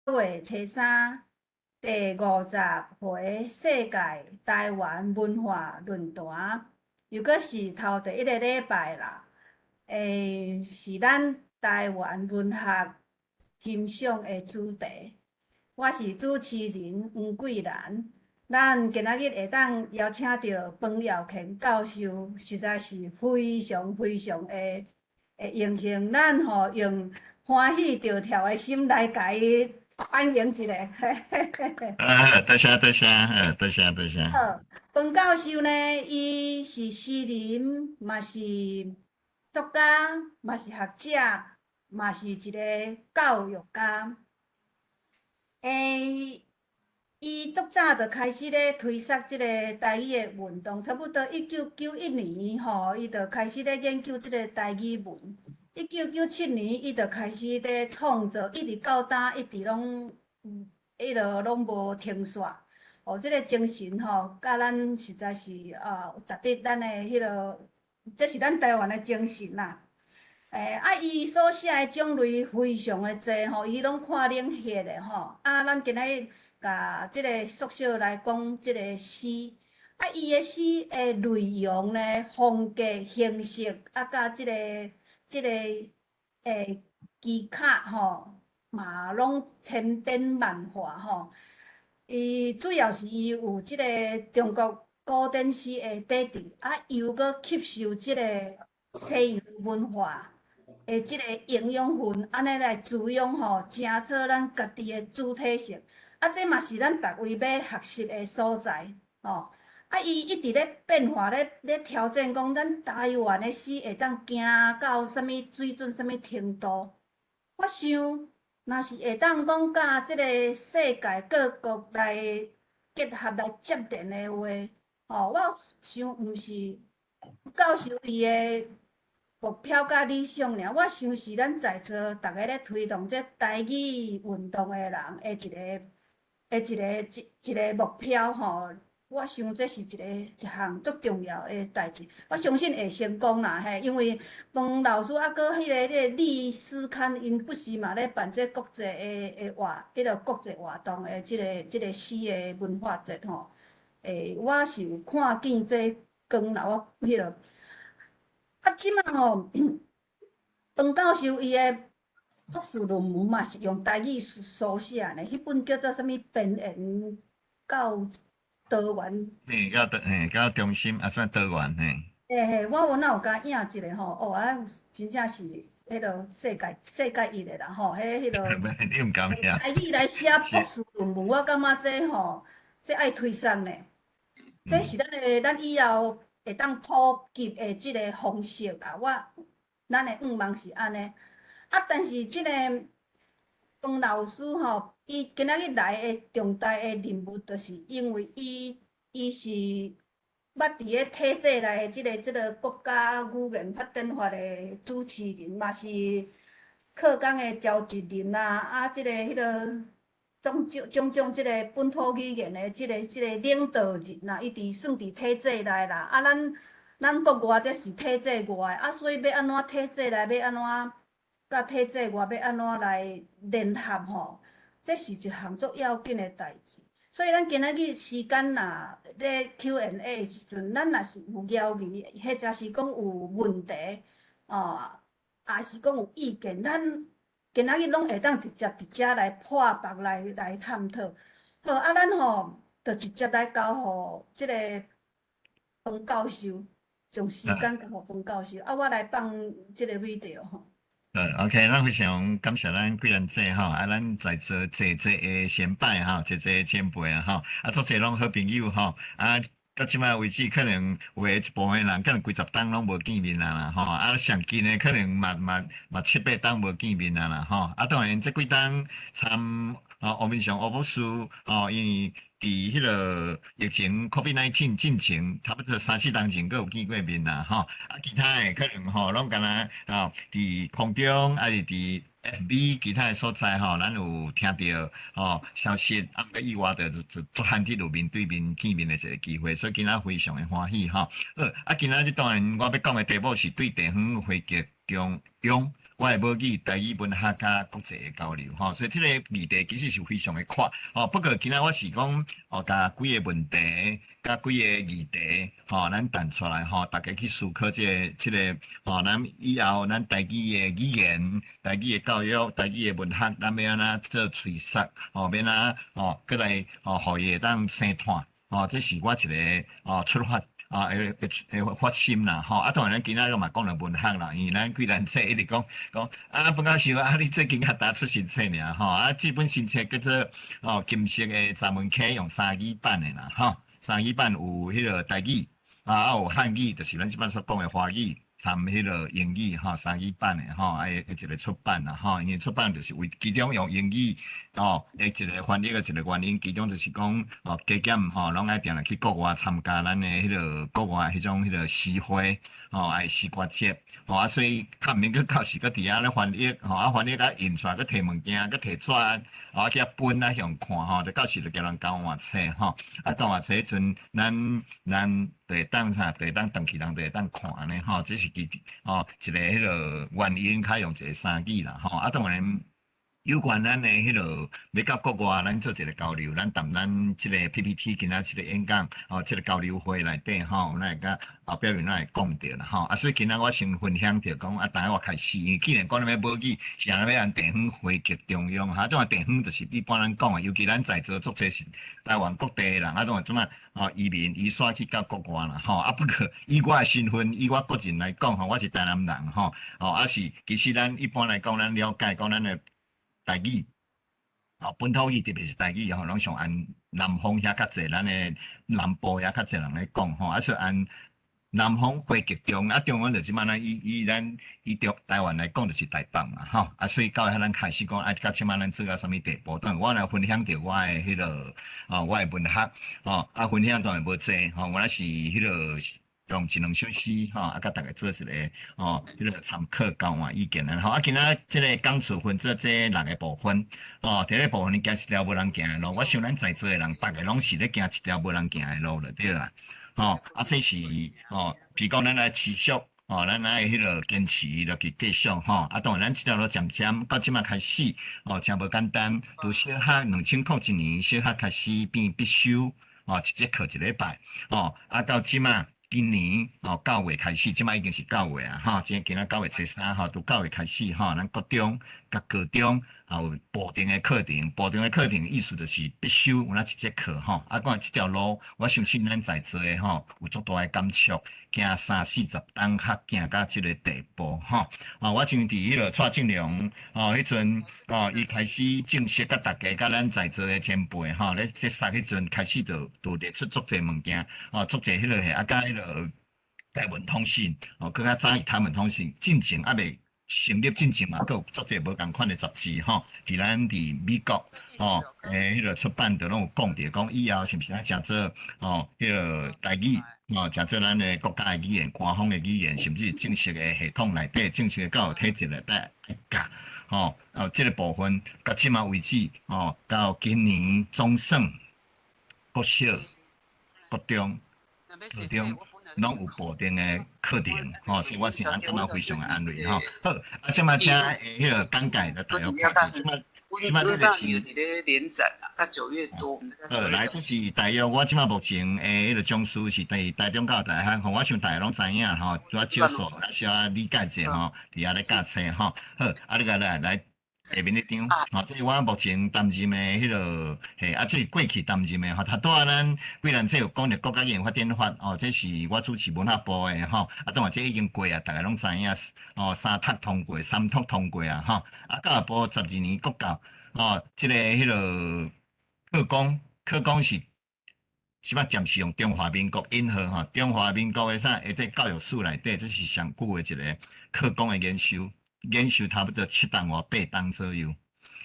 月初三，第50回世界台灣文化論壇，又閣是頭第一个禮拜啦。是咱台灣文學欣賞的主題。我是主持人黃桂蘭。咱今仔日會當邀請著彭耀乾教授，實在是非常非常的榮幸。咱吼用歡喜著跳的心來共伊歡迎一下。啊，多謝多謝，多謝多謝。好，彭教授呢，伊是詩人，嘛是作家，嘛是學者，嘛是一個教育家。伊足早就開始咧推捒這個台語的運動，差不多1991年吼，伊就開始咧研究這個台語文。1997年，伊就開始咧創作，一直到今，一直攏，彼落攏無停煞。哦，這個精神吼，佮咱實在是啊，值得咱的彼落，這是咱台灣的精神啦。啊，伊所寫的種類非常的濟吼，伊攏看冷血的吼。啊，咱今仔日共這个縮小來講，這個詩，啊，伊的詩的內容呢，風格、形式，啊，佮這個技巧吼，嘛攏千變萬化吼。伊主要是伊有這個中國古典詩的底底，啊，又閣吸收這個西洋文化的這個營養分，按呢來滋養吼，成做咱家己的主體性。啊，這嘛是咱逐位欲學習的所在，吼。啊，伊一直咧變化，咧調整，講咱台灣的詩會當行到啥物水準、啥物程度。我想，若是會當講佮這个世界各國來結合來接連的話，吼，我想毋是教授伊的目標佮理想爾，我想是咱在座逐个咧推動這台語運動的人的一個目標吼。我想這是一項足重要的代誌，我相信會成功啦嘿，因為彭老師啊，閣彼個歷史刊，𪜶不時嘛咧辦這國際的的活，彼个國際活動的這個詩的文化節吼。我是有看見這光啦，我彼个啊，這馬吼，彭教授伊的博士論文嘛是用台語書寫呢，彼本叫做啥物邊緣到多元。嘿，到中心啊，算多元嘿。嘿嘿，我有哪有共印一下吼，哦啊，真正是彼落世界級的啦吼，彼落。你毋敢寫。台語來寫博士論文，我感覺這吼，這愛推捒呢。這是咱以後會當普及的這个方式啦。咱的願望是按呢。啊，但是這个彭老師吼，伊今仔日來的重大的任務，就是因為伊是捌佇咧體制內的這個國家語言發展法的主持人，嘛是課綱的召集人啊，啊，這個彼个種種種種這个本土語言的這個領導人啦，伊算佇體制內啦。啊，咱國外這是體制外，啊，所以欲按怎體制內，欲按怎佮體制外，欲按怎來聯合吼？這是一項足要緊的代誌。所以咱今仔日時間若咧 Q&A 的時陣，咱若是有疑問，或者是講有問題，哦，抑是講有意見，咱今仔日攏會當直接佇遮來破白來探討。好，啊，咱吼就直接來交予這个彭教授，將時間交予彭教授。啊，我來放這个 video 吼。 OK，咱非常感謝咱貴人姐吼，啊，咱在座濟濟的先輩吼，濟濟前輩啊吼，啊，足濟攏好朋友吼，啊，到這擺為止，可能有的一部分人可能幾十冬攏無見面啊啦吼，啊，上近的可能嘛七八冬無見面啊啦吼，啊，當然這幾冬參吼吳明祥吳博士吼，因為佇彼个疫情 COVID-19 進前，差不多三四冬前，閣有見過面啦吼。啊，其他的可能吼，攏敢若吼，佇空中，抑是佇 FB 其他的所在吼，咱有聽著吼消息，啊，毋過意外就足罕得有面對面見面的一个機會，所以今仔非常的歡喜吼。好，啊，今仔日當然我欲講的題目是對地方回擊中央。我的母語台語文學佮國際的交流吼，所以這個議題其實是非常的闊吼。不過今仔我是講哦，共幾个問題，佮幾个議題吼，咱提出來吼，大家去思考這個吼，咱以後咱台語的語言、台語的教育、台語的文學，咱欲按怎做催促吼，欲按怎吼，閣來吼，予伊會當生湠吼，這是我一个哦出發。啊，會發心啦，吼！啊，當然咱今仔日嘛講著文學啦，因為咱桂蘭姐一直講講啊，本教授啊，你最近較焦出新冊爾吼，啊，這本新冊叫做哦金色的閘門溪，用三語版的啦，吼，三語版有彼个台語，啊，有漢語，就是咱這擺所講的華語，參彼个英語，吼，三語版的吼，啊，一個出版啦，吼，因為出版就是為其中用英語哦，的一個翻譯的一個原因，其中就是講哦，加減吼，攏愛定定去國外參加咱的彼个國外彼種彼个詩會，吼，愛詩歌節，吼啊，所以較毋免閣到時閣佇遐咧翻譯，吼啊翻譯啊印出來，閣提物件，閣提紙，啊去遐分啊向看吼，就到時就共人交換冊吼，啊交換冊彼陣，咱就會當啥，就會當轉去人就會當看按呢吼，這是其吼一個彼个原因，較用一個三語啦吼，啊當然。有關咱的彼个欲佮國外，咱做一個交流，咱踮咱這个 PPT 今仔這个演講，吼，這个交流會內底吼，咱會佮後壁面咱會講著啦吼。啊，所以今仔我先分享著講，啊，當我開始，因為既然講欲母語，是按怎欲按地方匯集中央，哈，這種地方就是一般咱講的，尤其咱在座足濟是台灣各地的人，啊，種怎啊，吼，移民移徙去到國外啦，吼，啊，不過以我的身份，以我個人來講，吼，我是台南人，吼，吼，啊是，其實咱一般來講，咱了解講咱的台語，吼，本土語特別是台語吼，攏上按南方遐較濟，咱的南部遐較濟人咧講吼，啊所以按南方匯集中，啊中央就是這擺咱以咱以中台灣來講，就是台北嘛，吼，啊所以到遐咱開始講，啊到這擺咱做到啥物地步？當然我來分享著我的彼个，吼，我的文學，吼，啊分享當然無濟，吼，我是彼个用一兩首詩，吼，啊，共大家做一个，吼，彼个參考交換意見啦，吼，啊，今仔這个講座分做這六个部分，吼，第一个部分行一條無人行的路，我想咱在座的人，逐个攏是咧行一條無人行的路就對啦，吼，啊，這是，吼，比如講咱來持續，吼，咱愛彼个堅持落去繼續，吼，啊，當然咱這條路漸漸到這擺開始，吼，誠無簡單，從小學2001年小學開始變必修，吼，一節課一禮拜，吼，啊，到這擺。今年吼九月開始，這擺已經是九月啊，吼，今仔9月初3吼，從九月開始吼，咱國中佮高中也有部定的課程，部定的課程意思就是必修有那一節課吼，啊，講這條路，我相信咱在座的吼有足大的感觸，行三四十冬較行到這个地步吼，啊，我像佇彼个蔡正良吼，彼陣吼，伊開始正式佮大家佮咱在座的前輩吼，咧結束彼陣開始就列出足濟物件，吼，足濟彼个啊，佮彼个台文通信，哦，閣較早台文通信進前猶未成立進前嘛，閣有足濟無仝款的雜誌吼，佇咱佇美國吼，彼个出版就攏有講著，講以後是毋是愛誠做吼，彼个台語吼，誠做咱的國家的語言、官方的語言，甚至正式的系統內底、正式的教育體制內底愛教吼，哦，這个部分到這擺為止吼，到今年總算國小、國中、高中攏有部定的課程，吼，所以我是感覺非常的安慰吼。好，啊，這擺請彼个講解來大約看者，這擺這擺這個是。聯展啊，甲9月多。好，來，這是大約我這擺目前的彼个講師是佇台中教育大學，吼，我想大家攏知影吼，拄仔少數小可理解者吼，佇遐咧教冊吼。好，啊，你共來來。下面這張，吼，這是我目前擔任的彼个，嘿，啊，這是過去擔任的吼，頭拄仔咱桂蘭姐有講著國家語言發展法，哦，這是我主持文化部的吼，啊，當然這已經過啊，逐个攏知影，哦，三讀通過，三讀通過啊，吼，啊，教育部12年國教，哦，這个彼个課綱，課綱是，這擺暫時用中華民國引號吼，中華民國的啥，會佇教育署內底，這是上久的一个課綱的研修。研修差不多七冬或八冬左右。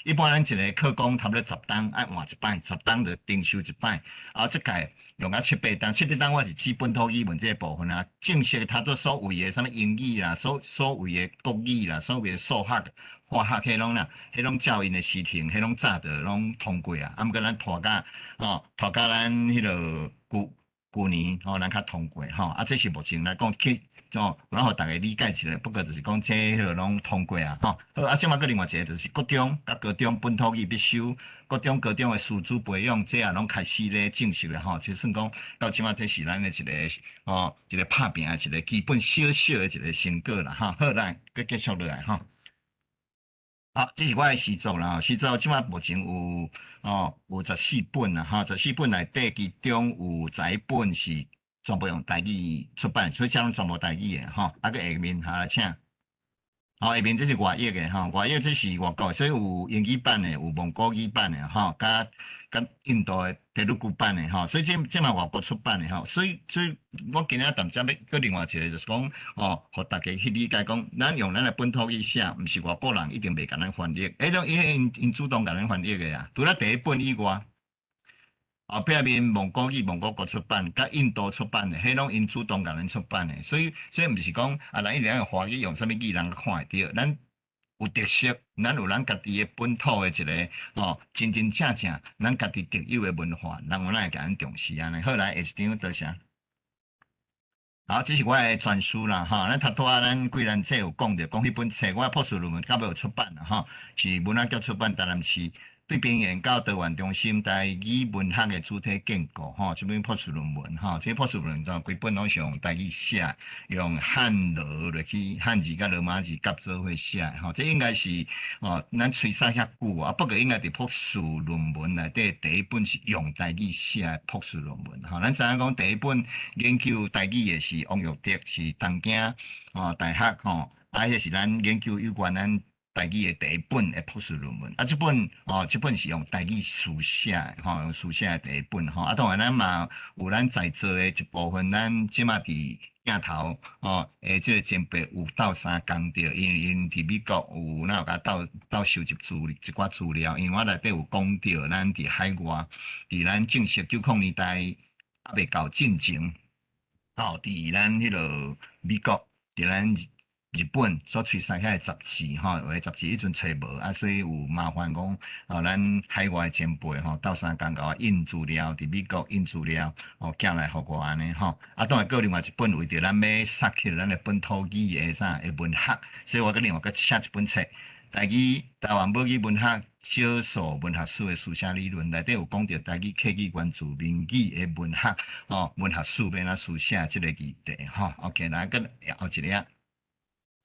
一般咱一个課綱差不多十冬愛換一擺，十冬就重修一擺。啊，這屆用啊七八冬，七八冬我是指本土語文這個部分啊。正式他都所謂的啥物英語啦，所謂的國語啦，所謂的數學、化學，彼攏啦，彼攏照𪜶的時程，彼攏早就攏通過啊。啊，毋過咱拖甲吼，拖甲咱彼个舊。舊年吼，咱較通過吼，啊，這是目前來講去哦，咱予大家理解一下。不過就是講這彼個攏通過啊，吼。好，啊，這馬閣另外一個就是國中佮高中本土語必修，國中、高中的師資培養，這也攏開始咧正式了吼。就算講到這馬，這是咱的一個吼，一個拍拚的一個基本小小的一個成果啦，吼。好，來，閣繼續落來吼。好，這是我的詩作啦，詩作這馬目前有哦，有十四本啦，吼，十四本內底其中有十一本是全部用台語出版，所以這攏全部台語的吼。啊，閣下面下來請，好，下面這是外譯的吼，外譯這是外國，所以有英語版的，有蒙古語版的吼，佮佮印度的テルグ版的吼，所以這這嘛外國出版的吼，所以我今仔淡薄欲閣另外一個就是講哦，予大家去理解講，咱用咱的本土語寫，毋是外國人一定袂共咱翻譯，欸，攏𪜶𪜶主動共咱翻譯的啊，除了第一本以外。後壁面蒙古語、蒙古國出版，佮印度出版的，彼攏𪜶主動共咱出版的，所以毋是講啊，咱一定愛用華語用啥物語人看會著，咱有特色，咱有咱家己的本土的一個吼，真真正正咱家己特有的文化，人有咱會共咱重視按呢。好，來下一張多謝。好，這是我的專書啦，吼，咱頭拄仔咱貴蘭姐有講著，講彼本冊，我的博士論文到尾有出版啦，吼，是文學局出版台南市。對邊緣到台灣中心台語文學的主體建構，吼，這本博士論文，吼，這博士論文規本攏是用台語寫，用漢羅落去漢字佮羅馬字夾做伙寫，吼，這應該是哦，咱吹沙遐久啊，不過應該佇博士論文內底第一本是用台語寫的博士論文，吼，咱知影講第一本研究台語的是王育德，是東京吼大學吼，啊，彼是咱研究有關咱台語的第一本的博士論文，啊，這本哦，這本是用台語書寫的，吼，用書寫的第一本，吼，啊，當然咱嘛有咱在座的一部分，咱這馬佇鏡頭，吼，的這個前輩有鬥相共著，因為𪜶佇美國有咱有共鬥鬥收集資一寡資料，因為我內底有講著，咱佇海外，佇咱正式90年代猶未到進前，吼，佇咱彼個美國，佇咱日本所吹啥遐個雜誌吼，有的雜誌彼陣揣無，啊，所以有麻煩講，哦，咱海外前輩吼，鬥相共共我印資料，佇美國印資料，哦，寄來予我按呢吼。啊，當然閣另外一本為著咱欲殺去咱的本土語的啥的文學，所以我閣另外閣寫一本冊，台語台灣母語文學少數文學史的書寫理論內底有講著台語客語原住民語的文學，吼，文學史欲按怎書寫這個議題吼。OK，來閣後一個。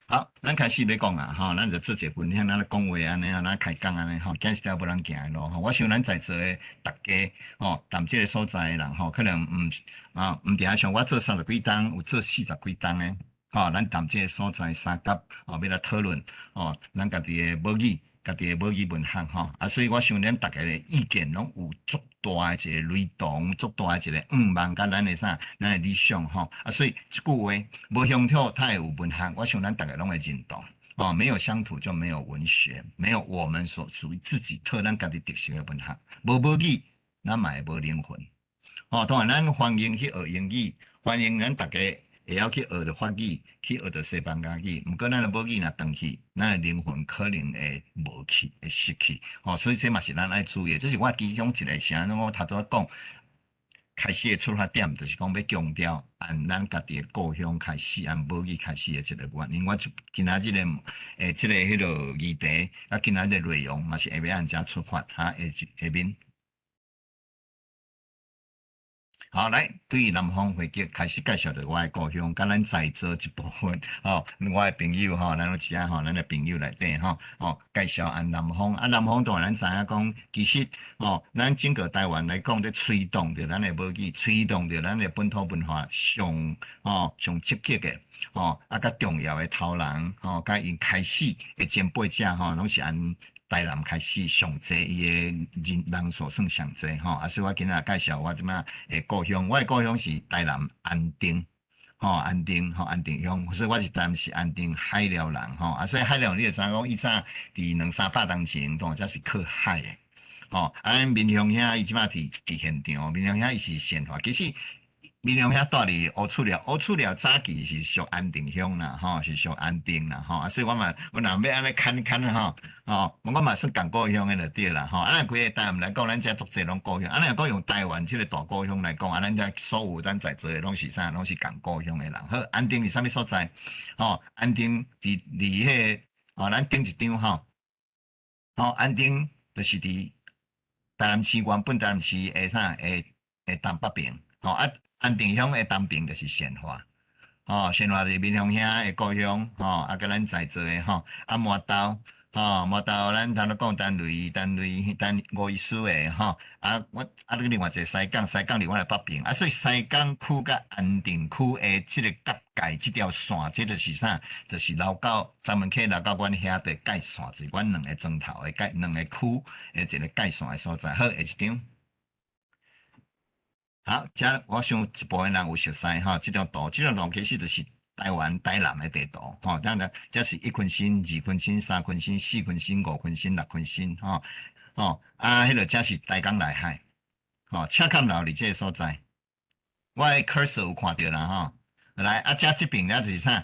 好，咱開始欲講啊，吼，咱就做一個分享，咱咧講話按呢，咱開講按呢，吼，今日條無人行的路，吼，我想咱在座的大家，吼，踮這個所在的人，吼，可能毋啊，毋定像我做三十幾冬，有做四十幾冬的，吼，咱踮這個所在相佮，哦，欲來討論，哦，咱家己的母語，家己的母語文學，吼，啊，所以我想恁大家的意見攏有足大的一個雷同，足大的一個願望，佮咱的啥，咱的理想，吼，啊，所以這句話，無鄉土，才會有文學，我想咱大家攏會認同，哦，沒有鄉土就沒有文學，沒有我們所屬於自己特咱家己特色的文學，無母語，咱嘛會無靈魂，哦，當然咱歡迎去學英語，歡迎咱大家會曉去學著法語，去學著西班牙語，毋過咱的母語若斷去，咱的靈魂可能會無去，會失去。吼，所以這嘛是咱愛注意的。這是我其中一個啥，我頭拄仔講，開始的出發點，就是講欲強調按咱家己的故鄉開始，按母語開始的這個原因。我今仔日的這個彼個議題，啊，今仔日的內容嘛是會欲按遮出發，哈，下下面。好，來對南方回擊開始介紹著我的故鄉，佮咱在座一部分吼，我的朋友吼，咱攏知影吼，咱的朋友內底吼，哦，介紹按南方，啊，南方當然咱知影講，其實吼，咱整個台灣來講，咧推動著咱的母語，推動著咱的本土文化上吼上積極的吼，啊，較重要的頭人吼，佮𪜶開始的前輩者吼，攏是按台南開始上濟伊的人人數算上濟吼，啊，所以我今仔介紹我這擺的故鄉，我的故鄉是台南安定，吼，安定吼，安定鄉，所以我是台南市安定海寮人吼，啊，所以海寮你會知影講，以前佇兩三百年前，當才是靠海的，吼，啊，咱民雄兄伊這擺佇佇現場，民雄兄伊是善化，其實。民雄遐住佇烏厝寮，烏厝寮早期是屬安定鄉啦，吼，是屬安定啦，吼，啊，所以我嘛，我若欲按呢牽牽吼，吼，我嘛算仝故鄉的就對啦，吼，啊，咱規个台灣來講，咱遮足濟攏故鄉，啊，若講用台灣這个大故鄉來講，啊，咱遮所有咱在座的攏是啥？攏是仝故鄉的人。好，安定佇啥物所在？吼，安定佇佇彼个，吼，咱頂一張吼，吼，安定就是佇台南市原本台南市的啥？的的東北邊，吼啊。安定鄉的東邊就是善化，吼，善化是民雄兄的故鄉，吼，啊，佮咱在座的吼，啊，麻豆，吼，麻豆，咱頭拄講陳雷、陳雷、陳吳醫師的吼，啊，我啊，另外一个西港，西港佇阮的北邊，啊，所以西港區佮安定區的這个結界這條線，這就是啥？就是流到專門去流到阮遐的界線，就是阮兩个莊頭的界，兩个區的一个界線的所在。好，下一張。好，遮我想一部分人有熟似吼，這張圖，這張圖其實就是台灣台南的地圖，吼，這樣這是一坤星、二坤星、三坤星、四坤星、五坤星、六坤星，吼，吼，啊，彼个這是台江內海，吼，赤崁樓佇這个所在，我的 cursor 有看著啦，吼，來，啊，遮這邊了就是啥？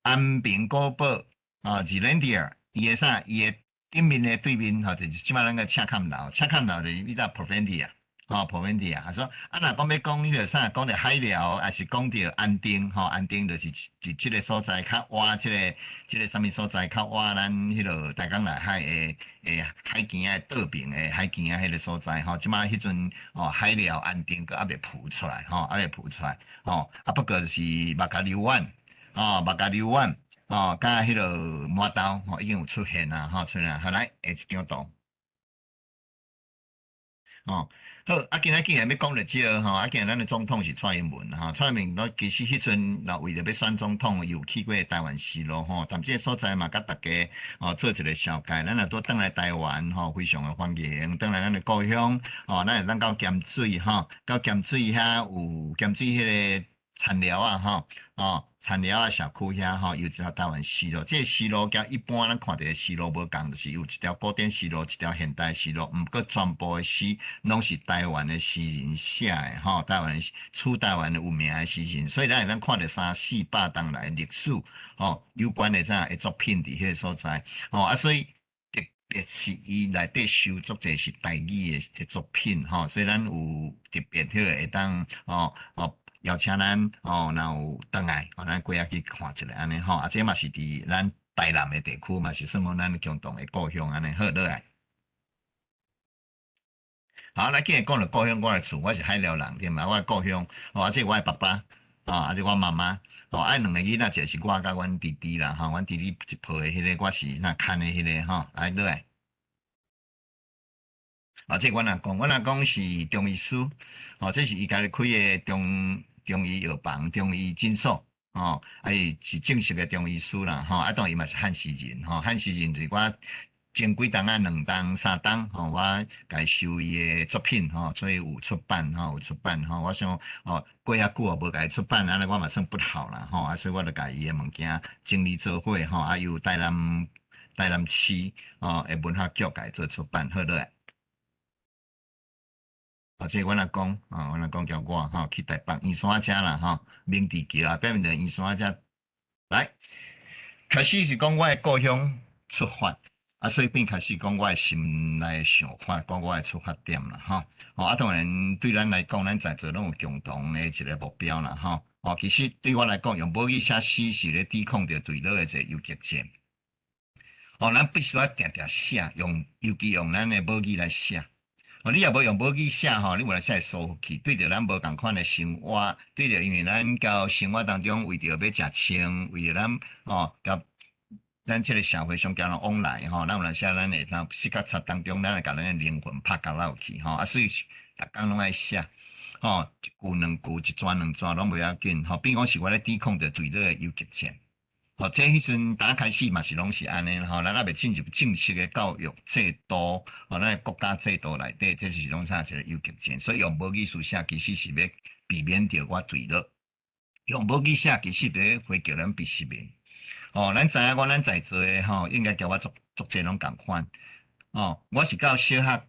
安平古堡，啊，Zeelandia，伊的啥？伊的頂面的對面，吼，就是這擺咱个赤崁樓，赤崁樓就是伊搭 Providencia。吼，Providencia 啊，說啊，若講欲講彼个啥，講著海寮，抑是講著安定，吼，安定就是佇這个所在較倚這个這个啥物所在，較倚咱彼个台江內海的的海墘仔倒邊的海墘仔彼个所在，吼，這擺彼陣吼海寮安定閣猶未浮出來，吼，猶未浮出來，吼，啊不過就是目加流灣，吼，目加流灣，吼，佮彼个麻豆，吼，已經有出現啊，吼，出現，好來，下一張圖。哦，好，啊，今仔既然欲講著這個吼，啊，今日咱的總統是蔡英文吼，蔡英文其實彼陣若為著欲選總統，有去過台灣絲路吼，但這个所在嘛，佮大家吼做一个紹介，咱若拄轉來台灣吼，非常的歡迎，轉來咱的故鄉吼，咱會當到鹹水吼，到鹹水遐有鹹水彼個田寮仔吼，哦，田寮仔社區遐吼，有一條台灣絲路，這个絲路佮一般咱看著的絲路無仝，就是有一條古典絲路，一條現代絲路，毋過全部的詩攏是台灣的詩人寫的吼，台灣出台灣的有名的詩人，所以咱會當看著三四百冬來歷史吼有關的啥的作品佇彼个所在，吼啊，所以特別是伊內底收足濟是台語的作品吼，所以咱有特別彼个會當吼吼。邀請咱吼，若有轉來，吼，咱過遐去看一下按呢吼，啊，這嘛是佇咱台南的地區，嘛是算講咱共同的故鄉按呢，好落來。好，咱既然講著故鄉，我的厝，我是海寮人對嘛，我的故鄉，吼，啊，這我的爸爸，吼，啊，這我媽媽，吼，啊，兩个囡仔，一个是我佮阮弟弟啦，吼，阮弟弟一抱的彼个，我是那牽的彼个，吼，來落來。啊，這阮阿公，阮阿公是中醫師，吼，這是伊家己開的中中醫藥房、中醫診所，吼，啊，伊是正式的中醫師啦，吼，啊，當然伊嘛是漢詩人，吼，漢詩人就是我前幾冬啊，兩冬、三冬，吼，我共伊收伊的作品，吼，所以有出版，吼，有出版，吼，我想，吼，過遐久無共伊出版，按呢我嘛算不孝啦，吼，啊，所以我就共伊的物件整理做伙，吼，啊，由台南台南市，吼的文化局共伊做出版，好落來。啊，這阮阿公，啊，阮阿公叫我吼去台北圓山遮啦，吼，明治橋啊，變面就圓山遮來。開始是講我的故鄉出發，啊，所以變開始講我的心內想法，講我的出發點啦，吼。哦，啊，當然對咱來講，咱在座攏有共同的一个目標啦，吼。哦，其實對我來講，用母語寫詩是咧抵抗著墜落的一个游擊戰。哦，咱必須愛定定寫，用尤其用咱的母語來寫。哦，你若無用母語寫吼，你有來寫會疏忽去，對著咱無仝款的生活，對著因為咱到生活當中為著欲食穿，為著咱吼，佮咱這个社會上交人往來吼，咱有當時咱會當視覺差當中，咱會共咱的靈魂拍交落去吼，啊，所以逐工攏愛寫，吼，一句兩句，一逝兩逝攏袂要緊，吼，變講是我咧抵抗著墜落的游擊戰。吼，這彼陣打開始嘛是攏是按呢吼，咱猶未進入正式的教育制度，吼，咱的國家制度內底，這是攏啥一個游擊戰，所以用母語書寫其實是欲避免著我墜落。用母語寫其實欲回叫咱被殖民。吼，咱知影講咱在座的吼，應該佮我足足濟攏仝款。吼，我是到小學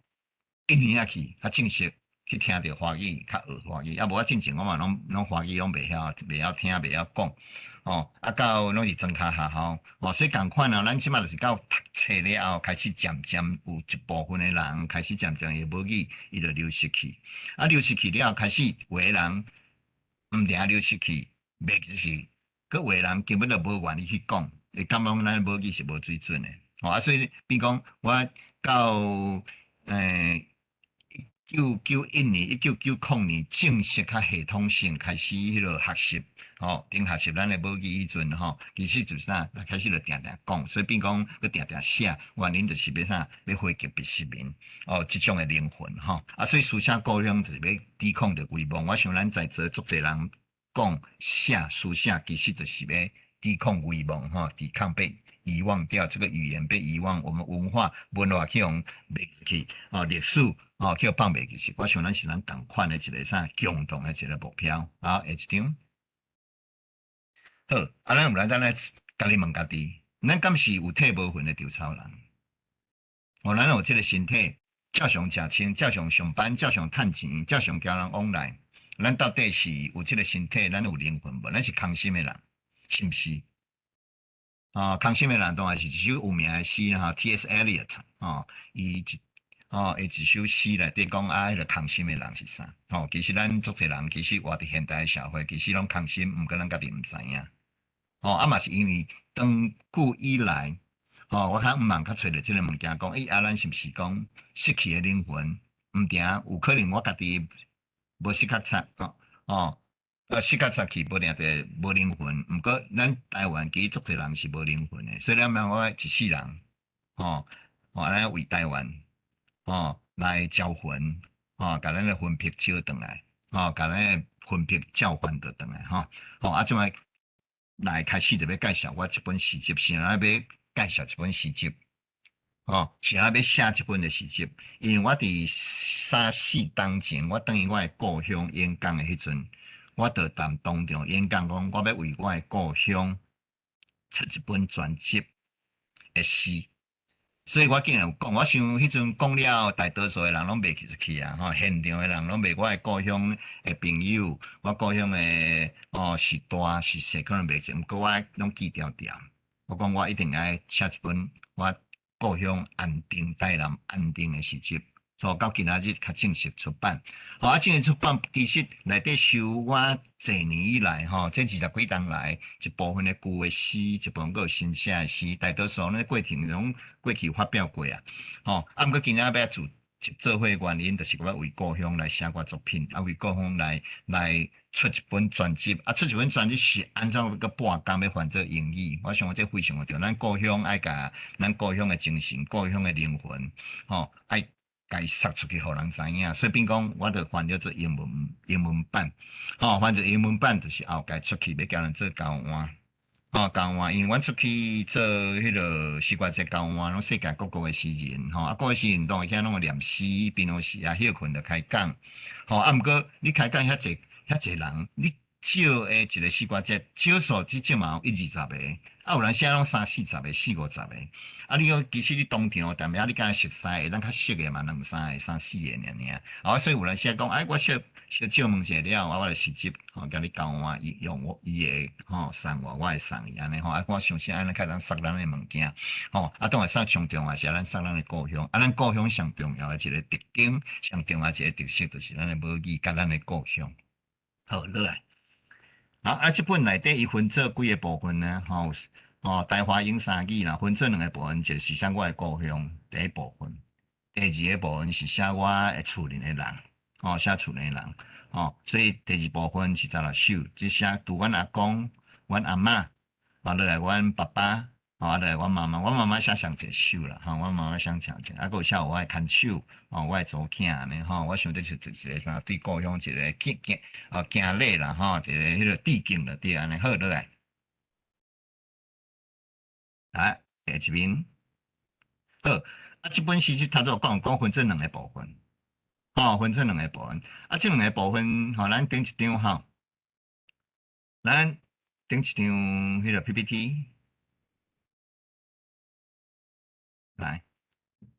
一年仔去，較正式去聽著華語，較學華語。啊，無我進前我嘛攏攏華語攏袂曉，袂曉聽，袂曉講。哦，啊到攏是莊跤學校，哦，所以仝款啊，咱這馬就是到讀冊了後，開始漸漸有一部分的人開始漸漸伊母語伊就流失去。啊，流失去了後，開始有的人毋定流失去，袂就是，閣有的人根本就無願意去講，會感覺咱母語是無水準的。哦，啊，所以比如講我到1991年、1990年正式較系統性開始彼落學習，吼，頂學習咱的母語彼陣吼，其實就是啥，開始就定定講，所以變講閣定定寫，原因就是欲啥，欲回擊被殖民，哦，這種的靈魂吼，啊，所以書寫故鄉就是欲抵抗著遺忘。我想咱在座足濟人講寫書寫，其實就是欲抵抗遺忘吼，抵抗被遺忘掉，這個語言被遺忘，我們文化文化去予滅去，哦，歷史哦去予放袂記，是我想咱是咱仝款的一個啥共同的一個目標。好，下一張。好，啊，咱有來咱來家己問家己，咱敢是有體無魂的稻草人？哦，咱有這個身體，照常食穿，照常上班，照常趁錢，照常交人往來。咱到底是有這個身體，咱有靈魂無？咱是空心的人，是毋是？啊，空心的人當然是一首有名的詩哈，T.S. Eliot 哦，伊一哦，伊一首詩內底講啊，彼個空心的人是啥？吼，其實咱足濟人其實活佇現代社會，其實攏空心，毋過咱家己毋知影。吼，啊嘛是因為長久以來，吼，我較毋茫較揣著這個物件，講，欸，啊，咱是毋是講失去的靈魂？毋定有可能我家己無失覺察，哦，哦。失覺察去無定就無靈魂，毋過咱台灣其實足濟人是無靈魂的，所以咱講我一世人，吼，吼，咱為台灣，吼，來招魂，吼，共咱的魂魄招轉來，吼，共咱的魂魄召喚倒轉來，吼，吼，啊，這擺來開始就欲介紹我這本詩集，是按怎欲介紹這本詩集，吼，是按怎欲寫這本的詩集，因為我佇三四冬前，我轉去我的故鄉演講的彼陣，我就當當場演講講，我欲為我的故鄉出一本專輯的詩，所以我竟然有講，我想彼陣講了，大多數的人攏袂記去啊，吼，現場的人攏袂，我的故鄉的朋友，我故鄉的哦是大是細，可能袂記，毋過我攏記牢牢。我講我一定愛寫一本我故鄉安定台南安定的詩集。所以到今仔日較正式出版。好，啊，正式出版其實內底收我濟年以來吼，這20幾冬來一部分的舊的詩，一部分閣有新寫的詩，大多數咧過程攏過去發表過啊。吼，啊，毋過今仔欲做做伙原因，就是我為故鄉來寫我作品，啊，為故鄉來來出一本專輯，啊，出一本專輯是按怎閣半工欲翻做英語？我想這非常重要，咱故鄉愛共咱故鄉的精神、故鄉的靈魂，吼，愛共釋出去，予人知影，所以變講，我就翻咗做英文英文版，吼，翻做英文版就是後蓋出去欲共人做交換，吼，交換，因為阮出去做彼個詩歌節交換，攏世界各國的詩人，吼，啊，各國詩人當遐攏會念詩，平常時啊歇睏就開講，吼，啊，毋過你開講遐濟遐濟人，你少的一個詩歌節，少數至少嘛有一二十個，啊，有人寫攏三四十個、四五十個，啊，你講其實你當場踮遐你敢熟似，會當較熟的嘛，兩三個、三四個爾爾。啊，所以有人寫講，哎，我小小借問一下了，我就直接吼共你交換，伊用我伊的吼送我，我會送伊按呢吼。啊，我相信按呢較當釋咱的物件，吼，啊，當然上上重要是咱釋咱的故鄉，啊，咱故鄉上重要的一個特徵，上重要一個特色，就是咱的母語佮咱的故鄉。好，落來。好，啊，這本內底伊分做幾個部分呢？吼，哦，台華英三語啦，分做兩個部分，一個是寫我的故鄉第一部分，第二個部分是寫我的厝裡的人，哦，寫厝裡的人，哦，所以第二部分是16首，只寫除阮阿公、阮阿嬤，啊，落來阮爸爸，哦，啊，落來阮媽媽，阮媽媽寫上濟首啦，吼，阮媽媽寫上濟，啊，閣有寫我的牽手，哦，我的查某囝按呢，吼，我想這是一個啥對故鄉一個敬敬，哦，敬禮啦，吼，一個彼個致敬就對按呢，好，落來。來，下一面。好，啊，這本詩集頭拄講講分做兩個部分，吼，分做兩個部分。啊，這兩個部分，吼，咱頂一張吼，咱頂一張彼個 PPT，來，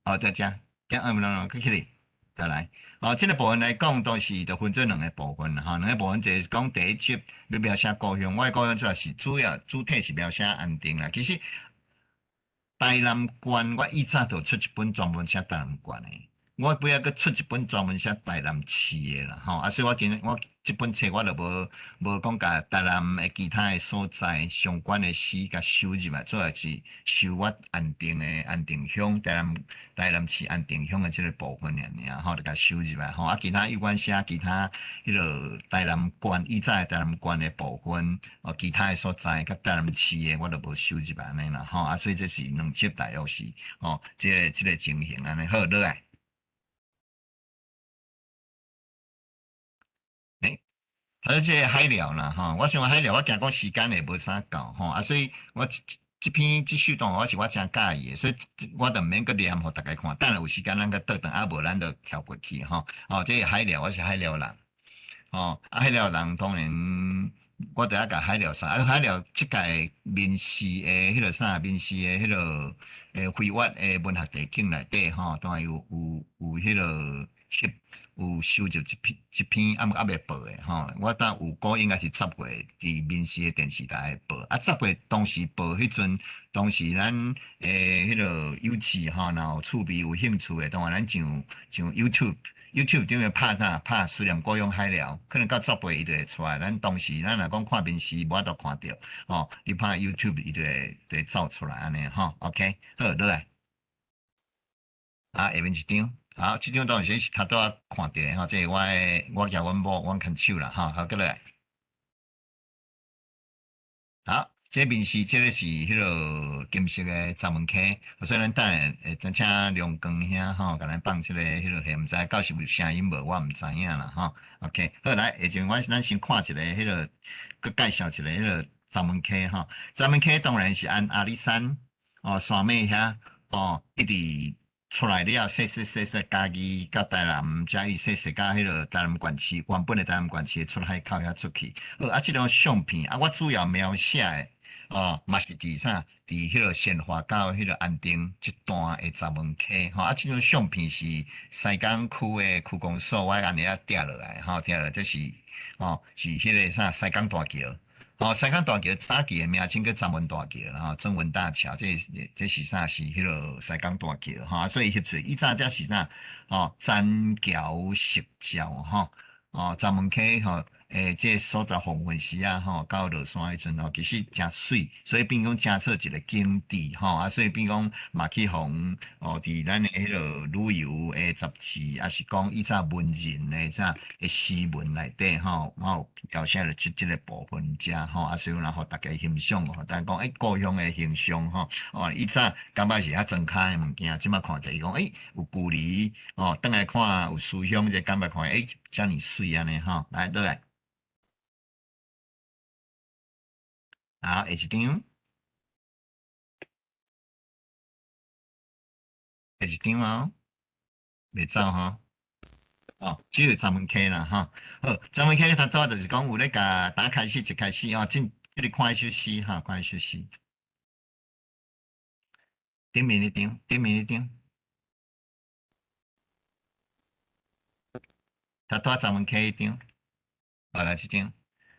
好，在遮，遮按毋按，去起來。再來，哦，這個部分來講，都是就分做兩個部分吼，兩個部分一個是講第一集欲描寫故鄉，我的故鄉主要是主要主體是描寫安定啦。其實台南縣我以早就出一本專門寫台南縣的，我尾仔閣出一本專門寫台南市的啦，吼，啊，所以我今日我這本冊我就無無講共台南的其他的所在相關的詩共收入來，主要是收我安定的安定鄉台南台南市安定鄉的這個部分爾爾吼，就共收入來吼，啊，其他有關寫其他彼落台南縣以早的台南縣的部分，哦，其他的所在佮台南市的我就無收入來按呢啦，吼，啊，所以這是兩集大約是吼，這個這個情形按呢，好，落來。欸，頭這個海寮啦，吼，我想海寮，我驚講時間會無啥夠，吼，啊，所以我這這篇這首段我是我誠佮意的，所以我就毋免閣念予大家看，等下有時間咱閣倒轉，啊無咱就跳過去，吼。哦，這個海寮我是海寮人，吼，啊海寮人當然我著愛共海寮啥，啊海寮這屆面試的彼個啥，面試的彼個飛躍的文學地景內底，吼，當然有有有彼個翕。有收集這篇這篇猶猶未報的吼，我當有估應該是十月佇民視的電視台報，啊十月當時報彼陣，當時咱彼个有志吼，若有趣味有興趣的，當然咱上上 YouTube，YouTube 頂面拍啥拍思念故鄉海寮，可能到十月伊就會出來。咱當時咱若講看電視無法度看著，吼，你拍 YouTube 伊就會就會走出來按呢吼，OK，好，落來，啊，下面一張。好，這張當時是頭拄仔看著的吼，這是我的我舉阮某阮牽手啦，吼，好，閣來。好，這面是這個是彼个金色的閘門溪，所以咱等下會等請梁光兄吼，共咱放這個彼个戲，毋知到時有聲音無，我毋知影啦，吼。OK，好，來，下陣我咱先看一个彼个，閣介紹一個彼个閘門溪吼。閘門溪當然是按阿里山哦山脈遐哦，一直出來了，踅踅踅踅嘉義到台南，才伊踅踅到彼个台南縣市，原本的台南縣市的出海口遐出去。好，啊，這張相片啊，我主要描寫的哦，嘛是佇啥？佇彼个善化到彼个安定這段的閘門溪吼。啊，這張相片是西港區的區公所，我按呢仔碇落來吼，碇落來這是吼是彼个啥西港大橋。哦，西港大橋早期的名稱叫曾文大橋啦，吼，曾文大橋，這是這是啥？是彼个西港大橋，吼，所以翕出以早這是啥？吼，棧橋石橋，吼，哦，閘門溪吼，欸，這所在黃昏時啊，吼，到落山彼陣吼，其實誠媠，所以變講誠做一個景致，吼，啊，所以變講嘛去予哦，佇咱的彼个旅遊的雜誌，抑是講以早文人的啥的詩文內底，吼，我有描寫著這這个部分遮，吼，啊，所以然予大家欣賞，予大家講，欸，故鄉的形象，吼，哦，以早感覺是較莊跤的物件，這擺看起來伊講，欸，有距離，哦，轉來看有思鄉，這感覺看，欸，遮爾媠按呢，吼，來落來。好，下一張，下一張哦，袂走吼，哦，這個閘門溪啦，吼，好，閘門溪頭拄仔就是講有咧共打開始一開始哦，進這裡看一首詩哈，看一首詩，頂面彼張，頂面彼張，頭拄仔閘門溪彼張，哦，來這張，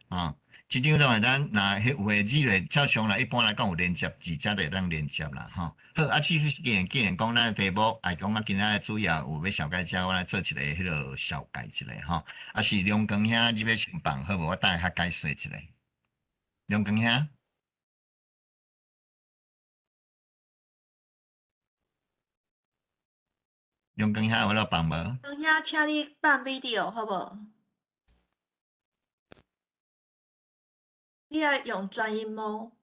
哦。這張當然咱若彼有的字咧，照常來一般來講有連接字，才會當連接啦，吼。好，啊，至於既然既然講咱的題目，愛講啊，今仔主要有欲紹介遮，我來做一个彼个紹介一下吼。啊，是梁光兄，你欲先放好無？我等下較解說一下。梁光兄，梁光兄有法度放無？光兄，請你放 video 好無？你愛用專螢幕。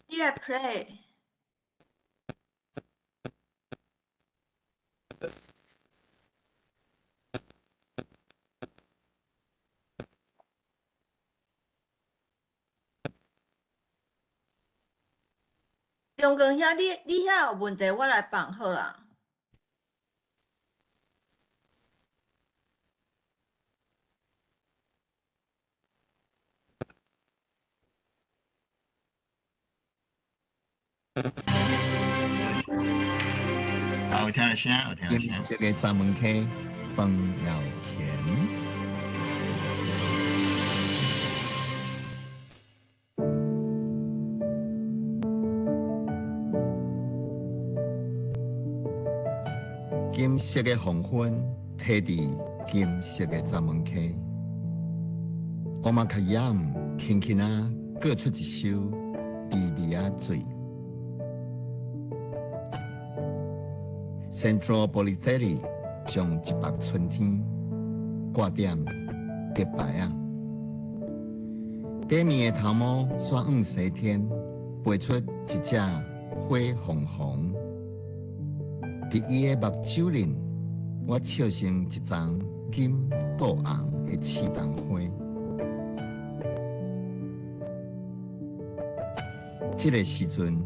你愛 play。梁光兄，你你遐有問題，我來放好啦。好，有聽著聲，有聽著聲。金色的閘門溪，飯又甜。金色的黃昏，提佇金色的閘門溪，我嘛較厭，輕輕仔閣出一首微微仔水。Central Polythery 將一百春天掛點蝶牌仔，底面的頭毛煞往西天飛出一隻火鳳凰。佇伊的目睭裡，我笑成一叢金豆紅的刺桐花。這个時陣，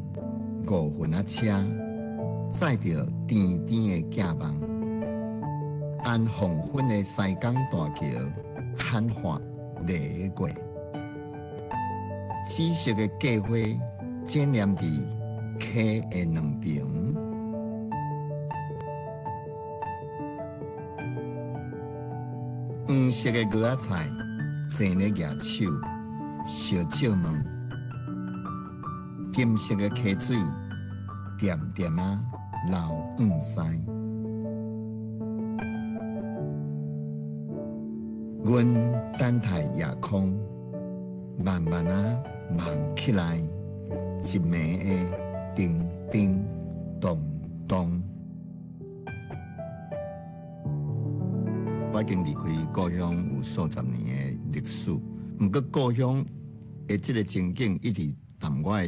五分仔車載著甜甜的寄望，按黃昏的西港大橋喊話犁過，紫色的桂花展現佇溪的兩邊。黃色的蚵仔菜，坐咧舉手，相借問。金色的溪水，恬恬仔流往西。阮等待夜空，慢慢仔望起來，一暝的叮叮咚咚。我已經離開故鄉有數十年的歷史，毋過故鄉的這个情景一直踮我的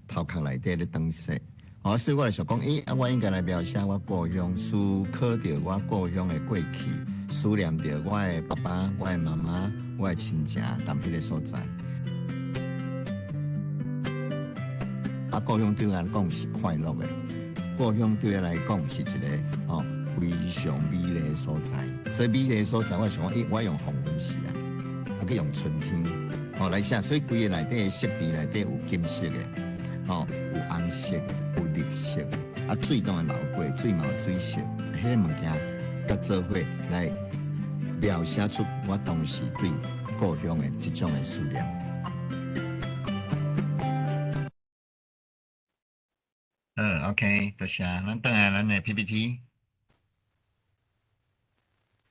頭殼內底咧轉踅。哦，所以我就想講，欸，啊，我應該來描寫我故鄉，思考著我故鄉的過去，思念著我的爸爸、我的媽媽、我的親情，踮彼个所在。啊，故鄉對我來講是快樂的，故鄉對我來講是一个非常美麗的所在。所以美麗的所在，我想講，欸，我用黃昏時啊，啊去用春天，來寫。所以規个內底的色調內底有金色的，有紅色的，有綠色的，啊，水當然流過，水嘛有水色，彼个物件佮做伙來描寫出我當時對故鄉的這種的思念。好，OK，多謝。咱轉來咱的 PPT。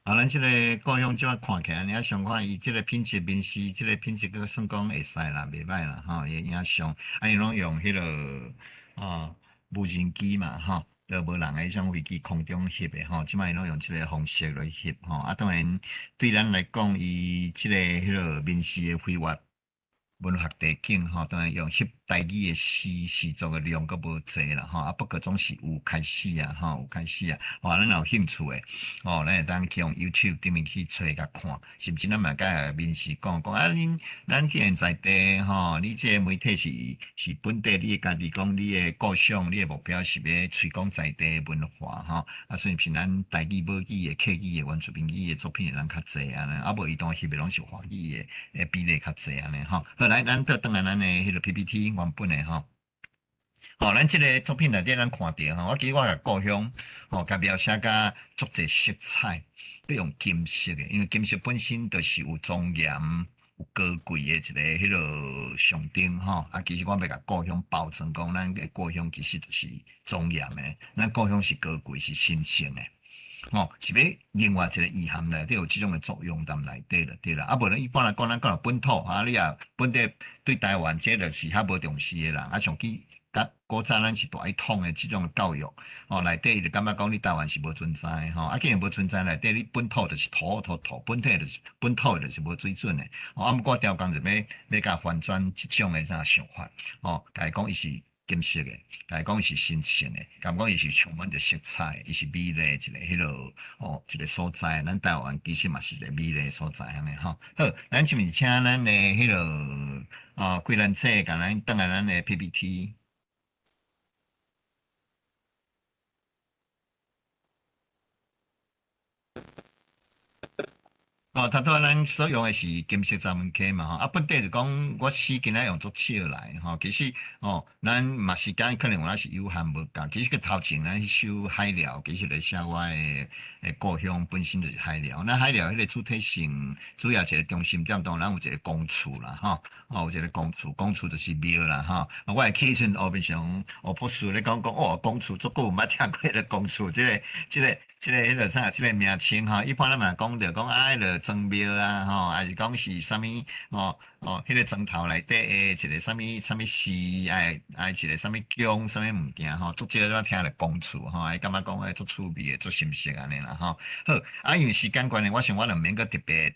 啊，咱這个故鄉這擺看起來，爾相看伊這个品質面試，這个品質閣算講會使啦，袂䆀啦，吼，伊影像，啊，伊攏用彼个無人機嘛，吼，就無人的彼種飛機空中翕的吼，這擺伊攏用這个方式來翕吼，啊，當然對咱來講，伊這个彼个面試的繪畫文學地景吼，當然用翕台語的詩詩作的量閣無濟啦吼，啊，不過總是有開始啊，吼，有開始啊，吼，咱若有興趣的，吼，咱會當去用 YouTube 頂面去揣共看，甚至咱嘛共面試講講啊，恁咱既然在地吼，你這个媒體是本地，你家己講你的構想，你的目標是欲推廣在地的文化吼，啊，所以是咱台語、母語的、客語的、原住民語的作品會當較濟按呢，啊，無伊當翕的攏是華語的，的比例較濟按呢吼。好，來，咱倒轉來咱的彼个 PPT 原本的吼。吼，咱這个作品內底咱看著吼，我記得我共故鄉吼，共描寫甲足濟色彩，欲用金色的，因為金色本身就是有莊嚴、有高貴的一个彼个象徵吼。啊，其實我欲共故鄉包裝講，咱的故鄉其實就是莊嚴的，咱故鄉是高貴、是神聖的。吼，是欲另外一个意涵內底有這種的作用佇內底了，對啦。啊，無咱一般來講，咱講本土啊，你也本地對台灣這就是較無重視的人，啊，像去佮古早咱是大一統的這種教育，吼，內底伊就感覺講你台灣是無存在的，吼，啊，既然無存在，內底你本土就是土土土，本土就是本土就是無水準的，吼，啊，毋過刁工就欲欲共翻轉這種的啥想法，吼，共伊講伊是金色的，共伊講伊是神聖的，共伊講伊是充滿著色彩，伊是美麗的一个彼落哦，一个所在。咱台灣其實嘛是一个美麗的所在，按呢吼。好，咱這邊請咱的彼落哦，桂蘭姐共咱轉來咱的 PPT。哦，頭拄咱所用的是金色閘門溪嘛吼，啊，本底就講我詩今仔用足少來吼，其實哦，咱嘛時間可能有影是有限無夠，其實閣頭前咱彼首海寮，其實咧寫我的故鄉本身就是海寮，咱海寮彼個主體性主要一個中心點，當然有一個公厝啦吼，哦，有一個公厝，公厝就是廟啦吼。啊，我會記彼陣學面上學博士咧講講，哦，公厝足久毋捌聽過彼個公厝，這個這個。這個彼個啥，這個名稱吼，一般咱嘛講著講啊，彼個莊廟啊，吼，還是講是啥物吼哦，彼個磚頭內底的一個啥物啥物寺，哎哎一個啥物宮，啥物物件吼，足少咱聽著公厝吼，還感覺講欸足趣味的，足心適按呢啦吼。好，啊，因為時間關係，我想我就毋免閣特別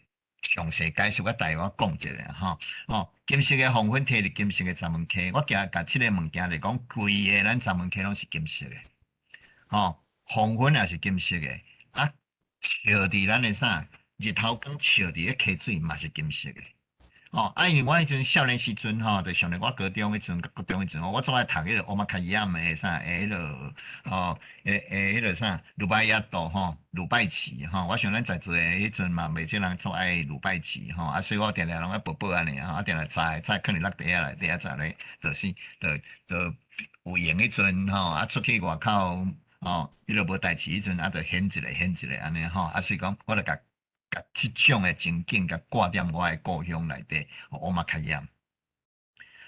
詳細解釋，我大約我講一下吼。哦，金色的黃昏提佇金色的閘門溪，我驚共這个物件來講，規個咱閘門溪攏是金色的，吼。黃昏也是金色的，啊，照佇咱的啥日頭光照佇咧溪水嘛是金色的，哦，啊，因為我彼陣少年時陣吼，就上咧我高中彼陣、國中彼陣，我總愛讀彼個奧馬卡亞的啥，的彼個吼，的的彼個啥魯拜亞多吼，魯拜奇吼，我想咱在座的彼陣嘛，袂少人足愛魯拜奇吼，啊，所以我定定攏愛報報按呢，啊，定定載載，囥佇落地仔內底啊，載咧，就是就就有閒彼陣吼，啊，出去外口。哦，彼個無代誌彼陣，啊，就顯一下顯一下按呢吼，啊，所以講，我就共共這種的情景共掛踮我的故鄉內底，奧馬卡亞。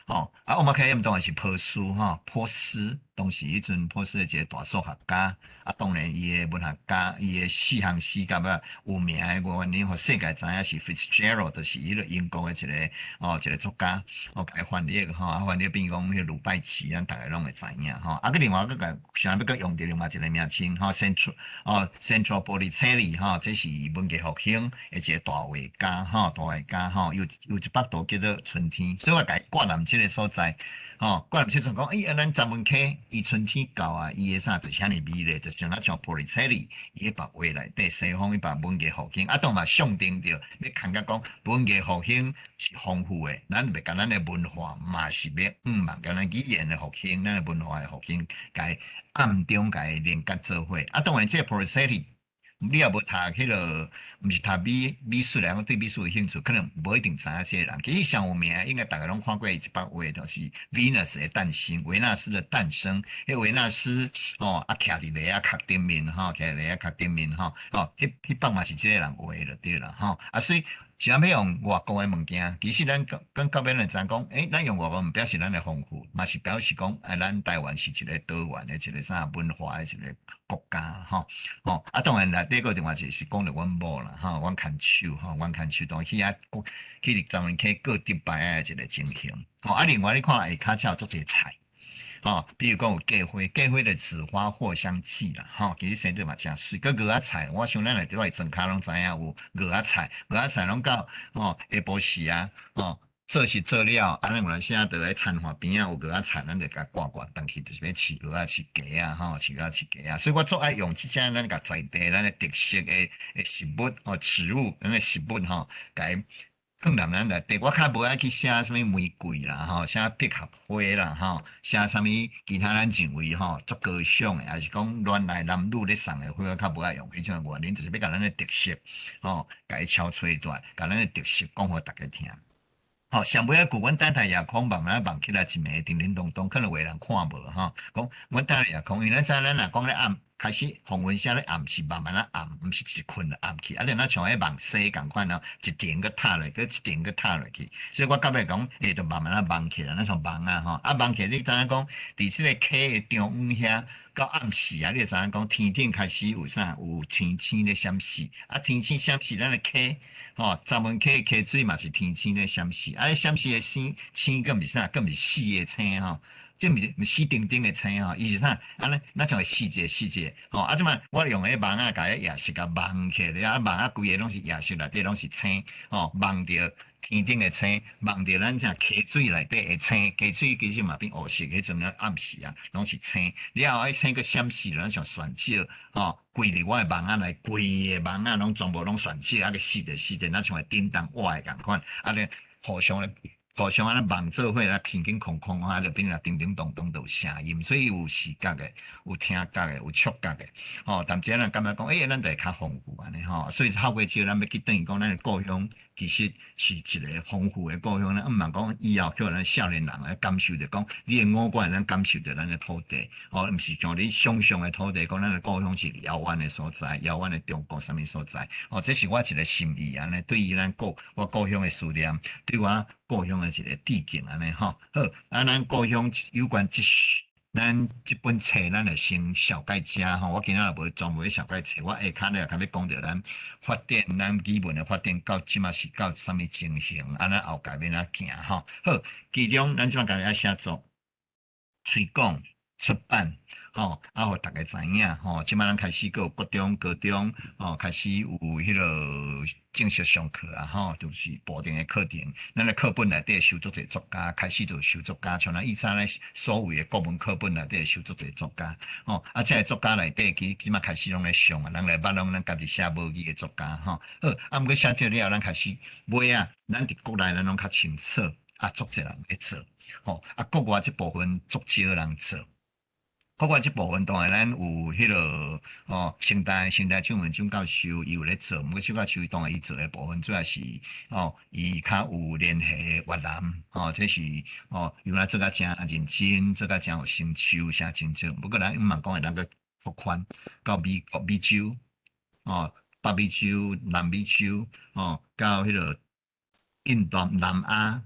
吼，啊，奧馬卡亞當然是波斯吼，波斯當時彼陣波斯的一個大數學家，啊，當然伊的文學家，伊的四項詩甲尾有名的原因，予世界知影是 Fitzgerald，就是彼個英國的一個哦一個作家，哦，共伊翻譯吼，啊，翻譯變講彼個魯拜奇，咱逐家攏會知影吼。啊，閣另外閣共想欲閣用著另外一個名稱吼，Sandro 哦，Sandro Botticelli 吼，這是文藝復興的一個大畫家吼，大畫家吼，有有一幅圖叫做春天，所以我共伊掛踮這個所在，吼，掛踮這陣講，欸，啊，咱閘門溪伊春天到啊，伊的啥就是遐爾美麗，就像咱像 Botticelli 伊彼幅畫內底西方彼幅文藝復興，啊，當嘛象徵著欲感覺講文藝復興是豐富的，咱欲共咱的文化嘛是欲向望，共咱語言的復興，咱的文化的復興，共伊暗中共伊連結做伙。啊，當然這個 Botticelli 你也無讀彼個，毋是讀美美術來講對美術有興趣，可能無一定知影這個人。其實上有名，應該逐家攏看過伊一幅畫，就是 Venus 的誕生，維納斯的誕生。彼維納斯吼，啊，徛佇犁仔殼頂面吼，徛佇犁仔殼頂面吼，吼，彼彼幅嘛是這個人畫的就對啦吼。啊，所以是按欲用外國的物件，其實咱講到尾咱就知影講，欸，咱用外國毋表示咱的豐富，嘛是表示講，哎，咱台灣是一個多元的一個啥文化的一個國家吼吼。啊，當然內底閣另外一個是講著阮某啦吼，阮牽手吼，阮牽手當去遐去閘門溪過迪拜的一個情形。吼，啊，另外你看下跤才有足濟菜。吼，比如講有桂花，桂花的紫花藿香劑啦，吼，其實生做嘛誠媠。閣蚵仔菜，我想咱內底佇莊跤攏知影有蚵仔菜，蚵仔菜攏到吼下晡時啊，吼做是做了，啊，咱有當時啊，佇咧田岸邊仔有蚵仔菜，咱就共掛掛轉去，就是欲飼蚵仔、飼雞仔，吼，飼蚵仔、飼雞仔。所以我足愛用這種咱共在地咱的特色的的食物吼，植物，咱的食物吼，共伊放踮咱內底，我較無愛去寫啥物玫瑰啦，吼，寫百合花啦，吼，寫啥物其他咱認為吼足高尚的，抑是講亂來男女咧送的花，我較無愛用彼種原因，就是欲共咱的特色，吼，共伊敲揣出來，共咱的特色講予逐家聽。吼，上尾一句，阮等待夜空慢慢仔望起來一暝叮叮咚咚，可能有的人看無吼。講阮等待夜空，因為咱知咱若講咧暗，開始黃昏時咧暗是慢慢仔暗，毋是一困就暗去。啊，你若像彼夢西仝款哦，一層閣塌落，閣一層閣塌落去。所以我到尾講，會就慢慢仔望起來，咱像夢仔吼。啊，望起來你知影講，佇這个溪的中央遐，到暗時啊，你會知影講天頂開始有啥？有星星咧閃爍。啊，天星閃爍，咱的溪。吼，閘門溪溪水嘛是天星咧閃爍，啊，閃爍的星星，閣毋是啥，閣毋是死的星吼，這毋是毋死定定的星吼，伊是啥？按呢，咱像會死一个死一个，吼，啊，這擺我用彼網仔共彼夜色共網起來，啊，網仔規个攏是夜色內底攏是星，吼，望著天頂的星，望著咱這溪水內底的星，溪水其實嘛變烏色，彼陣暗時啊，攏是星，了後彼星閣閃爍，咱像旋石，吼。規入我的網仔內，規个網仔攏全部攏旋石，啊閣死者死者，若像會叮當活的仝款，按呢互相咧互相按呢望做伙啦，輕輕空空啊，就變來叮叮咚咚都有聲音，所以有視覺的，有聽覺的，有觸覺的，吼。但這咱感覺講，欸，咱就會較豐富按呢吼。所以透過這個，咱欲去轉去講，咱的故鄉其實是一个豐富的故鄉。咱毋茫講以後叫咱少年人來感受著講，你的五官會當感受著咱的土地，吼，毋是像你想象的土地，講咱的故鄉是遙遠的所在，遙遠的中國啥物所在，吼，這是我一个心意按呢，對於咱故我故鄉的思念，對我故鄉的一个致敬按呢吼。好，啊，咱故鄉有關這咱這本冊，咱就先紹介遮吼。我今仔日無專門紹介冊，我下跤咧較欲講著咱發展，咱語文的發展到這馬是到啥物情形，啊，咱後蓋欲按怎行吼。好，其中咱這馬家己愛寫作、推廣、出版，吼，啊，予逐家知影吼。這馬咱開始閣有國中、高中，吼，開始有彼个正式上課啊，吼，就是固定的課程。咱的課本內底收足濟作家，開始就收作家，像咱以前咧所謂的國文課本內底收足濟作家，吼，啊，這个作家內底其實這馬開始攏咧上啊，人來捌攏咱家己寫母語的作家，吼。好，啊，毋過寫這了後，咱開始尾仔，咱佇國內咱攏較清楚，啊，足濟人咧做，吼，啊，國外這部分足少人做。國外這部分當然咱有彼个吼，成大張文忠教授伊有咧做，毋過張教授當然伊做的部分主要是吼，伊較有聯繫越南，吼，這是吼，伊若做甲誠認真，做甲誠有成就，寫真少。不過咱毋茫講會當閣拓寬到美國美洲，吼，北美洲、南美洲，吼，到彼个印度、南亞。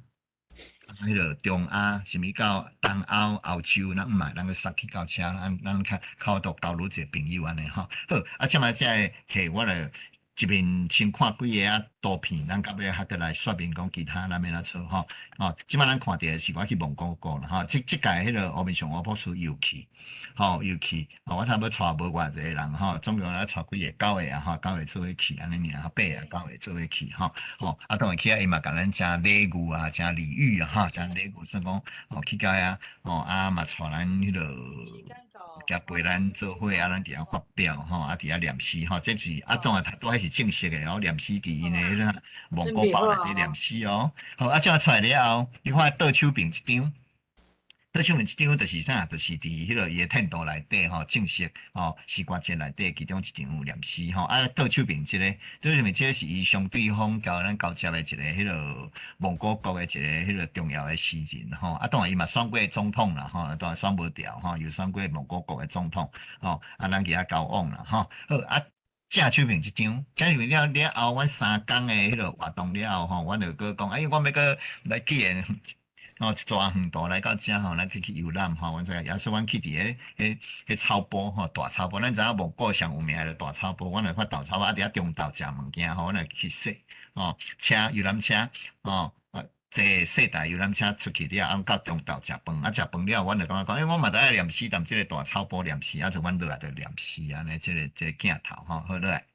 彼个中亞，甚物到東歐、歐洲，咱毋嘛咱閣殺去到遮，咱咱較較多交流一个朋友按呢吼。好，啊，這擺這个戲，我來一面先看幾个仔圖片，咱到尾較閣來說明講其他咱欲按怎做吼。哦，這擺咱看著的是我去蒙古國啦吼。這這屆彼个烏面上烏博士又去，吼又去。哦，我差不多帶無偌濟人吼，總共咱帶幾个九个啊吼，九个做伙去按呢爾，八个九个做伙去吼。吼，啊當然去遐伊嘛共咱誠禮遇啊，誠禮遇啊吼，誠禮遇，算講哦去到遐吼，啊嘛帶咱彼个。共陪咱做伙啊，咱佇遐發表吼，啊佇遐念詩吼，這是啊當然拄彼是正式的哦，念詩佇𪜶的彼个蒙古包內底念詩哦。好，啊，這樣出來了後，你看倒手邊一張。倒手邊一張就是啥？就是佇彼个伊的天道內底吼，正式吼詩歌節內底其中一張念詩吼。啊，倒手邊這个，倒手邊這个是伊相對方交咱交接的一个彼个蒙古國的一个彼个重要的詩人吼。啊，當然伊嘛選過總統啦吼，當然選無著吼，又選過蒙古國的總統吼。啊，咱共伊交往啦吼。好啊。正手邊這張，正手邊了了後，阮三工的彼个活動了後吼，阮就閣講，哎，阮欲閣來去的。吼，一逝遠途來到遮吼，咱去去遊覽吼，阮這個也是阮去佇彼彼彼草坡吼，大草坡，咱知影蒙古上有名的大草坡，阮來看大草坡，啊佇遐中晝食物件吼，阮來去踅吼，車遊覽車吼，坐細台遊覽車出去了，啊到中晝食飯，啊食飯了，阮就感覺講，欸，我嘛著愛念詩，踮這個大草坡念詩，啊就阮落來就念詩按呢，這个這个鏡頭吼，好落來。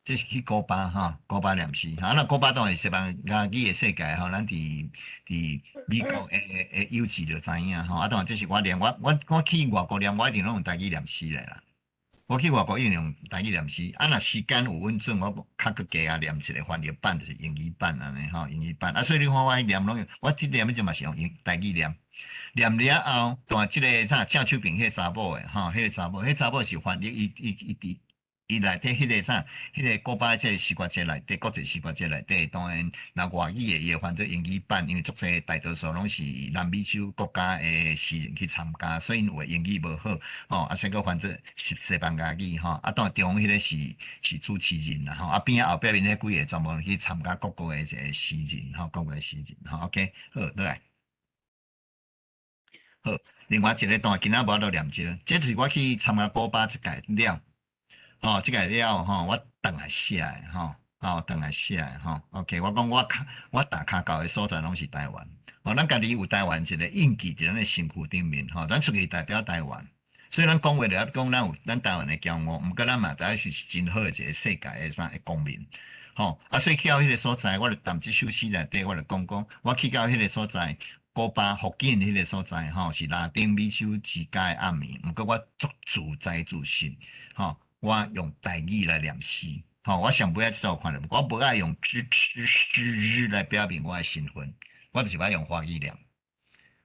這是去古巴吼，古巴念詩，啊，那古巴當然是西班牙語的世界吼，咱佇佇美國的的幼稚就知影吼，啊，當然這是我念，我我我去外國念，我一定攏用台語念詩的啦。我去外國一定用台語念詩，啊，若時間有允准，我較閣加仔念一个翻譯版，就是英語版按呢吼，英語版。啊，所以你看我念攏用，我這念就嘛是用英台語念。念了後，當然這个啥正手邊彼个查某的吼，彼个查某，彼个查某是翻譯，伊伊伊佇。伊內底彼个啥，彼个古巴這个詩歌節內底，國際詩歌節內底，當然若外語的伊會翻做英語版，因為足濟大多數攏是南美洲國家的詩人去參加，所以有的英語無好，吼，啊，所以閣翻做西西班牙語吼，啊，當然中彼个是是主持人啦，吼，啊邊仔後壁面彼幾个專門去參加各國的一个詩人，吼，各國的詩人，吼，OK，好，落來。好，另外一个當然今仔無法度念這個，這就是我去參加古巴這屆了。吼，這個了吼，我轉來寫的吼，吼，轉來寫的吼。OK，我講我跤我踏跤到的所在攏是台灣。吼，咱家己有台灣一个印記佇咱的身軀頂面吼，咱出去代表台灣。所以咱講話就愛講咱有咱台灣的驕傲，毋過咱嘛著愛是真好的一个世界的啥的公民。吼，啊，所以去到彼个所在，我就踮這首詩內底，我就講講，我去到彼个所在，古巴福建彼个所在吼，是拉丁美洲之家的暗暝，毋過我足自在自信，吼。我用台語來念詩，吼，我上尾仔這有看著，我無愛用 zh ch sh zh 來表明我的身份，我就是愛用華語念。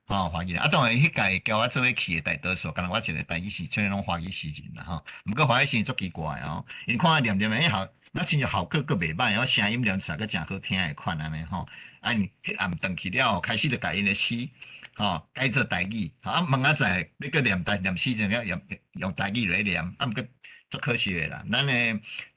吼，華語念。啊，當然，彼屆叫我做伙去的大多數，敢若我一个台語詩，像攏華語詩人啦吼。毋過華語詩人足奇怪哦，𪜶看我念念欸好，那親像效果閣袂䆀，我聲音念出來閣誠好聽的款按呢吼。啊，𪜶彼暗轉去了後，開始就共𪜶的詩，吼，改做台語。啊，明仔載欲閣念台念詩陣了，用用台語來念，啊，毋過足可惜的啦。咱的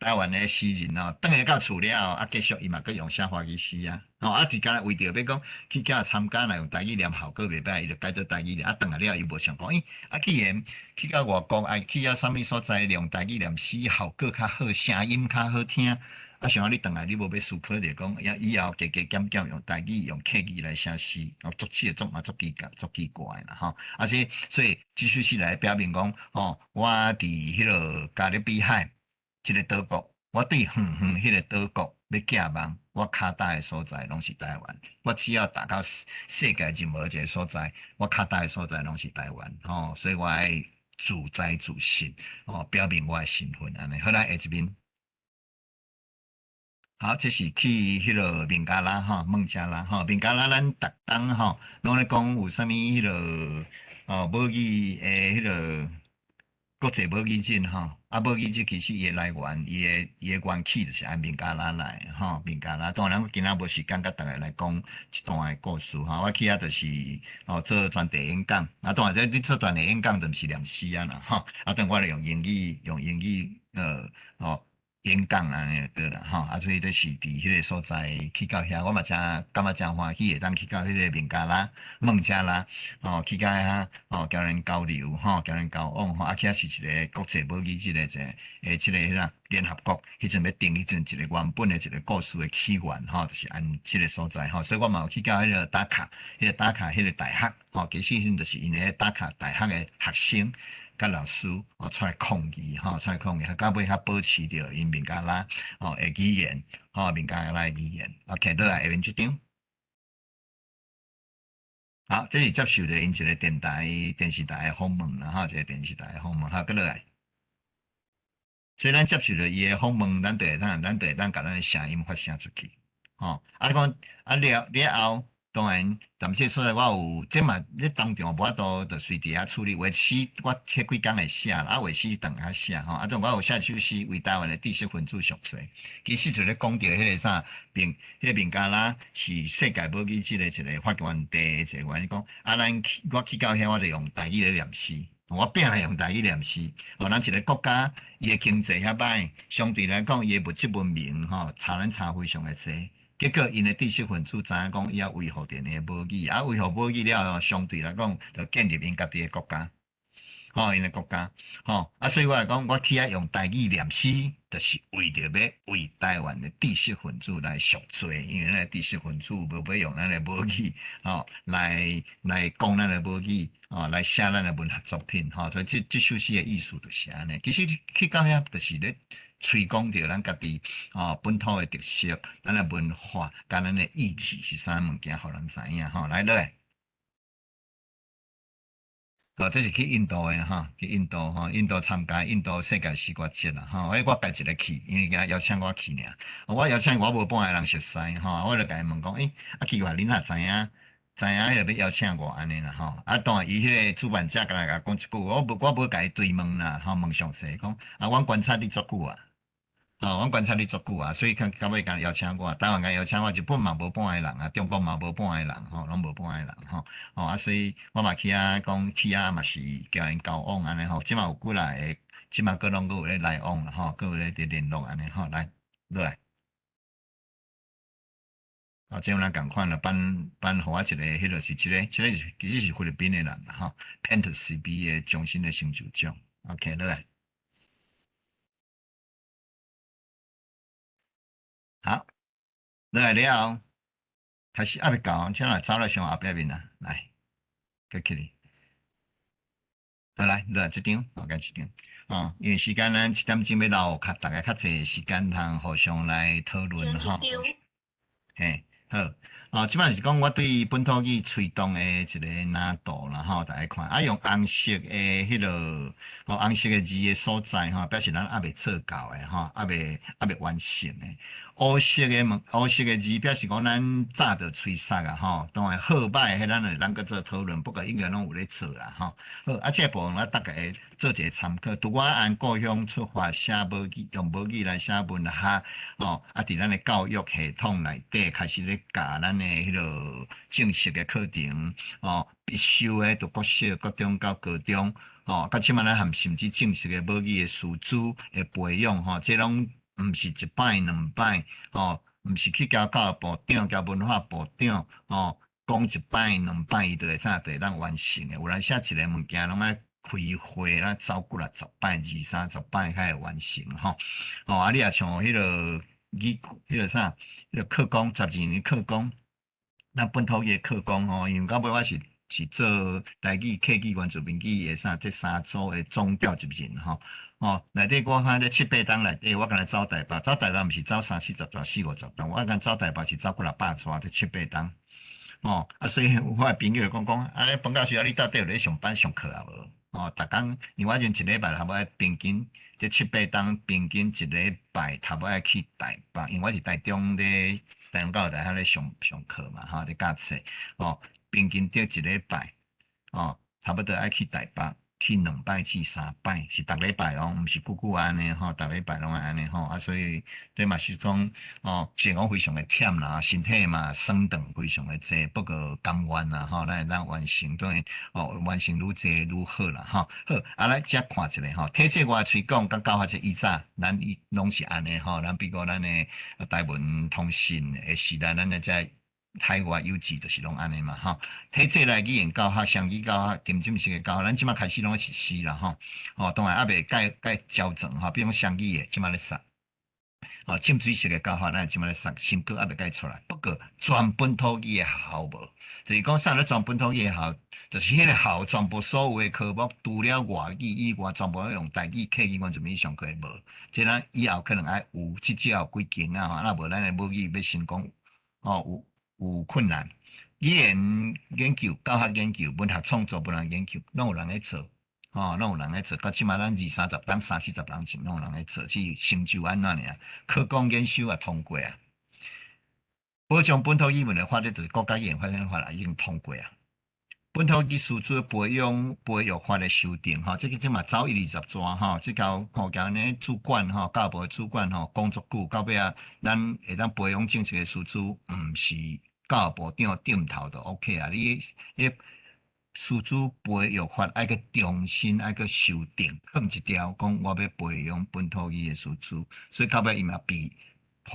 台灣的詩人哦，轉來到厝了後，啊，繼續伊嘛閣用寫華語詩啊。吼，啊，是干焦為著欲講去遮參加，若用台語念效果袂䆀，伊就改做台語念。啊，轉來了伊無想講，欸，啊，既然去到外國，愛去遐啥物所在用台語念詩，效果較好，聲音較好聽。啊，想講你轉來，你無欲思考著講，以以後加加減減用台語、用客語來寫詩，哦，足這個足嘛足奇怪、足奇怪啦吼。啊，這所以這首詩來表明講，吼，我佇彼个加勒比海這个島國，我對遠遠彼个島國欲寄望，我跤踏的所在攏是台灣。我只要踏到世界任何一个所在，我跤踏的所在攏是台灣，吼，所以我愛自在自信，哦，表明我的身份按呢。好來，下一面。好，這是去彼个孟加拉吼，孟加拉吼，孟加拉咱逐冬吼，攏咧講有啥物彼个哦，母語的彼个國際母語日吼，啊，母語日其實伊的來源，伊的源起就是按孟加拉來吼，孟加拉。當然，我今仔無時間佮逐家來講這段的故事吼，我去遐就是哦做專題演講，啊，當然這你做專題演講就毋是念詩啊啦吼，啊，當我來用英語，用英語哦。演講按呢對啦吼，啊，所以就是佇彼個所在去到遐，我嘛誠感覺誠歡喜，會當去到彼个孟加拉、孟加拉，吼，去到遐吼，共人交流吼，共人交往吼，啊，去遐是一个國際母語日的一个，這个彼啦聯合國彼陣欲定彼陣一個原本的一個故事的起源吼，就是按這个所在吼，所以我嘛有去到彼个達卡，彼个達卡彼個大學吼，其實彼陣就是𪜶个達卡大學的學生。佮老師哦出來抗議吼，出來抗議，到尾較保持著𪜶孟加拉吼的語言，吼孟加拉的語言。OK，落來下面這張。好，這是接受著𪜶一个電台、電視台的訪問啦，吼，一个電視台的訪問，好，閣落來。所以咱接受著伊的訪問，咱就會當共咱的聲音發聲出去，吼。啊，你講啊了了後。當然，但是所在我有這嘛，你當場無法度就隨佇遐處理。有的詩我彼幾工會寫，啊，有的詩轉較寫吼。啊，當我有寫一首詩為台灣的知識分子贖罪，其實就咧講著彼个啥，彼个孟加拉是世界母語日的一個發源地的一個原因講，啊，咱去我去到遐，我就用台語咧念詩，我拼來用台語念詩。哦，咱一个國家伊的經濟遐䆀，相對來講伊的物質文明吼，差咱差非常的濟。結果，𪜶的知識分子知影講，伊愛維護著𪜶的母語，啊，維護母語了後，相對來講，就建立𪜶家己的國家，吼，𪜶的國家，吼，啊，所以我來講，我去遐用台語念詩，就是為著欲為台灣的知識分子來贖罪，因為咱的知識分子無欲用咱的母語，吼，來講咱的母語，吼，來寫咱的文學作品，吼，所以這首詩的意思就是按呢。其實去到遐就是咧推廣著咱家己吼本土的特色，咱的文化，佮咱的意志是啥物件，予人知影吼。來落來，哦，這是去印度的吼，去印度吼，印度參加印度世界詩歌節啦吼。我家己一个去，因為伊邀請我去爾。我邀請我無半个人熟似吼，我就共伊問講，欸，啊奇怪，恁哪知影？知影彼个欲邀請我按呢啦吼。啊，當然伊彼個主辦者敢若共講一句，我無共伊追問啦，吼，問詳細講，啊，阮觀察你足久啊。哦，阮觀察你足久啊，所以到尾共邀請我，台灣共邀請我，日本嘛無半个人啊，中國嘛無半个人吼，攏無半个人吼。哦啊，所以我嘛去遐講，去遐嘛是共𪜶交往按呢吼，這馬有幾若个，這馬閣攏閣有咧來往啦吼，閣有咧佇聯絡按呢吼，來落來。哦，這有咱仝款啦，頒予我一个，彼个是這个，這个是其實是菲律賓的人啦吼，PEN 慈悲的終身的成就獎，OK，落來。好，落來了後，開始猶未到，請來走來上後壁面啊，來，閣起來。好來，落來這張，好，這張，哦，因為時間咱七點鐘欲留較逐家較濟時間通互相來討論吼。嘿，好，哦，這擺是講我對本土語催動的一個難度啦，吼，大家看，啊，用紅色的彼個，哦，紅色的字的所在，吼，表示咱猶未做到的，吼，猶未完成的。烏色的物，烏色的字表示講咱早就催殺啊，吼，當然好歹，彼咱會當閣做討論，不過應該攏有咧做啊，吼。好，啊，這個部分我逐家做一個參考。拄我按故鄉出發寫母語，用母語來寫文學，吼，啊，佇咱的教育系統內底開始咧教咱的彼個正式的課程，吼，必修的讀國小、國中到高中，吼，到這擺咱含甚至正式的母語的師資的培養，吼，這攏毋是一擺兩擺，吼，毋是去交教育部長、交文化部長，吼，講一擺兩擺，伊就會怎就會當完成的。有當時一个物件攏愛開會，咱走幾若十擺、二三十擺才會完成，吼。哦，啊，你若像彼个語，彼个啥，彼个課綱，12年課綱，咱本土語的課綱吼，因為到尾我是做台語、客語、原住民語的啥，這三組的總召集人吼。哦，內底我看這七八冬內底，我敢若走台北，走台北毋是走三四十逝、四五十站，我敢走台北是走幾若百逝，這七八冬。哦，啊，所以我的朋友就講講，啊，彭教授啊，你到底有咧上班上課啊無？哦，逐工，因為我陣一禮拜差不多平均，這七八冬平均一禮拜差不多愛去台北，因為我佇台中咧，台中教育大學咧上上課嘛，吼，咧教冊，哦，平均得一禮拜，哦，差不多愛去台北。去兩擺至三擺，是逐禮拜哦，毋是久久按呢吼，逐禮拜攏愛按呢吼，啊，所以這嘛是講哦，雖然講非常的忝啦，身體嘛酸痛非常的濟，不過甘願啦吼，咱會當完成，當然哦，完成愈濟愈好啦吼。好，啊來遮看一下吼，體制外推廣佮教法這以早，咱攏是按呢吼，咱比如咱的台文通信的時代，咱的這海外有志就是攏按呢嘛吼，體制內語言教學、雙語教學、沉浸式的教學，咱這擺開始攏實施啦吼。哦，當然猶未蓋蓋矯正吼，比如講雙語的，這擺咧殺。哦，浸水式的教法，咱這擺咧殺，成果猶未蓋出來。不過全本土語的學校無，就是講啥咧？全本土語的學校，就是彼个學校全部所有的科目，除了外語以外，全部用台語、客語、原住民上課的無。這咱以後可能愛有至少有幾間啊，吼，若無咱的母語欲成功，哦有。有困難，語言研究、教學研究、文學創作、文學研究，攏有人咧做，吼，攏有人咧做。到這擺咱二三十冬、三四十冬前，攏有人咧做，去成就按怎爾？課綱研修也通過啊。保障本土語文的法律，就是國家語言發展法已經通過啊。本土語師資培養培育法的修訂，吼，這個這嘛走一二十逝吼，這交吼交呢主管吼，教育部的主管吼，講足久，到尾啊，咱會當培養正式的師資，毋是教育部長點頭就 OK 啊！你彼師資培育法愛閣重新愛閣修訂，放一條講我欲培養本土語的師資，所以到尾伊嘛變，予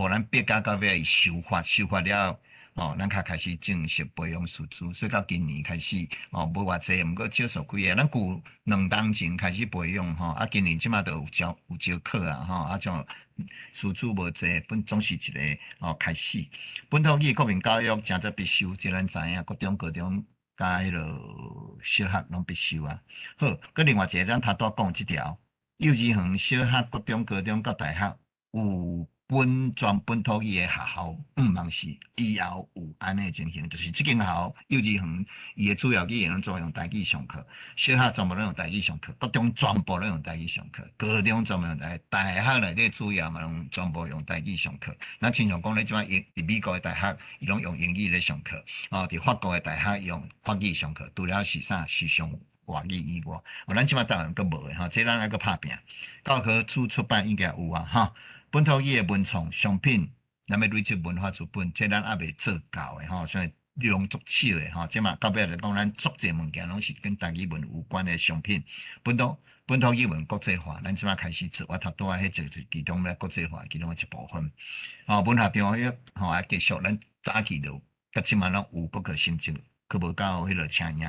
咱逼到到尾伊修法，修法了後，哦，咱才開始正式培養師資，所以到今年開始，哦，無偌濟，毋過少數幾个，咱舊兩冬前開始培養吼，啊，今年這擺都有招有招考啊，吼，啊，種師資無濟，本總是一個哦開始。本土語國民教育誠濟必修，這咱知影，國中、高中佮彼个小學攏必修啊。好，閣另外一個咱頭拄講這條，幼稚園、小學、國中、高中佮大學有本全本土語的學校，毋望是以後有按呢情形，就是這間學校幼稚園伊的主要語言攏全用台語上課，小學全部攏用台語上課，國中全部攏用台語上課，高中全部用台語，大學內底主要嘛攏全部用台語上課。咱親像講咧，這擺英佇美國的大學，伊攏用英語咧上課，哦，佇法國的大學用法語上課，除了是啥是上外語以外，哦，咱這擺台灣閣無的吼，這咱愛閣拍拼。教科書出版應該有啊，吼。本土語的文創商品，咱欲累積文化資本，這咱猶未做到的吼，所以量足少的吼。這嘛到尾來講，咱足濟物件攏是跟台語文有關的商品。本土語文國際化，咱這擺開始做，我頭拄仔彼就是其中咧國際化其中的一部分。吼，文學中迄吼啊繼續，咱早期就到這擺攏有，不過成績閣無夠彼個請影。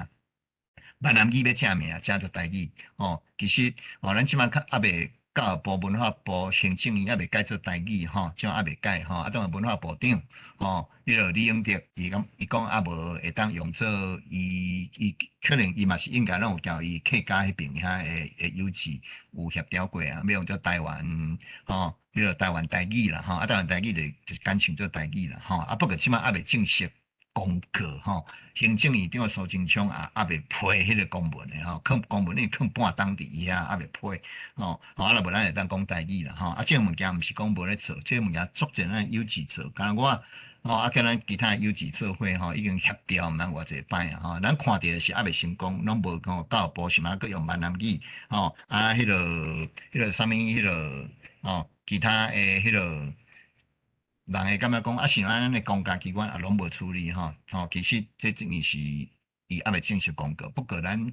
閩南語欲正名，正做台語吼。其實吼，咱這擺較猶未。教育部、文化部、行政院猶未改做台語吼，這猶未改吼。啊，當然文化部長吼，彼个李永得，伊講伊講猶無會當用做伊伊可能伊嘛是應該攏有交伊客家彼邊遐的的有志有協調過啊，欲用做台灣吼，彼个台灣台語啦吼，啊台灣台語就簡稱做台語啦吼，啊不過這擺猶未正式公告吼，行政院長蘇貞昌也猶未批彼个公文的吼，囥公文已經囥半冬佇遐，猶未批吼，啊若無咱會當講台語啦吼，啊這个物件毋是講無咧做，這个物件足濟咱有志做，敢若我吼啊佮咱其他有志做伙吼，已經協調毋知偌濟擺啊吼，咱看著的是猶未成功，攏無講教育部是嘛閣用閩南語吼，啊彼个啥物彼个吼，其他的彼个。人會感覺講啊，像按呢咱的公家機關也攏無處理吼，吼，其實這等於是伊猶未正式公告，不過咱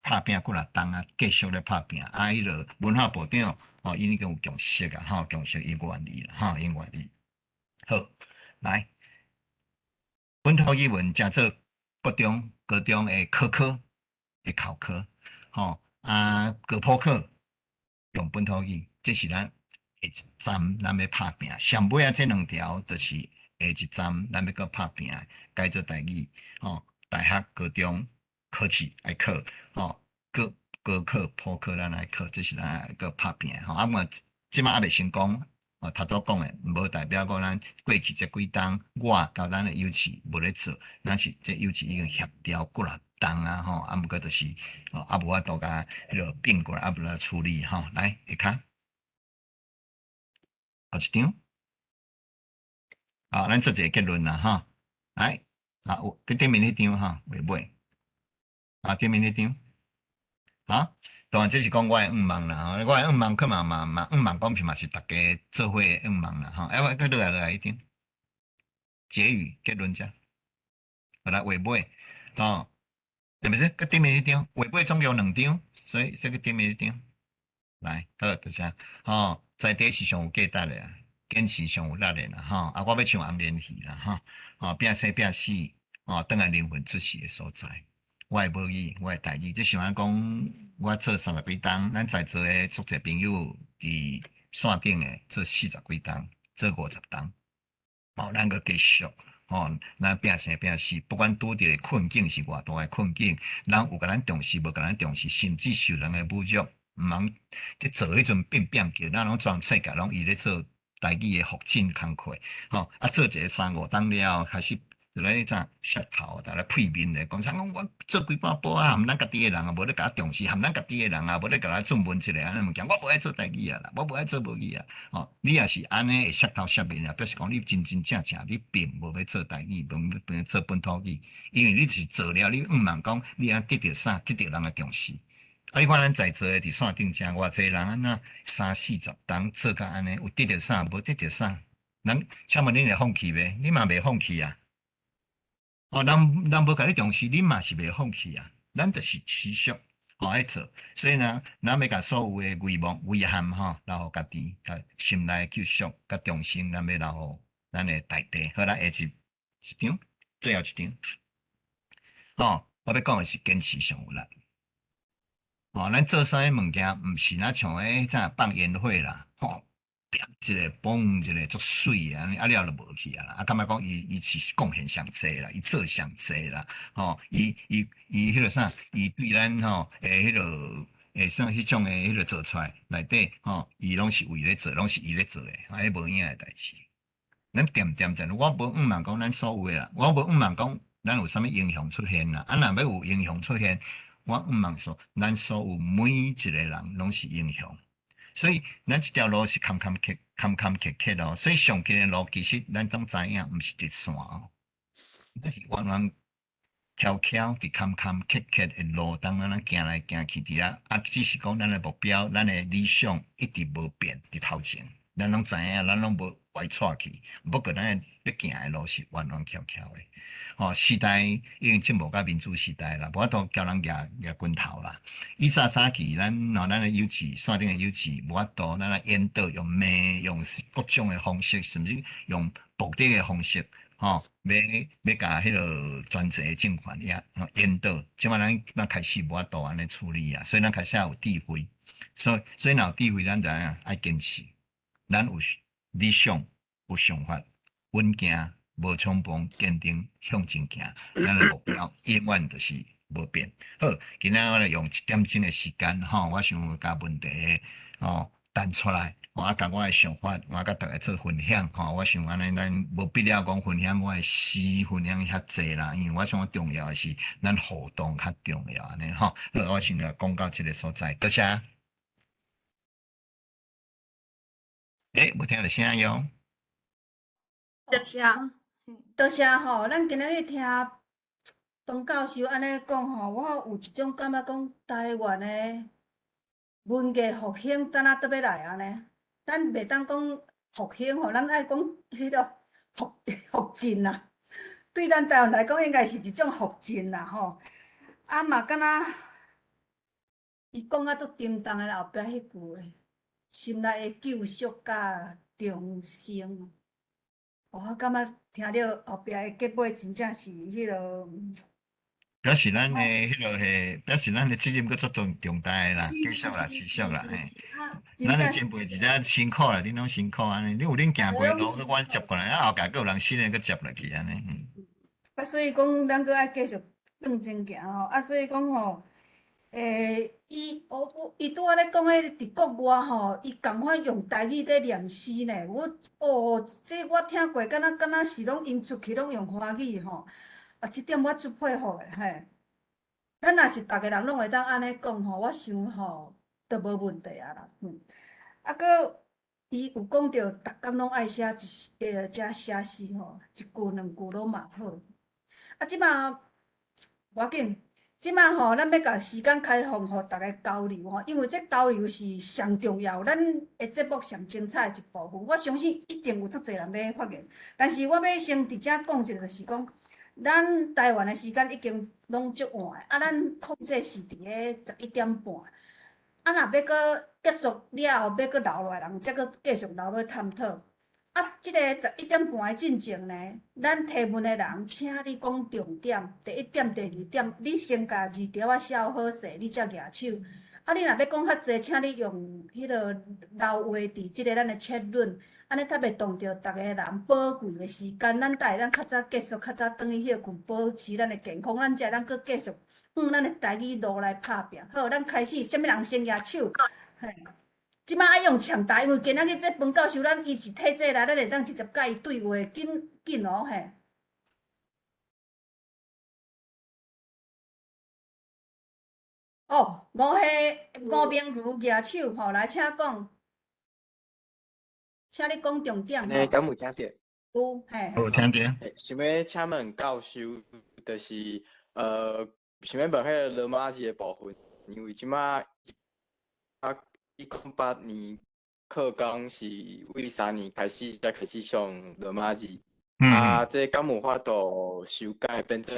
拍拚幾若冬啊，繼續咧拍拚，啊，彼个文化部長吼，伊已經有共識啊，吼，共識伊願意啦，吼，伊願意。好，來，本土語文誠做國中、高中的考科的考科，吼，啊，高普考用本土語，這是咱下一站咱欲拍拚，上尾仔這兩條就是下一站咱欲閣拍拚，改做台語，吼，大學、高中考試愛考，吼，高高考、普考咱愛考，這是咱愛閣拍拚，吼，啊，嘛這擺猶未成功，哦，頭拄講的，無代表講咱過去這幾冬，我佮咱的有志無咧做，咱是這有志已經協調幾若冬啊，吼，啊，毋過就是，哦，猶無法度共彼个變過來，猶無來處理，吼，來，下跤。後一張，好，咱做一個結論啦，吼，來，啊，有佇頂面彼張吼，尾尾，啊，頂面彼張，好，當然這是講我的願望啦，吼，我的願望可嘛嘛嘛願望講是嘛是逐家做伙的願望啦，吼，哎，我閣落來落來彼張，結語結論遮，好來尾尾，吼，是毋是？閣頂面彼張，尾尾總共兩張，所以這個頂面彼張，來，好，就是吼。在地是上有價值的啊，堅持上有力的啦，吼！啊，我欲唱紅蓮戲啦，吼！吼，拼生拼死，吼，轉來靈魂出世的所在。我的母語，我的台語，這是按講，我做三十幾冬，咱在座的足濟朋友佇線頂的做40幾冬，做50冬，吼，咱閣繼續，吼，咱拼生拼死，不管拄著的困境是偌大的困境，人有共咱重視，無共咱重視，甚至受人的侮辱。毋通佇做彼陣變變叫，咱攏全世界攏伊咧做台語的復振工課，吼啊做一个三五冬了後，開始就來怎舌頭，就來屁面咧，講啥講我做幾百步啊，含咱家己的人啊，無咧共我重視，含咱家己的人啊，無咧共咱進問一下按呢物件，我無愛做台語啊啦，我無愛做母語啊，吼，你若是按呢會舌頭舌面啊，表示講你真真正正你並無欲做台語，無欲做本土語，因為你是做了，你毋茫講你按得著啥，得著人的重視。啊！你看咱在座的佇線頂遮偌濟人按怎三四十冬做甲按呢，有得著啥？無得著啥？咱請問恁會放棄袂？你嘛袂放棄啊？哦，人人無共你重視，你嘛是袂放棄啊？咱就是持續吼愛做，所以呢，咱欲共所有的遺忘、遺憾吼，留予家己，共心內的救贖、共重生，咱欲留予咱的大地。好，咱下一張，最後一張。吼，我欲講的是堅持上有力。哦，咱做啥物物件，毋是若像彼啥放煙火啦，吼，啪一个，嘣一个，足媠的，按呢啊了就無去啊啦。啊，感覺講伊伊是貢獻上濟啦，伊做上濟啦，吼，伊伊伊彼个啥，伊對咱吼，彼个啥彼種的彼个做出來內底，吼，伊攏是為咧做，攏是伊咧做的，啊，彼無影的代誌。咱恬恬恬，我無向望講咱所有的啦，我無向望講咱有啥物英雄出現啦，啊，若欲有英雄出現。我向望說，咱所有每一個人攏是英雄，所以咱這條路是坎坎坷坎坎坷坷哦。所以上緊的路其實咱攏知影，毋是直線哦，咱是彎彎曲曲佇坎坎坷坷的路當中，咱行來行去佇遐，啊，只是講咱的目標、咱的理想一直無變佇頭前，咱攏知影，咱攏無歪掣去。不過咱咧行的路是彎彎曲曲的。吼，時代已經進步到民主時代啦，無法度交人舉舉拳頭啦。以早早期，咱吼咱的有志，線頂的有志，無法度，咱來引導用罵，用各種的方式，甚至用暴力的方式，吼，欲欲共彼个專制的政權也引導。這擺咱咱開始無法度按呢處理啊，所以咱開始有智慧。所以所以若有智慧，咱就愛愛堅持。咱有理想，有想法，穩行。無衝動，堅定向前行，咱的目標永遠就是無變。好，今仔我來用一點鐘的時間，吼，我想共問題，吼。彈出來，我啊，共我的想法，我佮大家做分享吼。我想按呢，咱無必要講分享我的詩，分享遐濟啦，因為我想重要的是咱互動較重要按呢吼。好，我先來講到這個所在，多謝。欸，無聽著聲喲。多謝，多謝吼。咱今仔日聽彭教授按呢講吼，我有一種感覺講台灣的文藝復興等下倒欲來按呢。咱袂當講復興吼，咱愛講彼個復振啦。對咱台灣來講，應該是一種復振啦吼。啊嘛，敢若伊講啊足沉重的後壁彼句的，心內的救贖佮重生。我感覺聽著後壁的結尾，真正是彼個。表示咱的彼個嘿，表示咱的責任閣足重大的啦，繼續啦，持續啦，嘿。咱的前輩一直辛苦啦，恁攏辛苦按呢，你有恁行過路，閣阮接過來，啊後壁閣有人新的閣接落去按呢。啊，所以講，咱閣愛繼續向前行吼。啊，所以講吼，伊我伊拄仔咧講彼佇國外吼，伊仝款用台語咧念詩呢。我哦，這我聽過，敢若是攏𪜶出去攏用華語吼。啊，這點我足佩服的嘿。咱若是逐个人攏會當按呢講吼，我想吼，都無問題啊啦。啊，閣伊有講著，逐工攏愛寫一遮寫詩吼，一句兩句攏嘛好。啊，這馬無要緊，這馬吼，咱欲共時間開放，予逐家交流吼，因為這交流是上重要，咱的節目上精彩的一部分。我相信一定有足濟人欲發言，但是我欲先佇遮講一下，就是講，咱台灣的時間已經攏足晚，啊，咱控制是佇咧11點半。啊，若欲閣結束了後，欲閣留落來人，才閣繼續留落探討。啊，這個十一點半的進前呢，咱提問的人，請你講重點，第一點、第二點，你先共字條仔寫好勢，你才舉手。啊，你若欲講較濟，請你用彼個留話佇這個咱的 chat room，按呢才袂擋著逐个人寶貴的時間。咱才會當較早結束，較早轉去歇睏，保持咱的健康，咱才會當閣繼續向咱的台語路來拍拚。好，咱開始，啥物人先舉手？嘿，這馬愛用搶答，因為今仔日這彭教授，咱伊是體制內，咱會當直接佮伊對話，緊緊哦嘿。哦，吳彼吳明如舉手吼，來請講，請你講重點。欸，敢有聽著？有，嘿。有聽著。想欲請問教授，就是想欲問彼个羅馬字的部分，因為這馬啊，108年課綱是為3年開始才開始上羅馬字，啊，這敢有法度修改變做？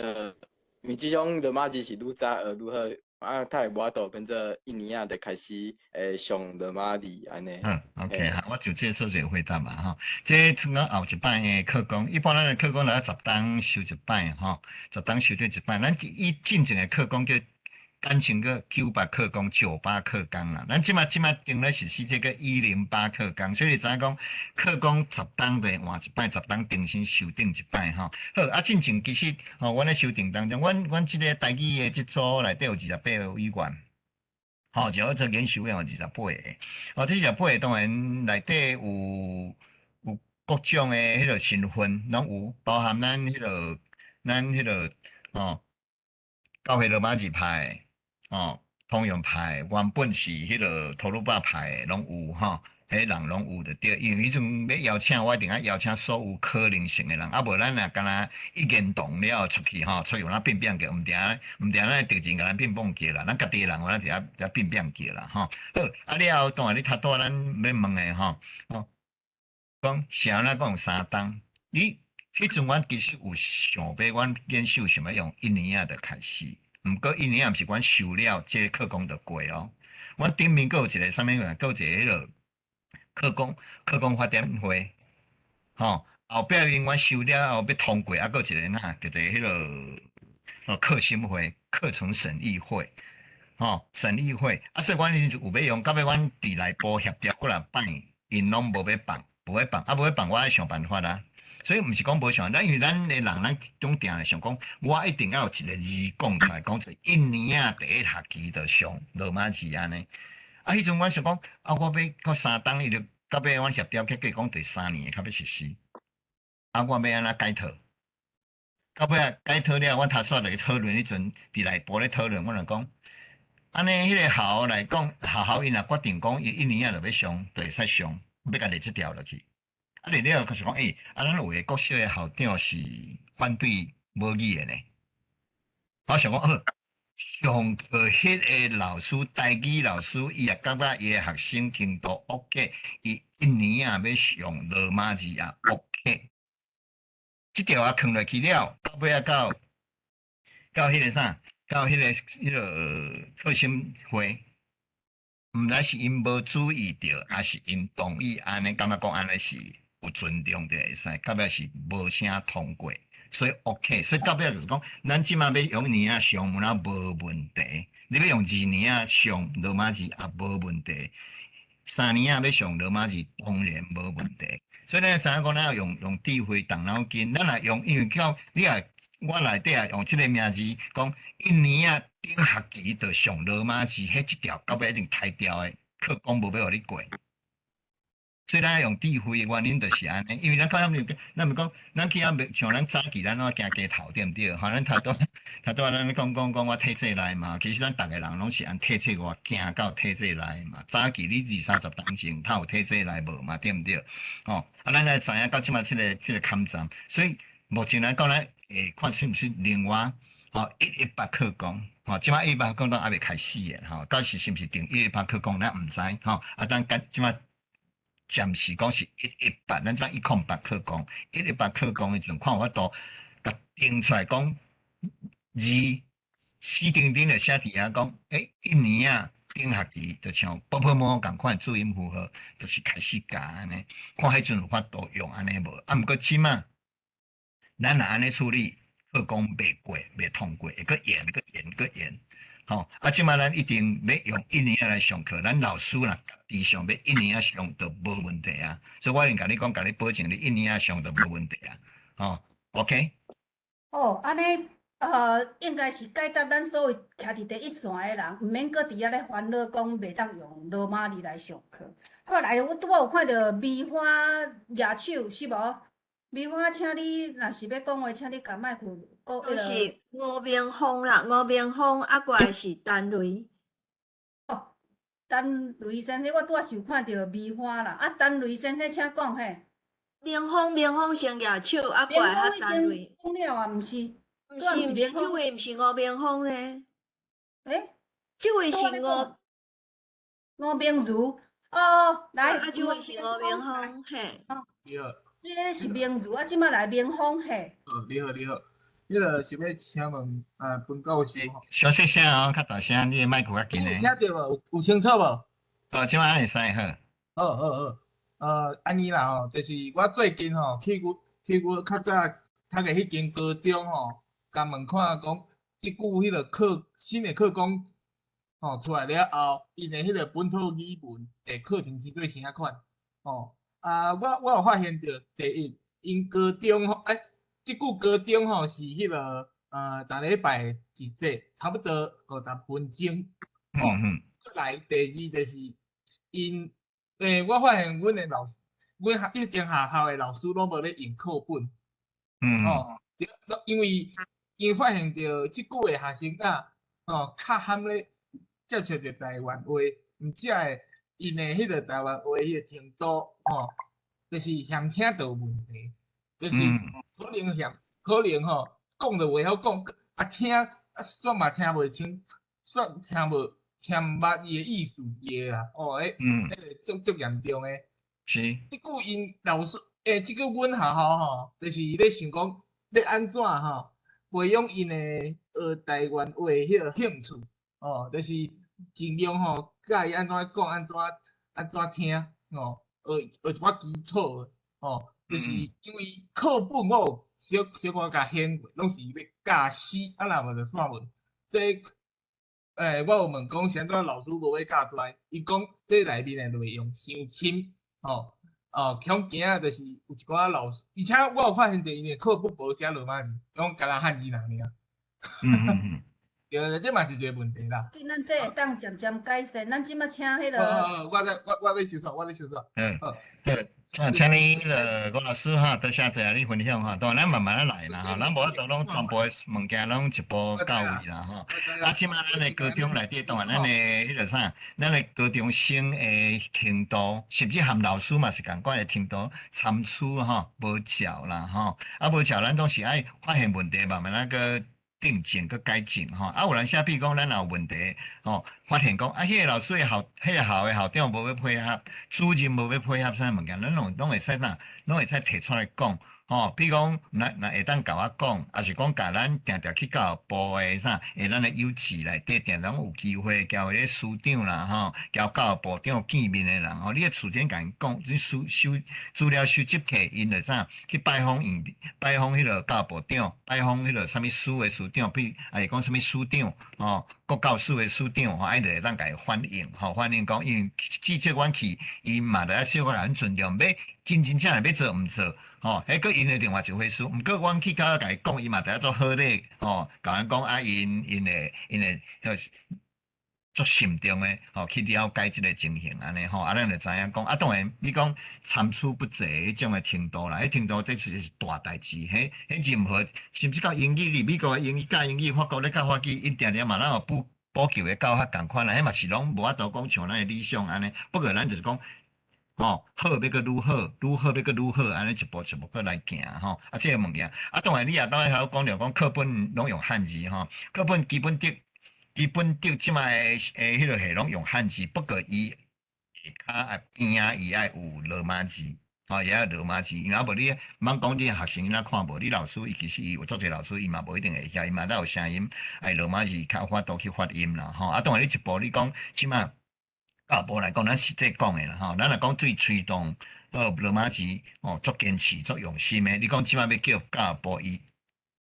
因為這種羅馬字是愈早學愈好，啊，較會無法度變做一年仔就開始會上羅馬字按呢。嗯，OK，好，我就這做一個回答嘛吼。這像講後一擺的課綱，一般咱的課綱來10冬修一擺吼，10冬修對一擺。咱以進前的課綱叫簡稱叫98課綱、98課綱啦。咱這馬定咧實施這個108課綱，所以你知影講課綱十冬就會換一擺，十冬重新修訂一擺吼。好，啊，進前其實吼，阮咧修訂當中，阮這個台語的這組內底有28個委員，吼，就做研修的有28個。哦，這28個當然內底有各種的彼個身份，攏有，包含咱彼個咱彼個吼，教會羅馬字派。哦，通用派原本是彼個土魯巴派的，攏有吼，彼人攏有就對。因為彼陣欲邀請，我一定愛邀請所有可能性的人，啊無咱若敢若一言堂了出去吼，出去有哪變變叫，毋定毋定咱敵人共咱變變叫啦，咱家己的人有哪佇遐遐變變叫啦吼。好，啊了後當然你頭拄仔咱欲問的吼，哦，講是按怎講有三冬，你彼陣阮其實有想欲，阮研修想欲用一年仔就開始。毋過一年仔毋是阮修了，這個課綱就過哦。阮頂面閣有一個啥物物，閣有一個彼個課綱發展會，吼，後壁因阮修了後欲通過，啊，閣有一個哪叫做彼個課審會、課程審議會，吼，審議會。啊，所以阮彼陣有欲用，到尾阮佇內部協調幾若擺，𪜶攏無欲放，無欲放，啊，無欲放，我愛想辦法啊。所以毋是講無想，咱因為咱的人，咱總定會想講，我一定要有一個字講出來，講一年仔第一學期就上羅馬字按呢。啊，彼陣我想講，啊，我欲閣三冬，伊就到尾阮協調結果講第三年較欲實施。啊，我欲按怎解套？到尾啊解套了，阮頭先就去討論彼陣，佇內部咧討論，阮就講，按呢彼个學校來講，學校𪜶若決定講伊一年仔就欲上，就會使上，欲共列這條落去。啊，列了就是講，欸，啊，咱有的國小的校長是反對母語的呢。我想講，好，上課彼个老師，台語老師，伊也感覺伊的學生程度 OK，伊一年仔欲上羅馬字也 OK。這條啊囥落去了，到尾仔到到彼个啥，到彼个課審會，毋知是𪜶無注意著，抑是𪜶同意按呢，感覺講按呢是有尊重就會使，到尾是無聲通過，所以 OK。所以到尾就是講，咱這馬欲用一年仔上，有哪無問題？你欲用二年仔上羅馬字也無問題，三年仔欲上羅馬字當然無問題。所以咱知影講，咱要用智慧動腦筋，咱若用，因為叫你若我內底啊用這个名字講，一年仔頂學期就上羅馬字，彼這條到尾一定刣掉的，課綱無欲予你過。所以咱用智慧的原因就是按呢，因為咱較咱咱毋講，咱去遐像咱早期咱攏驚街頭對毋對？吼，咱頭拄頭拄咱講講講我體制內嘛，其實咱逐个人攏是按體制外行到體制內嘛。早期你二三十年前，較有體制內無嘛，對毋對？吼，啊，咱來知影到這馬這個坎站，所以目前來講，咱會看是毋是另外吼118課綱，吼，這馬118課綱都猶未開始的吼，到時是毋是定118課綱，咱毋知吼。啊，咱甲這馬暫時講是一一八，咱這馬108課綱，一一八課綱的時陣，看有法度共定出來講，字死釘釘的寫佇遐講，欸，一年仔頂學期就像ㄅㄆㄇ仝款注音符號，就是開始教按呢，看彼陣有法度用按呢無？啊，毋過這馬，咱若按呢處理，課綱袂過，袂通過，會閣延，閣延，閣延。吼，啊，這馬咱一定欲用一年仔來上課，咱老師若家己想欲一年仔上就無問題啊。所以我已經共你講，共你保證，你一年仔上就無問題啊。吼，OK？哦，按呢，應該是解答咱所有徛佇第一線的人，毋免閣佇遐咧煩惱講袂當用羅馬字來上課。好，來，我拄仔有看著梅花舉手，是無？梅花，請你若是欲講話，請你共麥克講。就是吳明鳳啦，吳明鳳啊，過來是陳雷。哦，陳雷先生，我拄仔是有看著梅花啦。啊，陳雷先生，請講嘿。明鳳，明鳳先舉手，啊，過來較陳雷。講了啊，毋是？毋是，毋是，這位毋是吳明鳳咧。欸？這位是吳吳明如。哦，來，啊，這位是吳明鳳，嘿。你好。這个是明如，啊，這馬來明鳳嘿。哦，你好，你好，彼个是欲請問啊，彭教授吼。小細聲哦，較大聲，你的麥克較近咧。有聽著無？有清楚無？哦，這馬會使好。好好好，按呢啦吼，就是我最近吼去阮較早讀的彼間高中吼，共問看講，這久彼个課新的課綱吼出來了後，𪜶的彼个本土語文的課程是做啥款？吼。啊，我有發現著，第一，𪜶高中吼，欸，這久高中吼是彼个逐禮拜一節，差不多50分鐘。吼，過來第二就是，𪜶，欸，我發現阮的老，阮學彼間學校的老師攏無咧用課本。吼，對，因為𪜶發現著這久的學生仔，吼，較罕咧接觸著台灣話，毋才會𪜶的彼个台灣話彼个程度，吼，就是嫌聽著有問題，就是可能嫌，可能吼講就袂曉講，啊聽啊煞嘛聽袂清，煞聽無聽毋捌伊的意思伊啦，哦，彼彼个足足嚴重的。這久𪜶老師，欸，這久阮學校吼，就是咧想講欲按怎吼，培養𪜶的學台灣話彼个興趣，哦，就是盡量吼教伊按怎講，按怎按怎聽，吼，學學一寡基礎的，吼，就是因為課本我有小小可共顯過，攏是欲教死，啊若無就煞無。這，欸，我有問講，是按怎老師無欲教出來？伊講這內面的內容傷深，吼，哦，恐驚就是有一寡老師，而且我有發現著𪜶的課本無寫羅馬字，攏干焦漢字爾爾。對，這嘛是一個問題啦。見咱這會當漸漸改善，咱這馬請彼個。好，我在我我咧收煞，我咧收煞。嗯，好。啊，請你彼个吳老師哈，多謝謝你分享哈，當然咱慢慢仔來啦吼，咱無法度攏全部的物件攏一步到位啦吼。啊，這馬咱的高中內底，當然咱的彼个啥，咱的高中生的程度，甚至含老師嘛是仝款的程度參差吼，無照啦吼。啊，無照，咱總是愛發現問題，慢慢仔閣訂正、閣改進吼。啊，有當時比如講，咱若有問題吼，發現講啊，彼个老師的校，彼个校的校長無欲配合，主任無欲配合啥物件，咱攏會使哪，攏會使提出來講吼。比如講，若若會當共我講，抑是講共咱定定去教育部的啥，會咱的有志內底定攏有機會交彼个司長啦吼，交教育部長見面的人吼，你咧事先共𪜶講，你收收資料收集起，𪜶就啥去拜訪院，拜訪彼个教育部長，拜訪彼个啥物司的司長，比抑是講啥物司長吼，國教署的司長吼，啊，就會當共伊反映吼，反映講，因為至少阮去，𪜶嘛著愛小可共阮尊重，欲真真正正欲做毋做，吼，彼閣𪜶的另外一回事。毋過阮去到共伊講，伊嘛著愛做好禮，吼，共阮講啊，𪜶會就是足慎重的，吼，去了解這个情形按呢吼，啊，咱就知影講，啊，當然你講參差不齊彼種的程度啦，彼程度這是大代誌，彼彼任何甚至到英語，你美國的英語教英語，法國咧教法語，𪜶定定嘛攏有補補救的教法仝款啦，彼嘛是攏無法度講像咱的理想按呢。不過咱就是講，吼，好欲閣愈好，愈好欲閣愈好，按呢一步一步閣來行吼。啊，這个物件，啊，當然你也當然講著講課本攏用漢字吼，課本基本的。基本的這馬的的彼个系攏用漢字，不過伊下跤邊仔伊愛有羅馬字，吼，伊愛羅馬字，因為啊無你茫講你學生囡仔看無，你老師伊其實伊有足濟老師伊嘛無一定會曉，伊嘛愛有聲音，愛羅馬字較有法度去發音啦，吼。啊，當然你一步你講這馬教育部來講，咱實際講的啦，吼，咱若講對推動羅馬字，哦，足堅持、足用心的，你講這馬欲叫教育部伊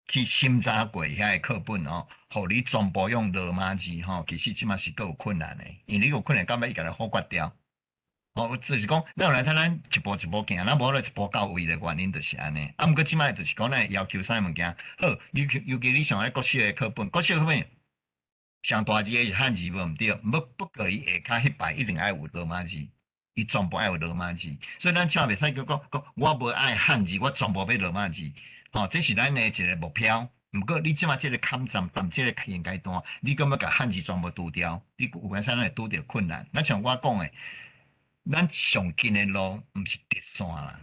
去審查過遐个課本哦，予你全部用羅馬字吼，其實這馬是閣有困難的，因為你有困難，到尾伊共你否決掉。哦，就是講，咱來睇咱一步一步行，咱無咧一步到位的原因就是按呢。啊，毋過這馬就是講，咱要求啥物件好，尤其尤其你像彼國小的課本，國小課本上大字的是漢字無毋對，不不過伊下跤彼排一定愛有羅馬字，伊全部愛有羅馬字，所以咱這馬袂使閣講講，我無愛漢字，我全部欲羅馬字。吼，這是咱的一個目標。毋過你這馬這个坎站，踮這个現階段，你閣欲共漢字全部除掉，你有影啥咱會拄著困難。咱像我講的，咱上近的路毋是直線啦，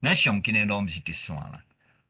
咱上近的路毋是直線啦。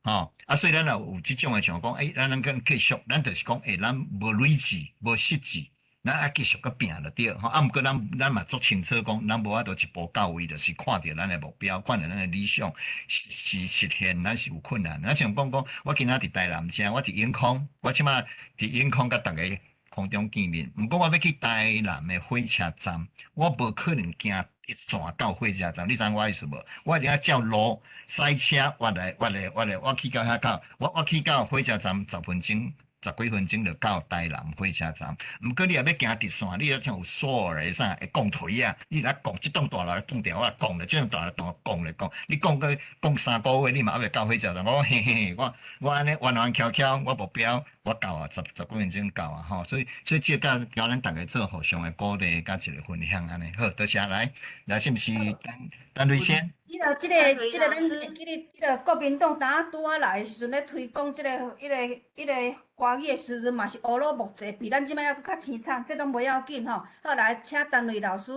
吼，啊，所以咱若有這種的想講，欸，咱咱閣繼續，咱就是講，欸，咱無累積，無失志，咱愛繼續閣拼就對。吼，啊，毋過咱咱嘛足清楚講，咱無法度一步到位，就是看著咱的目標，看著咱的理想是是實現，咱是有困難。咱像講講，我今仔佇台南遮，我佇永康，我這馬佇永康佮逐家空中見面。毋過我欲去台南的火車站，我無可能行直線到火車站，你知影我意思無？我一定愛照路駛車，我來我來我來，我去到遐到，我我去到火車站十分鐘。十幾分鐘就到台南火車站。毋過你若欲行直線，你若像有索爾的啥會摃腿仔，你若摃這棟大樓摃掉，我摃咧，這棟大樓摃咧摃，你摃過摃3個月，你嘛猶未到火車站。我講嘿嘿，我我按呢彎彎蹺蹺，我目標我到啊，十十幾分鐘到啊吼。所以所以這個共咱逐家做互相的鼓勵，佮一個分享按呢。好，多謝來，來是毋是陳陳瑞先？以後這个這个，咱會記得，彼个國民黨當拄仔來的時陣咧推廣這个、彼个、彼个華語的時陣，嘛是烏魯木齊，比咱這擺猶閣較凄慘，這攏無要緊吼。好，來，請陳瑞老師。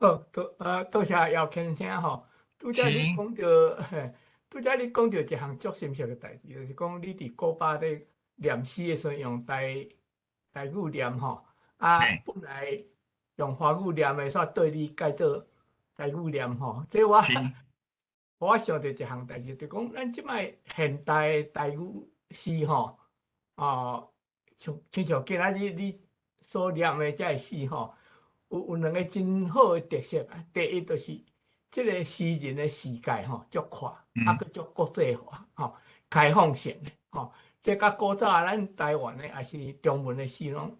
好，多啊，多謝姚先生吼。拄才你講著，嘿，拄才你講著一項足深刻的代誌，就是講你佇古巴咧念詩的時陣用台台語念吼，啊，本來用華語念的，煞對你改做台語念吼，這我我想著一項代誌，就講咱這擺現代台語詩吼，哦，像親像今仔日你所念的這个詩吼，有有兩个真好的特色。第一就是這个詩人的視界吼足闊，啊閣足國際化吼，開放性的吼，這佮古早咱台灣的抑是中文的詩攏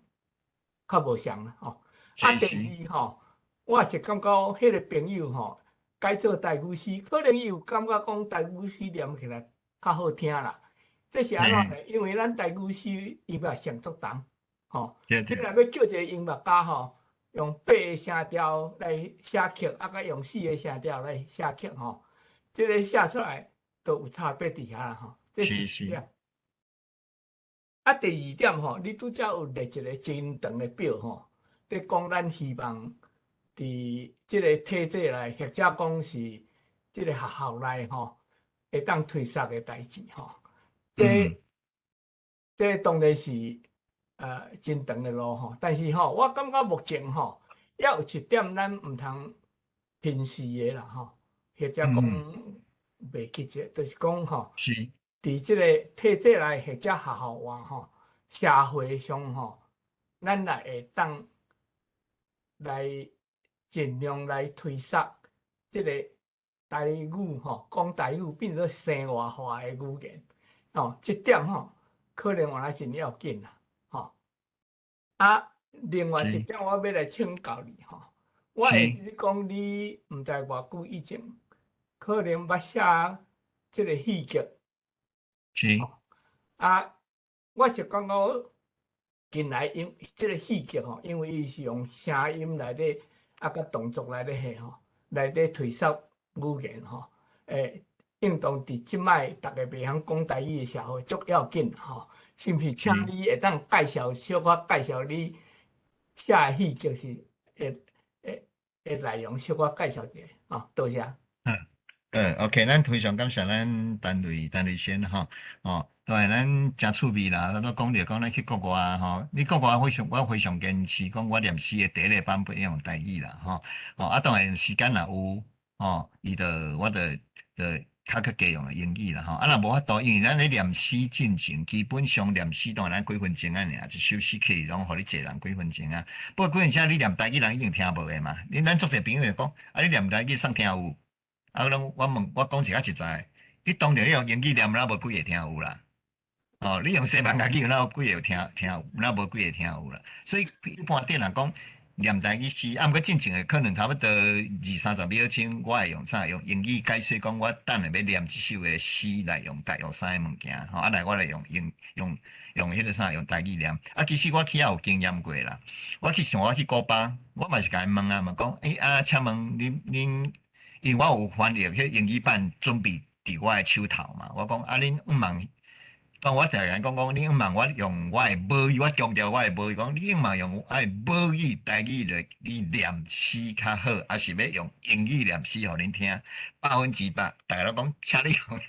較無相啦吼。啊，第二吼，我是感覺彼个朋友吼改做台語詩，可能伊有感覺講台語詩念起來較好聽啦。這是按怎呢？因為咱台語詩音樂性足重，吼。你若欲叫一個音樂家吼，用八个聲調來寫曲，啊，佮用四个聲調來寫曲吼，這个寫出來都有差別佇遐啦吼。這是一點。啊，第二點吼，你拄才有列一个真長的表吼，咧講咱希望佇這个體制內，或者講是這个學校內吼，會當推捒的代誌吼。這這當然是真長的路吼，但是吼，我感覺目前吼，猶有一點咱毋通輕視的啦吼，或者講袂記者，就是講吼，佇這個體制內或者學校外吼，社會上吼，咱若會當來盡量來推捒這個台語吼，講台語變做生活化的語言，吼，這點吼，可能嘛真要緊啦，吼。啊，另外一點我欲來請教你吼，我會記講你毋知偌久以前，可能捌寫這个戲劇。啊，我是感覺近來因這个戲劇吼，因為伊是用聲音來咧，啊，佮動作來咧戲吼，來咧推捒語言吼，應當佇這擺逐个袂曉講台語的社會足要緊吼，是毋是？請你會當介紹小可介紹你寫的戲劇是會會的內容，小可介紹一下，吼，多謝。OK，咱非常感謝咱陳瑞陳瑞先吼，哦，當然咱誠趣味啦，都講著講咱去國外吼，你國外非常我非常堅持講我念詩的第一个版本用台語啦，吼，哦，啊當然時間若有，吼，伊就我就就較較加用英語啦，吼，啊若無法度，因為咱咧念詩進前，基本上念詩當然咱幾分鐘按呢爾，一首詩起攏予你坐人幾分鐘啊，不過幾分鐘你念台語人一定聽無的嘛，恁咱足濟朋友會講，啊你念台語啥聽有？啊，攏我問我講一較實在，你當然你用英語念，哪無幾个聽有啦？哦，你用西班牙語，哪有幾个聽聽有？哪無幾个聽有啦？所以一般頂人講念台語詩，啊，毋過進前的可能差不多二三十秒鐘，我會用啥？用英語解釋講，我等下欲念這首的詩來用台用啥个物件？吼，啊來我來用英用用彼个啥？用台語念。啊，其實我去遐有經驗過啦。我去像我去古巴，我嘛是共𪜶問啊，問講，欸啊，請問恁恁？因為我有翻譯彼英語版準備佇我的手頭嘛，我講啊，恁毋茫，當我定定講講，恁毋茫我用我的母語，我強調我的母語，講你毋茫用我的母語台語來你念詩較好，抑是欲用英語念詩予恁聽？100%，逐个攏講，請你用，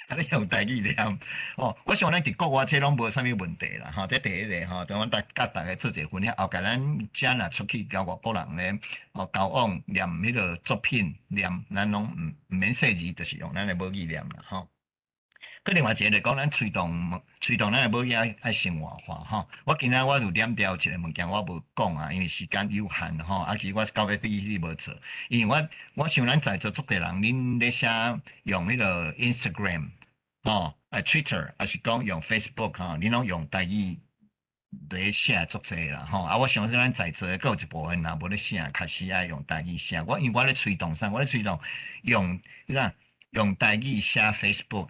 請你用台語念。哦，我想咱佇國外這攏無啥物問題啦，吼，這第一个吼，等阮逐佮逐家做一個分享，後蓋咱遮若出去交外國人咧，哦，交往念彼个作品念，咱攏毋毋免細字，就是用咱的母語念啦，吼。閣另外一个就講，咱推動推動咱的母語愛愛生活化吼。我今仔我有念掉一个物件，我無講啊，因為時間有限吼。啊，其實我到尾比你無做，因為我我想咱在座足濟人，恁咧寫用彼个 Instagram 吼，啊 Twitter，抑是講用 Facebook 吼，恁攏用台語咧寫足濟啦吼。啊，我相信咱在座的閣有一部分人無咧寫，確實愛用台語寫。我因為我咧推動啥？我咧推動用你看用台語寫 Facebook。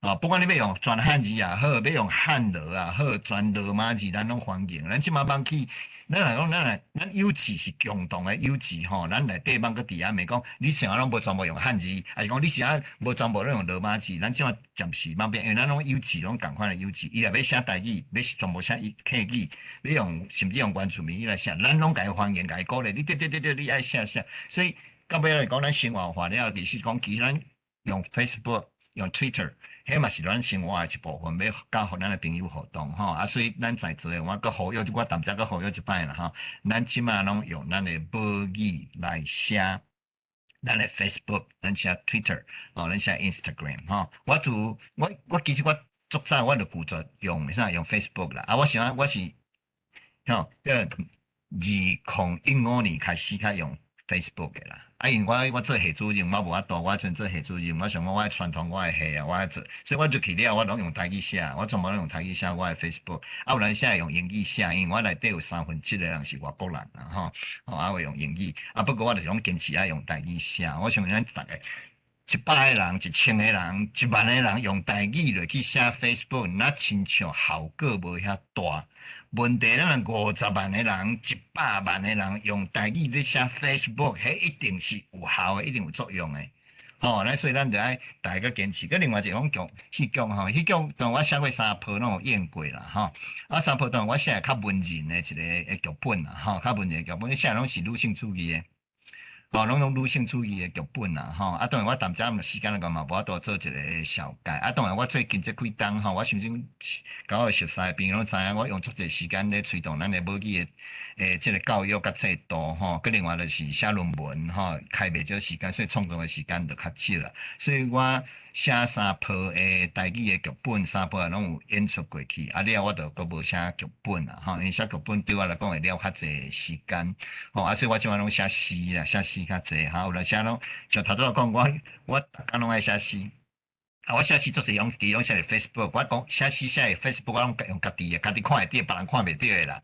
哦，不管你欲用全漢字也好，欲用漢羅也好，全羅馬字，咱攏歡迎。咱這馬網去，咱若講咱若咱有志是共同的有志吼，咱內底網閣佇遐罵講，你啥攏無全部用漢字，抑是講你啥無全部攏用羅馬字，咱這馬暫時網變，因為咱攏有志攏仝款的有志，伊若欲寫台語，欲全部寫客語，欲用甚至用原住民語來寫，咱攏共伊歡迎，共伊鼓勵。你對對對對，你愛寫寫。所以到尾來講，咱生活化了，其實講其實咱用 Facebook、用 Twitter。彼嘛是咱生活的一部分，欲佮予咱的朋友互動吼，啊，所以咱在座的我閣呼籲，我踮遮閣呼籲一擺啦吼，咱這馬攏用咱的母語來寫咱的 Facebook，咱寫 Twitter，哦，咱寫 Instagram 吼。我就我我其實我足早我就拒絕用啥用 Facebook 啦，啊，我想我是吼，這2015年開始較用 Facebook 的啦。啊，因為我我做系主任，我無法度，我陣做系主任，我想講我愛傳統我的系啊，我愛做，所以我入去了，我攏用台語寫，我全部攏用台語寫我的 Facebook，啊，有人寫用英語寫，因為我內底有三分之一的人是外國人啦，吼，哦，啊會用英語，啊，不過我就是攏堅持愛用台語寫，我想咱逐个。100個人、1000個人、1萬個人用台語落去寫 Facebook，若親像效果無遐大。問題咱若50萬個人、100萬個人用台語咧寫 Facebook，彼一定是有效的，一定有作用的。吼，咱所以咱就愛大家堅持。閣另外一個講劇戲劇吼，戲劇當我寫過三部攏有演過啦，吼。啊，三部當我寫較文人的一個劇本啦，吼，較文人的劇本，寫攏是女性主義的。吼，攏攏女性主義的劇本啦，吼。啊，當然我淡薄仔時間來講嘛，無法度做一個紹介。啊，當然我最近這幾冬吼，我相信佮我熟似的朋友攏知影，我用足濟時間咧推動咱的母語的這個教育佮制度吼。閣另外就是寫論文吼，開袂少時間，所以創作的時間就較少啦。所以我寫三部的台語的劇本，三部也攏有演出過去。啊，了後我就閣無寫劇本啦，吼，因為寫劇本對我來講會了較濟時間，吼。啊，所以我這擺攏寫詩啦，寫詩較濟，吼。有來寫攏像頭拄仔講，我逐工攏愛寫詩。啊，我寫詩做濟用，其實攏寫佇 Facebook。我講寫詩寫佇 Facebook，我攏用家己的，家己看會著，別人看袂著的啦。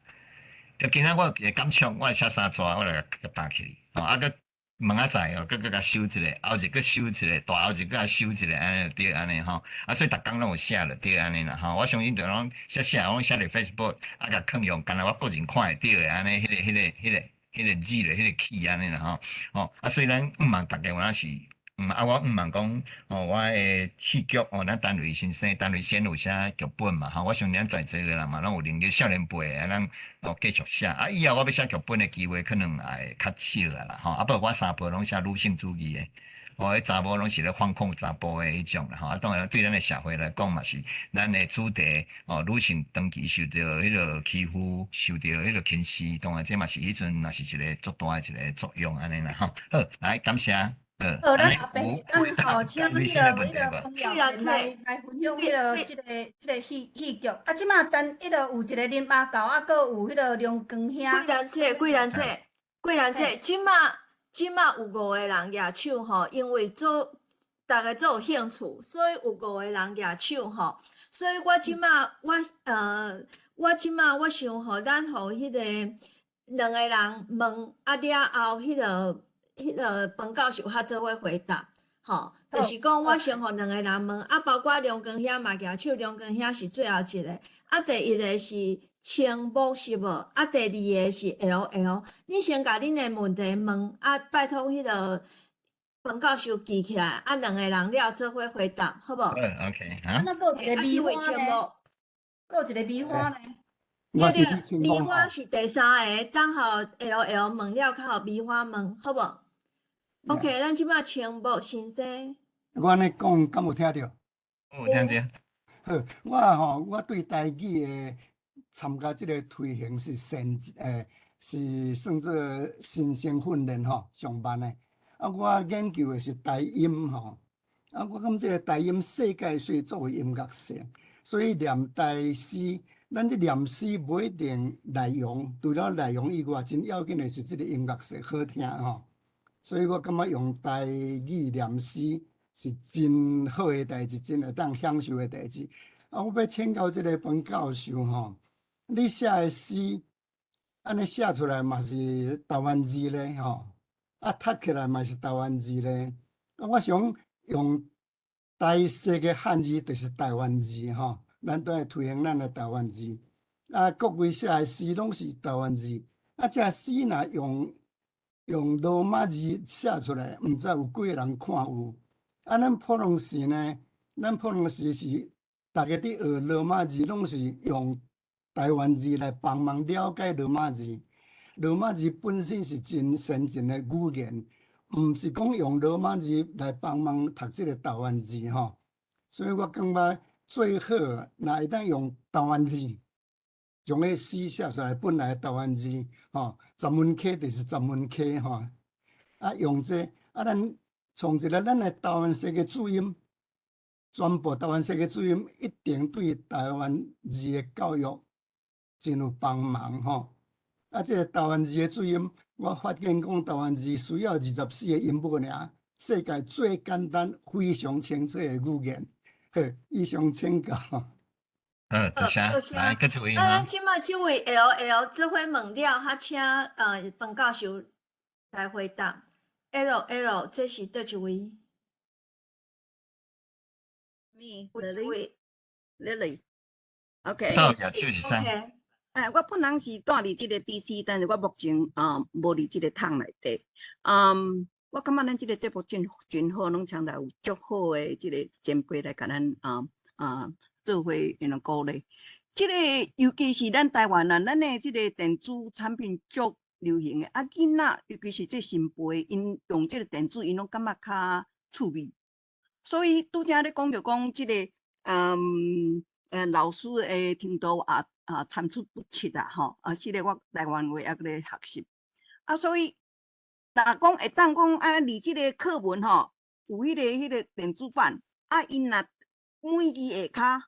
就今仔我有一個感觸，我寫三逝，我來共搭起來，吼，啊，閣明仔載哦，閣閣共修一个，後日閣修一個，大後日閣共修一個，按呢對按呢吼。啊，所以逐工攏有寫就對按呢啦吼。我相信就攏寫寫，攏寫佇 Facebook，啊，共囥用，干焦我個人看會著的按呢，彼個、彼個、彼個、彼個字咧，彼個氣按呢啦吼。吼，啊，所以咱毋望逐家有影是，啊，我毋望講，吼，我的戲劇哦，咱陳雷先生、陳雷先有寫劇本嘛，吼，我相信咱在座的人嘛，攏有能力，少年輩的，咱哦繼續寫。啊，以後我欲寫劇本的機會可能會較少啊啦，吼。啊，不過我三部攏寫女性主義的，哦，彼查某攏是咧反抗查埔的彼種啦，吼。啊，當然對咱的社會來講嘛是咱的主題，哦，女性長期受著彼個欺負，受著彼個輕視，當然這嘛是彼陣若是一個足大的一個作用按呢啦，吼。好，來感謝。好，咱後邊咱吼，請彼個彭耀來來分享彼個這個戲劇。啊，這馬等彼個有一個林阿狗，啊，閣有彼個梁光兄。桂蘭姐，桂蘭姐，桂蘭姐，這馬有五個人舉手吼，因為做逐家做有興趣，所以有五個人舉手吼。所以我這馬我這馬我想吼，咱予彼個兩個人問，啊了後彼個彭教授較做伙回答，吼，就是講我先予兩個人問，啊，包括梁光兄嘛舉手，梁光兄是最後一個，啊，第一個是青木是無？啊，第二個是 L L，你先共恁的問題問，啊，拜託彼個彭教授記起來，啊，兩個人了做伙回答，好無？嗯，OK，啊，那閣有一個米花呢？閣有一個米花呢？對對，米花是第三個，等予 L L 問了，較予米花問，好無？OK，咱這馬青木先生。我按呢講，敢有聽著？有聽著。好，我吼，我對台語的參加這個推行是先是算做新生訓練吼，上慢的。啊，我研究的是台音吼，啊，我感覺這個台音世界性作為音樂性，所以念台詩，咱這念詩無一定內容，除了內容以外，真要緊的是這個音樂性好聽吼。所以我感覺用台語念詩是真好的代誌，真會當享受的代誌。啊，我欲請教這個彭教授吼，你寫的詩，按呢寫出來嘛是台灣字咧吼，啊，讀起來嘛是台灣字咧。啊，我想用台式的漢字就是台灣字吼，咱都愛推行咱的台灣字。啊，各位寫的詩攏是台灣字，啊，這詩若用羅馬字寫出來，毋知有幾個人看有。啊，咱普通時呢，咱普通時是逐家佇學羅馬字，攏是用台灣字來幫忙了解羅馬字。羅馬字本身是真先進的語言，毋是講用羅馬字來幫忙讀這個台灣字吼。所以我感覺最好若會當用台灣字，將彼詩寫出來，本來台灣字吼，十文溪就是十文溪吼。啊，用這啊，咱創一个咱的台灣式的注音，全部台灣式的注音，一定對台灣字的教育真有幫忙吼。啊，這個台灣字的注音，我發現講台灣字需要24個音母爾，世界最簡單、非常清楚的語言。好，以上請教。嗯，多謝，來，閣一位。啊，咱這馬這位 L L 做伙問了，較請彭教授來回答。L L，這是佗一位？ Me, Lily, Lily. OK。到舉手是啥？哎，我本人是住佇這个 DC，但是我目前啊無佇這个桶內底。嗯，我感覺咱這个節目真真好，攏常來有足好的這个前輩來共咱做伙用鼓勵。這个尤其是咱台灣啊，咱的這个電子產品足流行的，啊囡仔，尤其是這新輩，𪜶用這个電子，𪜶攏感覺較趣味。所以拄才咧講著講這个，老師的程度也參差不齊啦，吼，啊，是咧，我台灣話猶閣咧學習，啊，所以若講會當講按呢佇這个課文吼，有彼個電子版，啊，𪜶若每字下跤，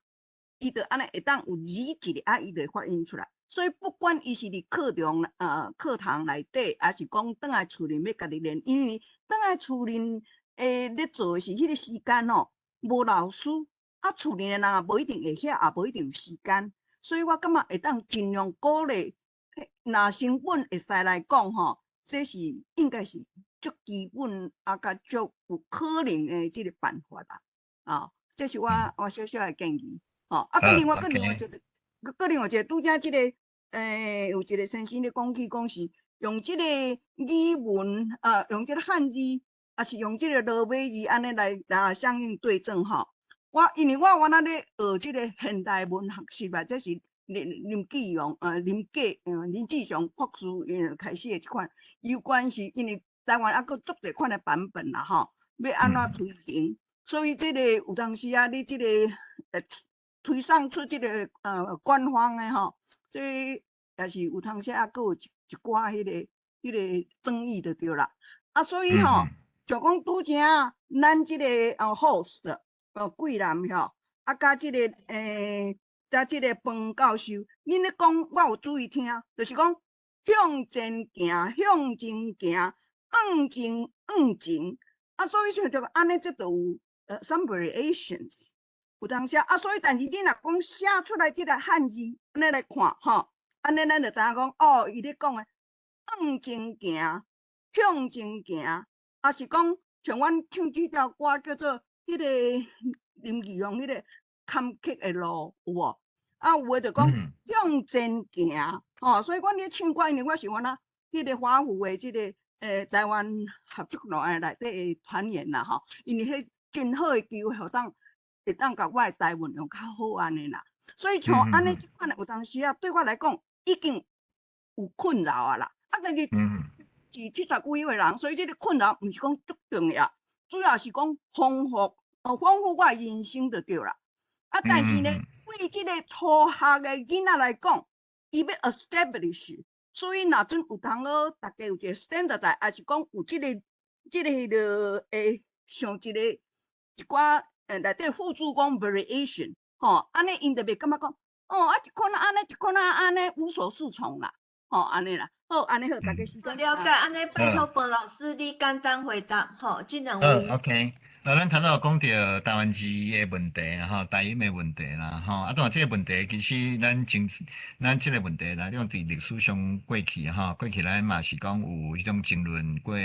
伊就按呢會當有字一个，啊，伊就會發音出來。所以不管伊是佇課堂課堂內底，抑是講轉來厝裡欲家己練，因為轉來厝裡咧做的是彼個時間吼，無老師，啊，厝裡的人也無一定會曉，也無一定有時間，所以我感覺會當盡量鼓勵，若成本會使來講吼，這是應該是足基本啊，佮足有可能的這个辦法啦，啊，這是我小小的建議，吼，啊，閣另外閣另外一個，閣另外一個拄才這个，有一個先生咧講起講是用這個語文啊，用這個漢字，抑是用這個羅馬字按呢來相應對證吼。我因為我原來咧學這個現代文學習啊，這是林繼雄博士𪜶開始的這款，有關是因為台灣猶閣足濟款的版本啦吼，欲按怎推行，所以這個有當時啊，你這個推送出這個官方的吼，這也是有當時猶閣有一寡彼個爭議就對啦。啊，所以吼，就講拄才咱這個host 桂南吼，啊，佮這個佮這個彭教授，恁咧講，我有注意聽，就是講向前行，向前行，向前向前，啊，所以像就按呢，這就有some variations，有當時啊，所以但是你若講寫出來這個漢字，按呢來看吼，按呢咱就知影講，哦，伊咧講的向前行，向前行，抑是講像阮唱這條歌叫做彼個林義雄彼個坎坷的路有無？啊，有的就講向前行，吼，所以阮咧唱歌，因為我是阮啊，彼個華府的這個台灣合作團內底的團員啦，吼，因為彼真好的機會，予當會當共我的台文用較好按呢啦。所以像按呢這款的有當時啊，對我來講已經有困擾啊啦。啊，但是是70幾歲的人，所以這個困擾毋是講足重要，主要是講豐富，豐富我的人生就對啦。啊，但是呢，對這個初學的囡仔來講，伊欲 establish，所以若陣有通好，大家有一個 standard，抑是講有這個彼個會像一個一寡內底附註講 variation，吼，按呢𪜶就袂感覺講，哦，啊一款按呢，一款按呢，無所適從啦，吼，按呢啦，好，按呢好，大家時間。了解，按呢拜託彭老師你簡單回答，吼，這兩位。好，OK。咱頭拄講著台灣字的問題啦，吼，台音的問題啦，吼，啊，當然這個問題其實咱真，咱這個問題來講佇歷史上過去吼，過去咱嘛是講有彼種爭論過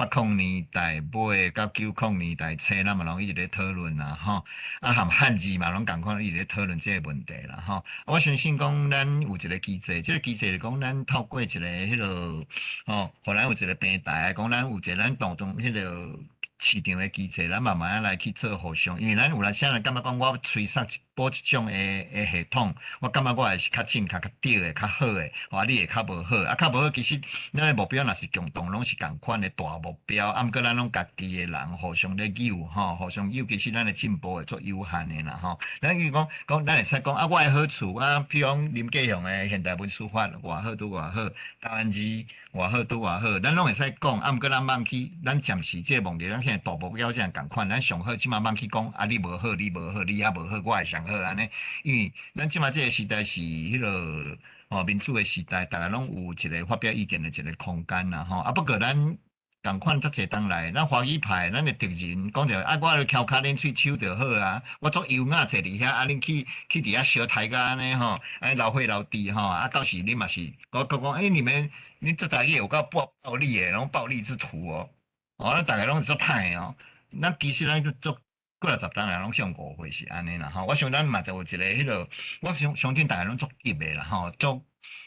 ，80年代尾到90年代初，咱嘛攏一直咧討論啦，吼，啊，含漢字嘛攏仝款一直咧討論這個問題啦，吼。我相信講咱有一個機制，這個機制是講咱透過一個彼個，吼，予咱有一個平台，講咱有一個咱當中彼個市場的機制，咱慢慢仔來去做互相，因為咱有來啥人感覺講我催殺某一種的系統，我感覺我的是較正確、較對的、較好的，啊，你的較無好，啊，較無好，其實咱的目標若是共同，攏是仝款的大目標，啊，毋過咱攏家己的人互相咧扭吼，互相扭，其實咱的進步會足有限的啦吼。咱比如講講，咱會使講啊，我的好處啊，比如講林繼雄的現代文書法偌好拄偌好，台灣字偌好拄偌好，咱攏會使講，啊，毋過咱忘去，咱暫時這個問題，咱現在大目標這樣仝款，咱上好這馬忘去講啊，你無好，你無好，你也無好，我會上好按呢，因為咱這馬這個時代是彼個哦民主的時代，逐家攏有一個發表意見的一個空間啦吼。啊，不過咱仝款遮濟冬來，咱華語派，咱的敵人講著啊，我咧翹跤恁喙鬚就好啊，我足優雅坐佇遐，啊，恁去佇遐相刣甲按呢吼，按呢流血流滴吼，啊，到時你嘛是，我閣講，欸，你們恁這台語有夠暴力的，攏暴力之徒哦，哦，咱逐家攏是足歹的哦，咱其實咱就足。幾若十冬來攏上誤會是按呢啦吼。我想咱嘛就有一个彼落，我相相信大家攏足急的啦吼，足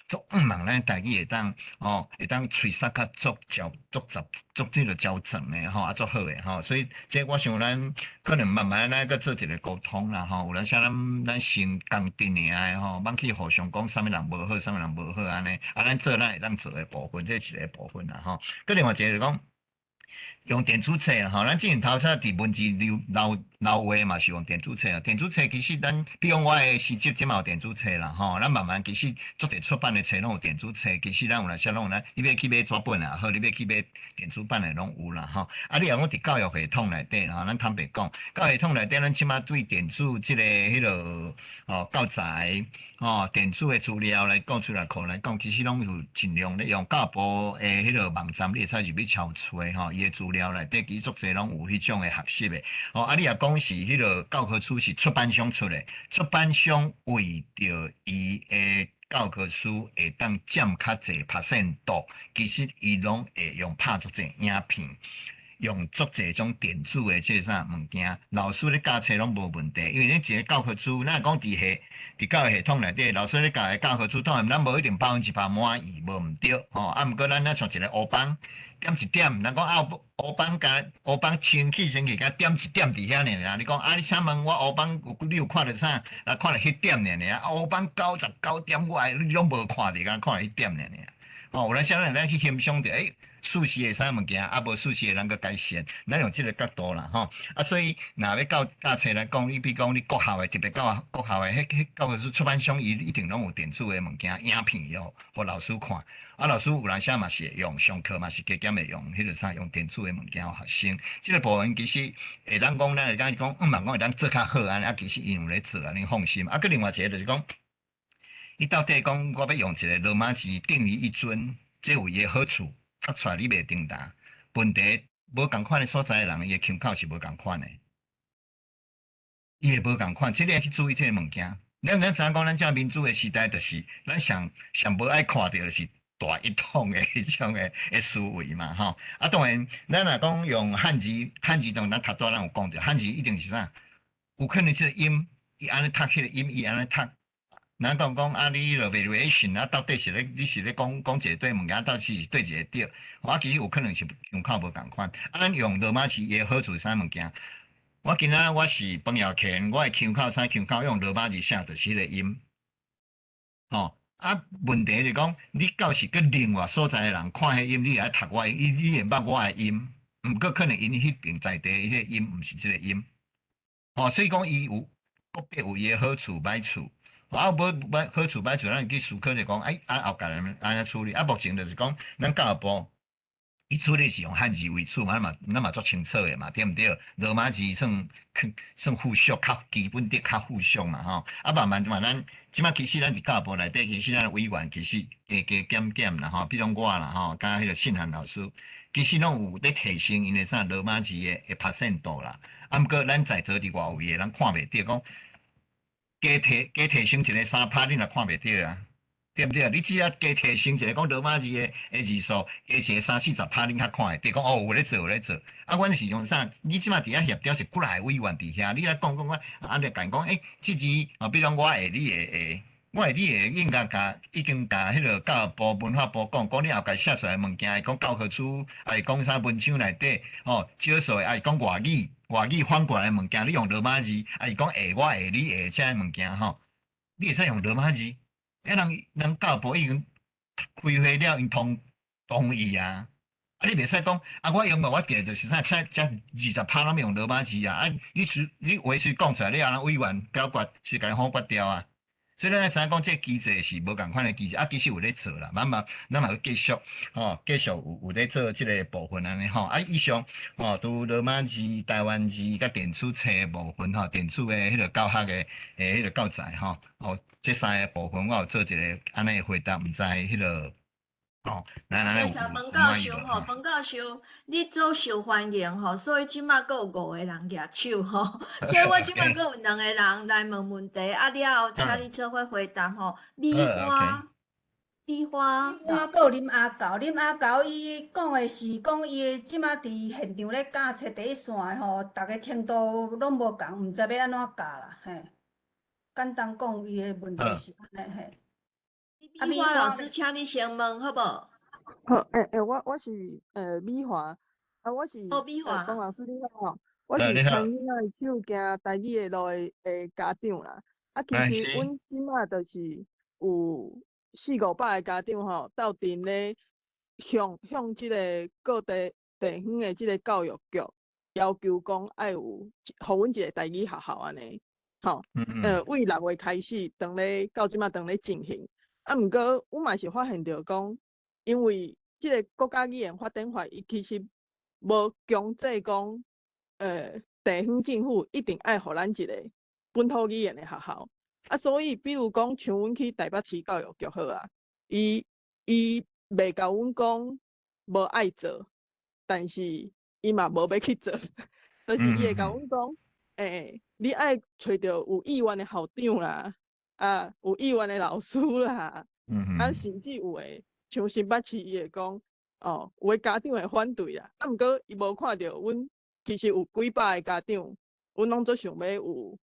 足向望咱台語會當吼，會當催殺較足焦足雜足這个焦整的吼，啊足好的吼。所以這我想咱可能慢慢咱閣做一個溝通啦吼。有當時咱咱先共陣的吼，免去互相講啥物人無好，啥物人無好按呢。啊，咱做咱會當做的部分，這是一個部分啦吼。閣另外一個就是講，用電子冊吼，咱之前頭先佇文字留留留話嘛是用電子冊啊。電子冊其實咱，比如講我的詩集這嘛有電子冊啦吼。咱慢慢其實足濟出版的冊攏有電子冊，其實咱有當時攏有咱，你欲去買紙本也好，你欲去買電子版的攏有啦吼。啊，你若講佇教育系統內底吼，咱坦白講，教育系統內底咱這馬對電子這个彼落吼教材吼電子的資料來講出來課來講，其實攏有盡量咧用教育部的彼落網站，你會使入去搜揣吼，伊的資料內底其實足濟攏有彼種的學習的。吼，啊，你若講是彼落教科書是出版商出的，出版商為著伊的教科書會當佔較濟 percent 度，其實伊攏會用拍足濟影片，用足濟種電子的這啥物件，老師咧教冊攏無問題，因為恁一個教科書，咱若講佇系佇教育系統內底，老師咧教的教科書，當然咱無一定100%滿意，無毋對吼。啊，毋過咱若像一個烏枋點一點，人講啊烏枋共烏枋清氣清氣，共點一點佇遐爾爾。你講啊，你請問我烏枋有你有看著啥？啊，看著彼點爾爾，啊烏枋99點，我你攏無看著，敢看著彼點爾爾。吼，有當時咱咱去欣賞著，欸，事實的啥物件，啊無事實的咱閣改善，咱用這個角度啦，吼。啊，所以若欲教教冊來講，你比如講你國校的，特別教國校的，彼彼教科書出版商伊一定攏有電子的物件，影片予予老師看。啊，老師有當時嘛是會用，上課嘛是加減會用，彼個啥用電子的物件予學生。這個部分其實會當講，咱會當講，向望講會當做較好按呢，啊，其實𪜶有咧做啊，恁放心。啊，閣另外一個就是講，你到底講我欲用一個羅馬字定於一尊，這有伊的好處，讀出來你袂顛倒。問題無仝款的所在的人，伊的腔口是無仝款的，伊會無仝款，這個愛去注意這個物件。咱咱知影講，咱這民主的時代，就是咱上上無愛看著的是大一統的彼種的的思維嘛，吼。啊，當然，咱若講用漢字，漢字當然咱頭拄仔咱有講著，漢字一定是啥？有可能這個音，伊按呢讀，彼個音伊按呢讀。咱講講啊，你彼個 variation 啊，到底是咧，你是咧講講一個對物件，到底是對一個對？我其實有可能是腔口無仝款。啊，咱用羅馬字伊的好處是啥物件？我今仔我是彭耀乾，我的腔口啥腔口用羅馬字寫就是彼個音。吼，啊，問題是講，你到時閣另外所在的人看彼音，你會愛讀我的，伊你會捌我的音，毋過可能𪜶彼爿在地彼個音毋是這個音。吼，所以講伊有個別有伊的好處歹處。啊，無歹好處歹處，咱去思考者講，哎，啊後蓋按呢處理。啊，目前就是講，咱教育部伊處理是用漢字為主嘛，咱嘛咱嘛足清楚的嘛，對毋對？羅馬字算算附屬，較基本的較附屬嘛，吼。啊，慢慢嘛，咱這馬其實咱佇教育部內底，其實咱委員其實加加減減啦，吼。比如講我啦，吼，佮彼個信涵老師，其實攏有咧提升𪜶的啥羅馬字的的 percent 度啦。啊，毋過咱在座佇外圍的，咱看袂著講。加提加提升一个三趴，你若看袂著啊，對毋對？你只要加提升一个講羅馬字的的字數，加一个三四十趴，恁較看會著講哦，有咧做有咧做。啊，阮是用啥？你這馬佇遐協調是幾若個委員佇遐，你來講講我，啊，你共講，欸，這字啊，比如講我會你會會，我會你會應該共已經共彼个教育部文化部講，講你後蓋寫出來的物件，會講教科書，抑是講啥文章內底，吼，少數的，抑是講外語。外語反過來的物件，你用羅馬字，抑是講會我會你會這个物件吼，你會使用羅馬字。啊，人人教育部已經開會了，𪜶同同意啊。啊，你袂使講啊，我用我記就是啥，這這20%攏用羅馬字啊。啊，你隨你話隨講出來，你予人委員表決是共你否決掉啊。所以咱知影講，這個機制是無仝款的機制，啊，其實有咧做啦，慢慢咱嘛閣繼續，吼，繼續有有咧做這個部分按呢吼。啊，以上吼，除羅馬字、台灣字佮電子冊的部分吼，電子的彼個教學的的彼個教材吼，哦，這三个部分我有做一个按呢的回答，毋知彼個。哦，來來來，多謝彭教授吼，彭教授，你足受歡迎吼，所以這馬閣有五個人舉手吼，所以我這馬閣有兩個人來問問題，啊了後請你做伙回答吼。米花，美花，我閣有林阿狗，林阿狗伊講的是講伊的這馬佇現場咧教冊第一線的吼，逐个程度攏無仝，毋知欲按怎教啦，嘿。簡單講，伊的問題是按呢嘿。美花老師，請你先問好無？好，我是美華，啊，我是哦，美華，江老師你好吼，我是牽囡仔的手行台語的路的家長啦。啊，其實阮這馬就是有四五百個家長吼，鬥陣咧向這个各地地方的這个教育局要求講愛有，予阮一个台語學校按呢，吼，為6月開始，當咧到這馬當咧進行。啊，毋過阮嘛是發現著講，因為這个國家語言發展法，伊其實無強制講，地方政府一定愛予咱一个本土語言的學校。啊，所以比如講，像阮去台北市教育局好啊，伊袂共阮講無愛做，但是伊嘛無欲去做，就是伊會共阮講，你愛揣著有意願的校長啦，啊，有意願的老師啦，啊，甚至有的像新北市伊會講，哦，有的家長會反對啦，啊，毋過伊無看著阮其實有幾百个家長，阮攏足想欲有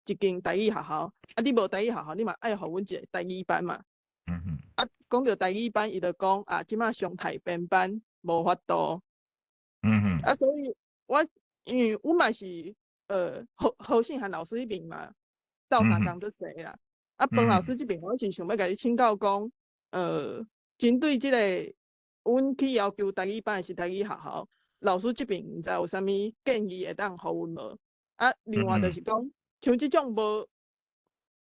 一間台語學校，啊，你無台語學校，你嘛愛予阮一个台語班嘛。啊，講著台語班，伊就講啊，這馬常態編班無法度。啊，所以我因為阮嘛是何信涵老師彼邊嘛，鬥相共足濟啦。啊，彭老師這邊我是想欲共你請教講，針對這个阮去要求台語班抑是台語學校，老師這邊毋知有啥物建議會當予阮無？啊，另外就是講，像這種無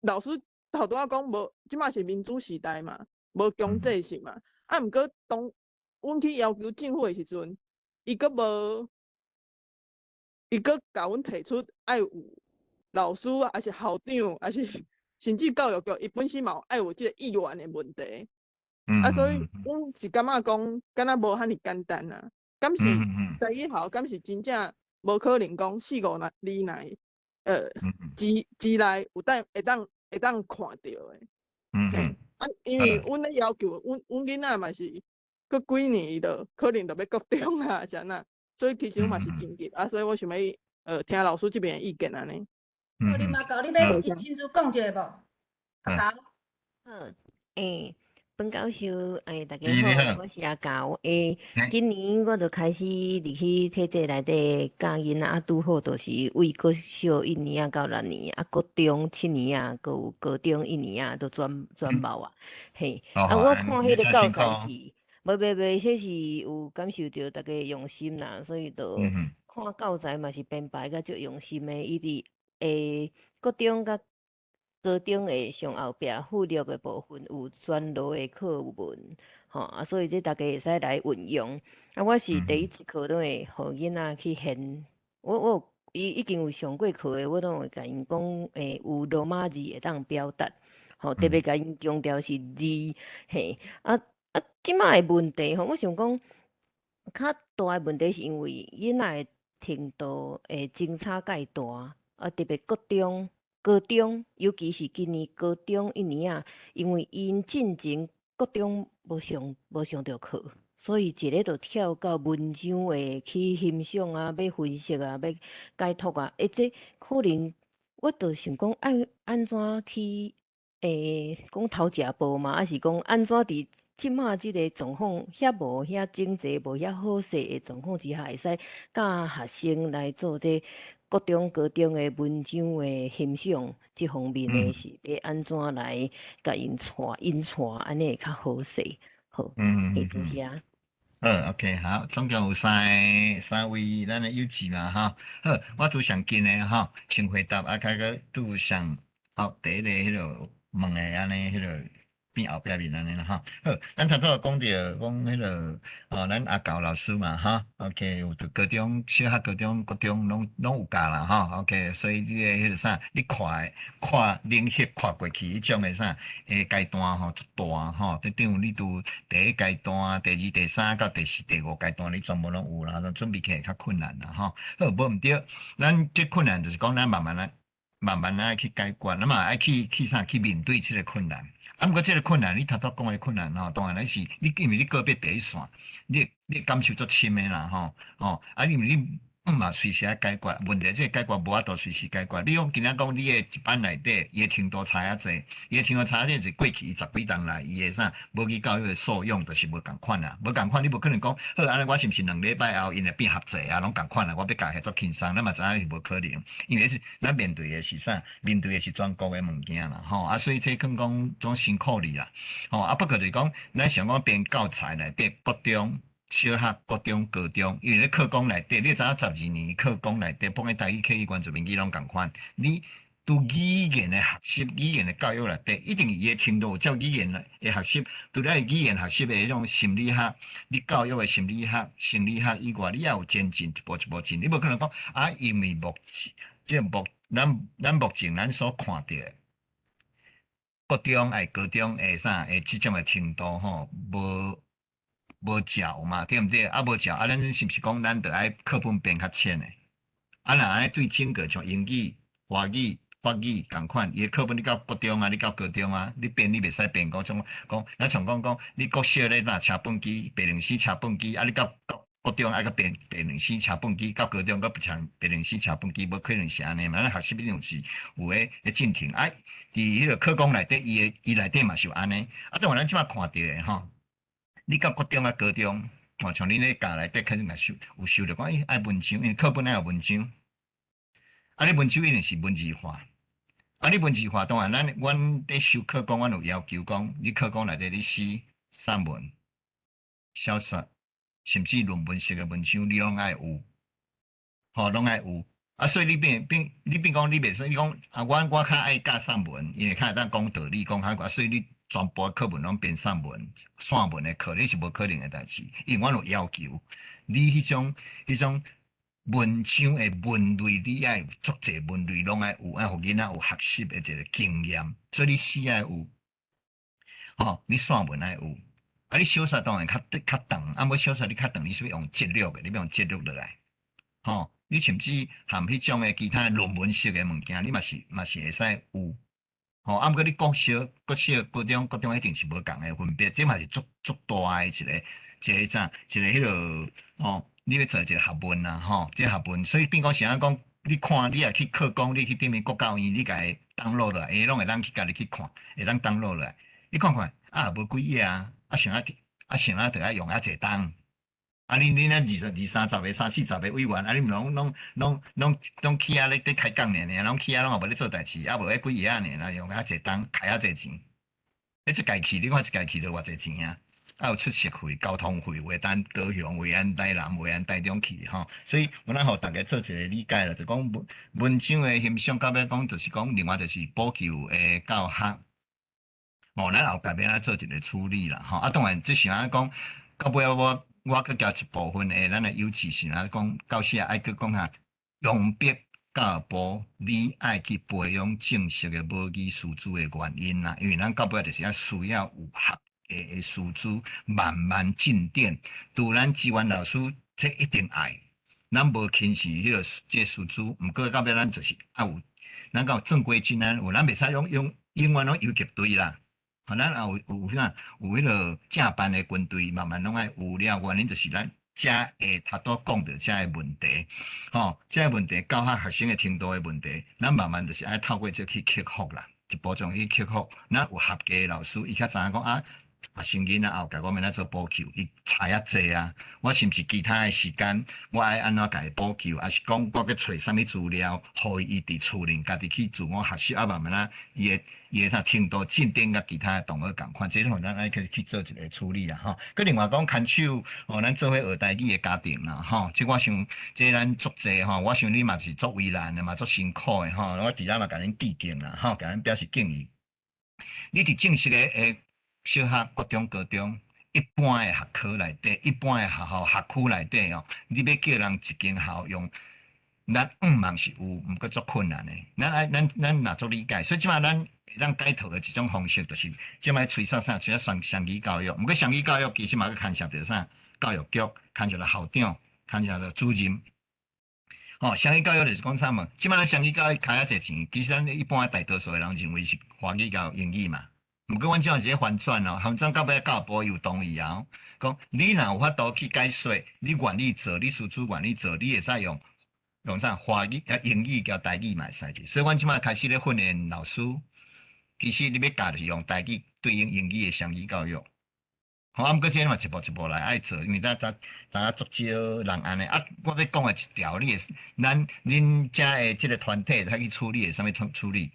老師頭拄仔講無，這馬是民主時代嘛，無強制性嘛。啊，毋過當阮去要求政府的時陣，伊閣無，伊閣共阮提出愛有老師，抑是校長，抑是甚至教育局，伊本身嘛有愛有這个意願的問題。啊，所以阮是感覺講，敢若無遐爾簡單啊。敢是台語學校，敢是真正無可能講四五年內，之內有當會當看著的。啊，因為阮咧要求，阮囡仔嘛是閣幾年伊就可能就欲國中啊，是按怎？所以其實阮嘛是真急啊，所以我想欲聽老師這邊的意見按呢。好，你阿狗，你欲親自講一下無？阿狗。好，彭教授，大家好，我是阿狗。今年我就開始入去體制內底教囡仔，啊，拄好就是為國小一年仔到六年，啊，國中七年仔，閣有高中一年仔，都轉包啊。嘿，啊，我看彼个教材是，無無無，這是有感受著大家用心啦，所以就看教材嘛是編排甲足用心的，伊佇國中佮高中的上後壁附錄的部分有全羅的課文，吼啊，所以這大家會使來運用。啊，我是第一節課攏會予囡仔去現，我有伊已經有上過課的，我攏會共𪜶講，有羅馬字會當表達，吼，特別共𪜶強調是字，嘿，啊啊，這馬的問題吼，我想講較大的問題是因為囡仔的程度會相差介大，啊，特別國中、高中，尤其是今年高中一年仔，因為𪜶進前國中無上著課，所以一个就跳到文章的去欣賞啊，欲分析啊，欲解讀啊，這可能我就想講按按怎去講頭食步嘛，抑是講按怎佇這馬這个狀況遐無遐整齊、無遐好勢的狀況之下，會使教學生來做這國中、高中的文章的欣賞這方面的是欲按怎來共𪜶帶引帶，按呢會較好勢。好，多謝。好，OK，好，總共有三位咱的友姊嘛，吼。好，我拄上緊的吼，先回答啊，較閣拄上好第一个彼个問的按呢，彼个變後壁面按呢啦吼。好，咱頭拄講著講彼个哦，咱阿教老師嘛，吼，OK，有佇高中、小學、高中、國中攏有教啦，吼，OK，所以你的彼个啥，你看看能力跨過去彼種的啥階段吼，足大吼，這等於你拄第一階段、第二、第三到第四、第五階段，你全部攏有啦，準備起來較困難啦，吼。好，無毋對，咱這困難就是講咱慢慢來。慢慢愛去解決，咱嘛愛去去啥去面對這个困難。啊，毋過這个困難，你頭拄講的困難吼，當然咱是你因為你告別第一線，你感受足深的啦吼，吼，啊，因為你嘛隨時愛解決問題，這个解決無法度隨時解決。你講今仔講你的一班內底，伊的程度差遐濟，伊的程度差遐濟，過去伊十幾冬來，伊的啥母語教育的素養就是無仝款啊，無仝款，你無可能講好按呢，我是毋是2禮拜後𪜶會變合濟啊，攏仝款啊，我欲教遐足輕鬆，咱嘛知影是無可能，因為是咱面對的是啥？面對的是全國的物件啦，吼啊，所以這囥講總辛苦你啦，吼啊，不過就是講，咱想講編教材內底國中小學、國中、高中，因為咧課綱內底，你知影12年課綱內底，不管台語、客語、原住民語攏仝款。你對語言的學習、語言的教育內底，一定伊的程度有照語言的學習，除了語言學習的彼種心理學、你教育的心理學、生理學以外，你也有前進一步一步進。你無可能講啊，因為目這目咱咱目前咱所看著的國中愛高中的啥的這種的程度吼，無。無照嘛，對毋對？啊，無照，啊，咱是毋是講咱著愛課本編較淺的？啊，若按呢對整個像英語、華語、法語仝款，伊的課本你到國中啊，你到高中啊，你編你袂使編講像講，咱像講講，你國小咧若車畚箕，白兩絲車畚箕，啊，你到國國中愛閣編白兩絲車畚箕，到高中閣變白兩絲車畚箕，無可能是按呢嘛？咱學習一定有是有咧咧進程啊，佇彼個課綱內底，伊的伊內底嘛是有按呢。啊，當然咱這擺看著的吼。你到國中啊、高中，吼，像恁咧教內底，可能也受有受著講，欸，愛文章，因為課本愛有文章。啊，你文章一定是文字化。啊，你文字化，當然咱阮佇修課綱，阮有要求講，你課綱內底你寫散文、小說，甚至論文式的文章，你攏愛有，吼，攏愛有。啊，所以你變變，你變講你袂使，你講啊，我我較愛教散文，因為較會當講道理，講較，所以你。全部課文攏編散文、散文的課，你是無可能的代誌。因為阮有要求，你彼種彼種文章的文類，你愛有足濟文類，攏愛有，愛予囡仔有學習的一個經驗。所以你詩愛有，吼，你散文愛有。啊，你小說當然較較長，啊，無小說你較長，你是欲用節錄的，你欲用節錄落來，吼，你甚至含彼種的其他論文式的物件，你嘛是嘛是會使有。吼，啊，毋過你國小、國小、高中、國中一定是無仝的分別，這嘛是足足大的一個一個啥，一個彼落吼，你欲做一個學問啦，吼，這個學問，所以變講是按怎講，你看你若去課綱，你去頂面國教院，你共伊 download 落來，伊攏會當去家己去看，會當 download 落來，你看看，啊，無幾頁啊，啊，想啊，啊，想啊，著愛用遐濟冬。啊！恁恁那二十二三十个、三四十个委員，啊！恁毋攏攏攏攏攏去遐咧咧開講爾爾，攏去遐攏也無咧做代誌，啊無彼幾頁仔爾啦，用遐濟冬，開遐濟錢。彼一屆去，你看一屆去著偌濟錢啊！啊有出席費、交通費，有的等高雄，有的按台南，有的按台中去吼。所以，阮仔予逐家做一個理解啦，就講文文章的欣賞，到尾講就是講，另外就是補救的教學。哦，咱後壁欲按怎做一個處理啦，吼。啊，當然，這是按怎講，到尾仔我。我閣加一部分的，咱的優勢是按怎講，教師愛閣講下，強迫教育部，你愛去培養正式的母語師資的原因啦，因為咱到尾就是愛需要有合格的師資，慢慢進展。除咱支援老師，這一定愛，咱無輕視彼个這師資，毋過到尾咱就是愛有，咱有正規軍，咱有，咱袂使用用永遠攏游擊隊啦。吼，咱也有有啥有彼落正班的軍隊，慢慢攏愛有了。原因就是咱遮會頭拄講著遮个問題，吼，遮個問題教學學生的程度的問題，咱慢慢就是愛透過這去克服啦，一步將去克服。咱有合格的老師，伊較知影講啊，學生囡仔後壁我欲按怎做補救，伊差遐濟啊，我是毋是其他的時間我愛按怎共伊補救，抑是講我閣揣啥物資料，予伊佇厝裡家己去自我學習，啊慢慢啊，伊會伊會啥程度進展佮其他的同學仝款，這種咱愛去去做一個處理啦吼。閣另外講牽手，吼，咱做伙學台語的家庭啦吼，這我想這咱足濟吼，我想你嘛是足為難的嘛，足辛苦的吼，我佇遮嘛共恁致敬啦吼，共恁表示敬意。你佇正式的的小學、國中、高中，一般的學科內底，一般的學校學區內底哦，你欲叫人一間學校用，咱向望是有，毋過足困難的。咱愛咱咱若足理解，所以這擺咱會當解套的一種方式，就是這擺催啥啥，催雙雙語教育。毋過雙語教育其實嘛閣牽涉著啥？教育局，牽涉著校長，牽涉著主任。吼，双语教育就是讲啥物？这摆咱双语教育开遐济钱，其实咱一般大多数的人认为是华语佮英语嘛。毋过阮这嘛是咧翻转哦，翻转到尾教育部有同意啊，讲你若有法度去解说，你愿意做，你师资愿意做，你会使用啥华语、英语佮台语嘛会使。所以阮这摆开始咧训练老师，其实你欲教就是用台语对应英语的双语教育。吼，啊，毋过这嘛一步一步来爱做，因为咱咱咱足少人按呢。啊，我欲讲的一条，你会咱恁遮的这个团体会去处理的啥物处理？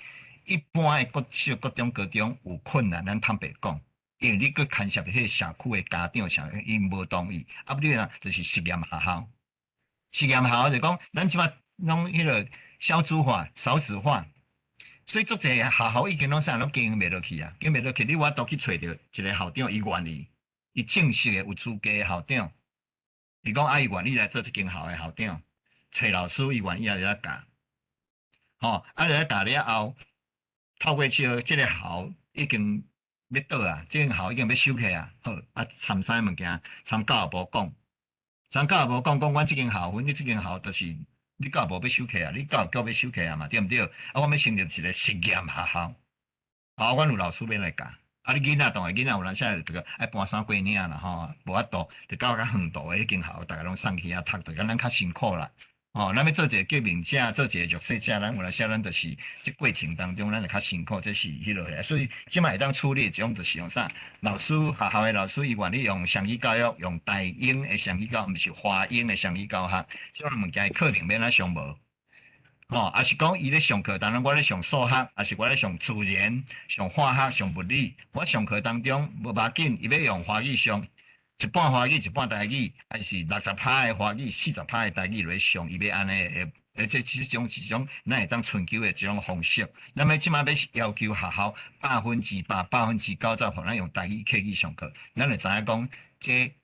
一般的国小、国中、高中有困难，咱坦白讲，因为你阁牵涉彼个社区的家长，啥𪜶无同意。啊，不你若就是实验学校，实验学校就讲，咱这摆拢彼个小组化、少子化，所以足济学校已经拢啥拢经营袂落去啊，经营袂落去，你有法度去揣著一个校长，伊愿意，伊正式的有资格的校长，伊讲啊，伊愿意来做这间校的校长，揣老师伊愿意来遮教，吼，啊来教了后。透过这这个校已经欲倒啊，这间校已经欲收起啊。好，啊，参啥物件？参教育部讲，参教育部讲讲，阮这间校，阮这间校就是你教育部欲收起啊，你教育局欲收起啊嘛，对毋对？啊，我欲成立一个实验学校，啊，阮有老师欲来教。啊，你囡仔当然囡仔有当时这个爱搬山过岭啦吼，无法度，就到较远途的彼间校，逐家拢送去遐读，就敢咱较辛苦啦。哦，咱欲做一个革命者，做一个弱势者，咱有当时咱就是这过程当中，咱就较辛苦，这是彼落个。所以这摆会当处理，这种就是用啥？老师学校的老师，伊愿意用双语教育，用台英的双语教，毋是华英的双语教学，这种物件课程欲按怎上无？吼，抑是讲伊咧上课当中，我咧上数学，抑是我咧上自然、上化学、上物理，我上课当中无要紧，伊欲用华语上。一半华语，一半台语，抑是60趴的华语，40趴的台语来上，伊欲按呢会，这这种一种，咱会当寻求的一种方式。咱欲这摆欲要求学校100%、90%，予咱用台语、客语上课，咱就知影讲这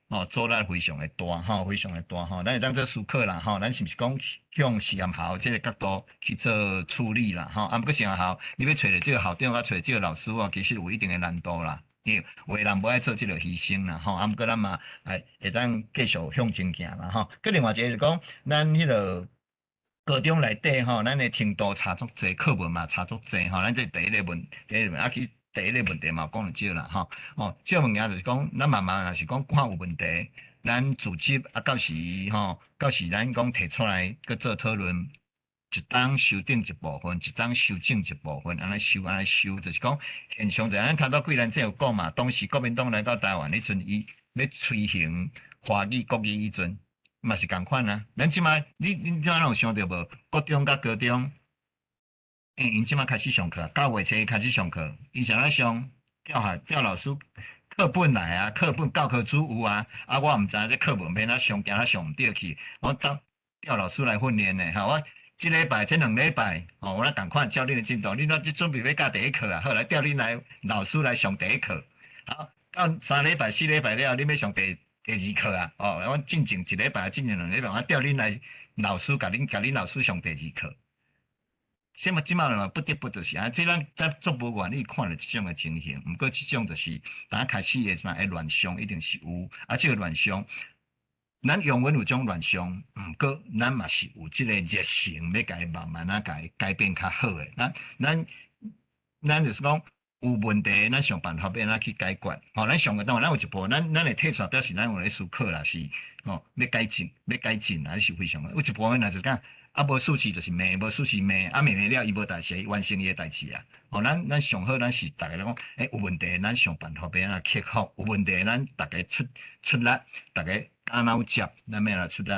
哦，阻力非常的大吼，非常的大吼。咱会当做思考啦吼，咱是毋是讲向实验校这个角度去做处理啦吼？啊，毋过实验校，你欲揣著这个校长佮揣这个老师哦，其实有一定的难度啦。对，有的人无爱做这个牺牲啦，吼，啊，毋过咱嘛，会当继续向前行啦，吼。阁另外一个就讲，咱彼个高中内底吼，咱的程度差足济，课文嘛差足济吼。咱这第一个问，第一个问，啊，其实第一个问题嘛有讲著少啦，吼。哦，这个物件就是讲，咱慢慢若是讲看有问题，咱组织啊，到时吼，到时咱讲提出来阁做讨论。一冬修正一部分，一冬修正一部分，按呢修，按呢修，就是讲现象就咱头拄桂兰姐有讲嘛，当时国民党来到台湾彼阵，伊欲推行华语国语彼阵，嘛是仝款啊。咱这摆，你这摆有想著无？国中佮高中，欸，𪜶这摆开始上课，9月初开始上课，伊是按怎上？调下调老师课本来啊，课本教科书有啊，啊，我毋知影这课本欲按怎上，惊仔上毋著去，我当调老师来训练的，吼，我。这礼拜、这两礼拜，哦，我来仝款照恁的进度，恁若准备欲教第一课啊，好，来调恁来老师来上第一课。好，到3礼拜、4礼拜了，恁欲上第二课啊，哦，我进前一礼拜、进前2礼拜，我调恁来老师，共恁共恁老师上第二课。什么这摆嘛不得不就是啊，这咱咱足无愿意看著这种的情形，毋过这种就是当开始的什么的乱象一定是有，啊，这个乱象。咱用阮有这种乱象，毋过咱嘛是有这个热诚，欲共伊慢慢仔共伊改变较好的。咱就是讲有问题，咱想办法欲按怎去解决。吼，咱上个当然咱有一部分，咱会提出来表示咱有咧思考啦，是吼欲改进，欲改进啊，是非常。有一部分若是讲啊，无事就是骂，无事是骂，啊骂骂了伊无代志，伊完成伊的代志啊。吼，咱上好，咱是逐家拢讲，欸，有问题，咱想办法欲按怎克服？有问题，咱逐家出力，逐家加脑汁，咱欲按怎出力，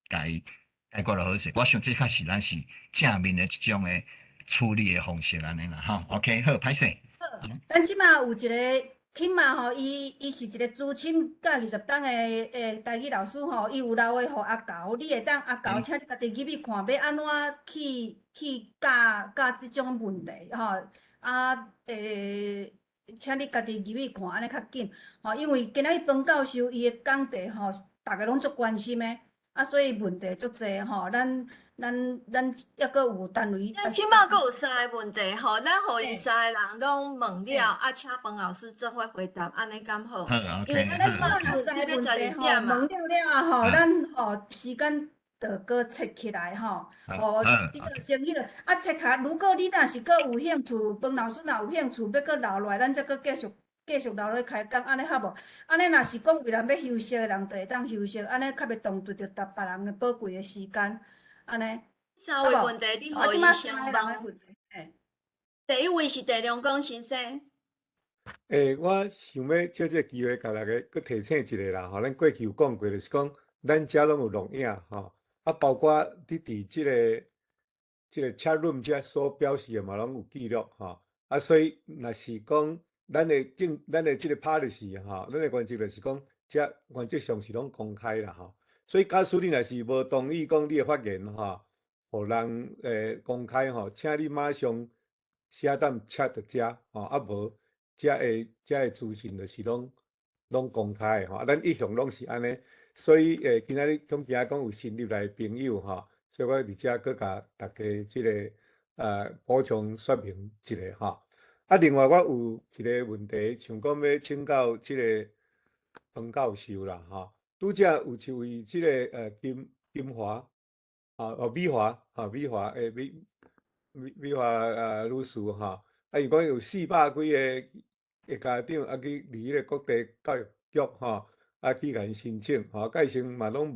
共伊解决就好势。我想这较是咱是正面的一种的处理的方式按呢啦，吼。OK，好，歹势。好，咱这马有一个起码吼，伊是一个资深教20冬的台语老师吼，伊有留话予阿猴，你会当阿猴，请你家己入去看，欲按怎去教教这种问题吼，啊，请你家己入去看，按呢较紧吼，因为今仔日彭教授伊的讲题吼，逐家拢足关心的，啊，所以问题足济吼，咱抑阁有单位。咱这马阁有三个问题吼，咱予𪜶三个人拢问了，啊，请彭老师做伙回答，按呢敢好？好，因为咱这马有三个问题吼， 12点嘛。问了了后，咱吼时间就閣切起來吼，哦，你就先彼落啊切開。如果你若是閣有興趣，彭老師若有興趣欲閣留落來，咱才閣繼續繼續留落來開講，按呢好無？按呢若是講為人欲休息的人，就會當休息，按呢較袂動奪著別人的寶貴的時間，按呢。三位問題，你予伊先問。第一位是鄭良光先生。欸，我想欲藉這个機會，共大家閣提醒一下啦吼。咱過去有講過，就是講咱遮攏有錄影吼，啊，包括你佇這個 chat room 遮所表示的嘛，攏有記錄吼。啊，所以若是講咱的政，咱的這個 policy 吼，咱的原則就是講，遮原則上是攏公開啦吼。所以假使你若是無同意講你的發言吼，予人公開吼，請你馬上寫踮 chat 遮吼，啊無遮的資訊就是攏公開的吼。啊，咱一向攏是按呢，所以今仔日恐驚講有新入來的朋友吼，所以我佇遮閣共大家這個補充說明一下吼。啊，另外我有一個問題，想講欲請教這個彭教授啦吼。拄才有一位這個金金華啊哦美華吼美華美美美華女士吼，啊伊講有400幾个家長啊去佇彼個國際教育局吼，啊去共𪜶申請吼，蓋先嘛攏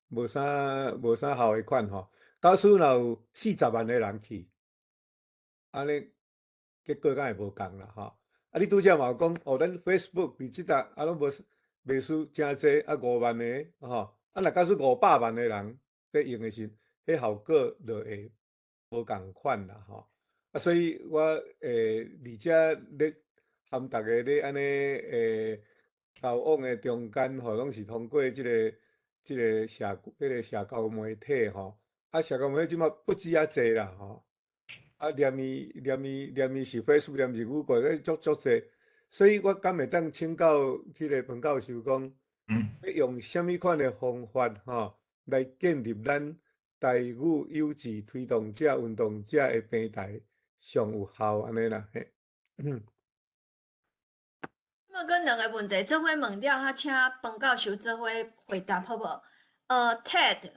無啥效的款吼。假使若有40萬个人去，按呢結果敢會無仝啦吼。啊，你拄才嘛有講哦，咱 Facebook 佇這搭啊攏無袂輸誠濟啊5萬个吼，啊若假使500萬个人咧用的時，彼效果就會無仝款啦吼。啊，所以我佇遮咧含逐家咧按呢交往的中間吼，攏是通過這個社交媒體吼。啊，社交媒體這馬不止遐濟啦吼。啊，連伊是 Facebook，連是 Google，咧足足濟。所以我敢會當請教這個彭教授講，欲用啥物款的方法吼，來建立咱台語優質推動者、運動者的平台上有效按呢啦嘿。這閣兩个問題做伙問了，啊，請彭教授做伙回答好無？Ted。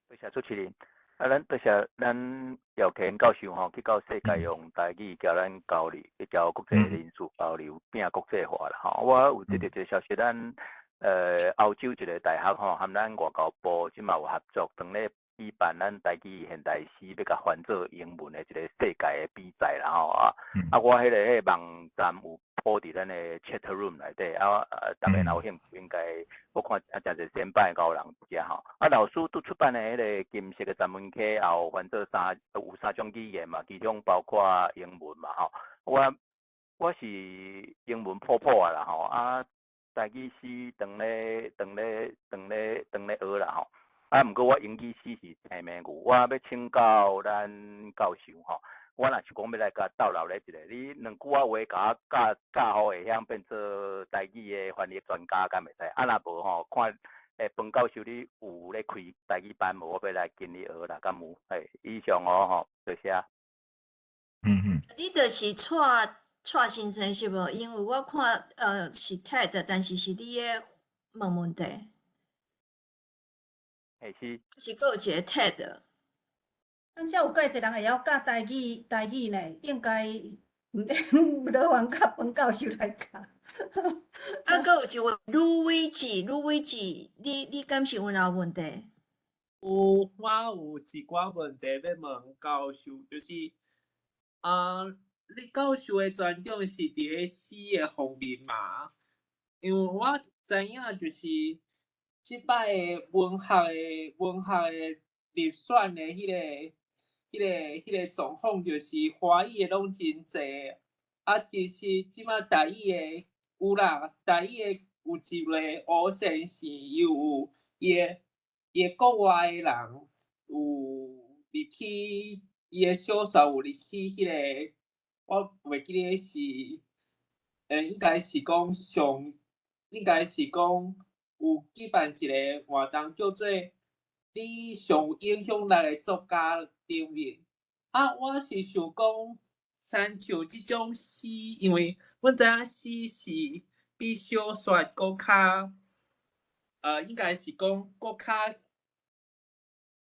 多謝主持人。啊，咱多謝咱姚啟教授吼，去到世界用台語共咱交流，交國際人士交流，變國際化啦吼。我有得著一個消息，咱歐洲一個大學吼，含咱外交部這馬有合作，當咧舉辦咱台語現代詩欲共翻做英文的一個世界的比賽啦吼啊！啊，我彼個網站有鋪佇咱的 chat room 內底啊，逐家若有興趣，應該我看啊，誠濟先輩𠢕人遮吼。啊，老師拄出版的彼個金色的十文卡，也有翻做三種語言嘛，其中包括英文嘛吼。我是英文普普的啦吼，啊，台語詩當咧學啦吼。啊，毋過我英語詩是青盲牛，我欲請教咱教授吼。我若是講欲來共鬥鬧咧一下，你兩句仔話共我教教予會曉變做台語的翻譯專家，敢會使？啊，若無吼，看彭教授你有咧開台語班無？我欲來跟你學啦，敢有？嘿，以上哦吼，多謝。你就是蔡蔡先生是無？因為我看是 Ted，但是是你咧問問題。嘿是。是閣有一個 Ted。咱遮有蓋濟人會曉教台語呢，應該毋免勞煩甲彭教授來教。啊，閣有一位呂偉志，呂偉志，你敢是有哪問題？有，我有一寡問題欲問教授，就是啊，你教授的專長是佇咧詩的方面嘛？因為我知影就是這擺的文學的入選的彼個狀況，就是華語的攏真濟，啊，其實這擺台語的有啦，台語的有一個吳先生，伊有伊的國外的人有入去，伊的小說有入去彼個，我袂記得是，應該是講上，應該是講有舉辦一個活動叫做你上有影響力的作家頂面。啊，我是想講，親像這種詩，因為阮知影詩是比小說閣較應該是講閣較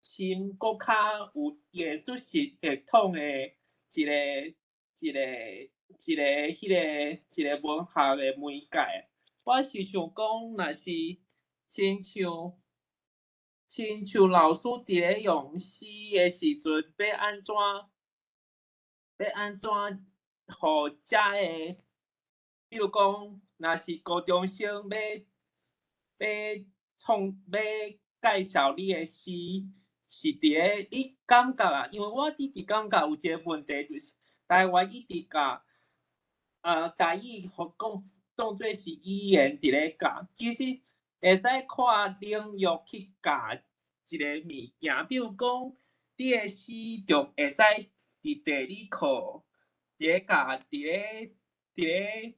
深、閣較有藝術系統的一個、一個、一個、彼個、一個文學的媒介。我是想講，若是親像親像老師佇咧用詩的時陣，欲按怎欲按怎予遮的，比如講，若是高中生欲欲創欲介紹你的詩，是佇咧你感覺啊，因為我一直感覺有一個問題，就是台灣一直共台語予講當做是語言佇咧教，其實會使跨領域去教一個物件，比如講，你的詩就會使佇地理課，佇咧教，佇咧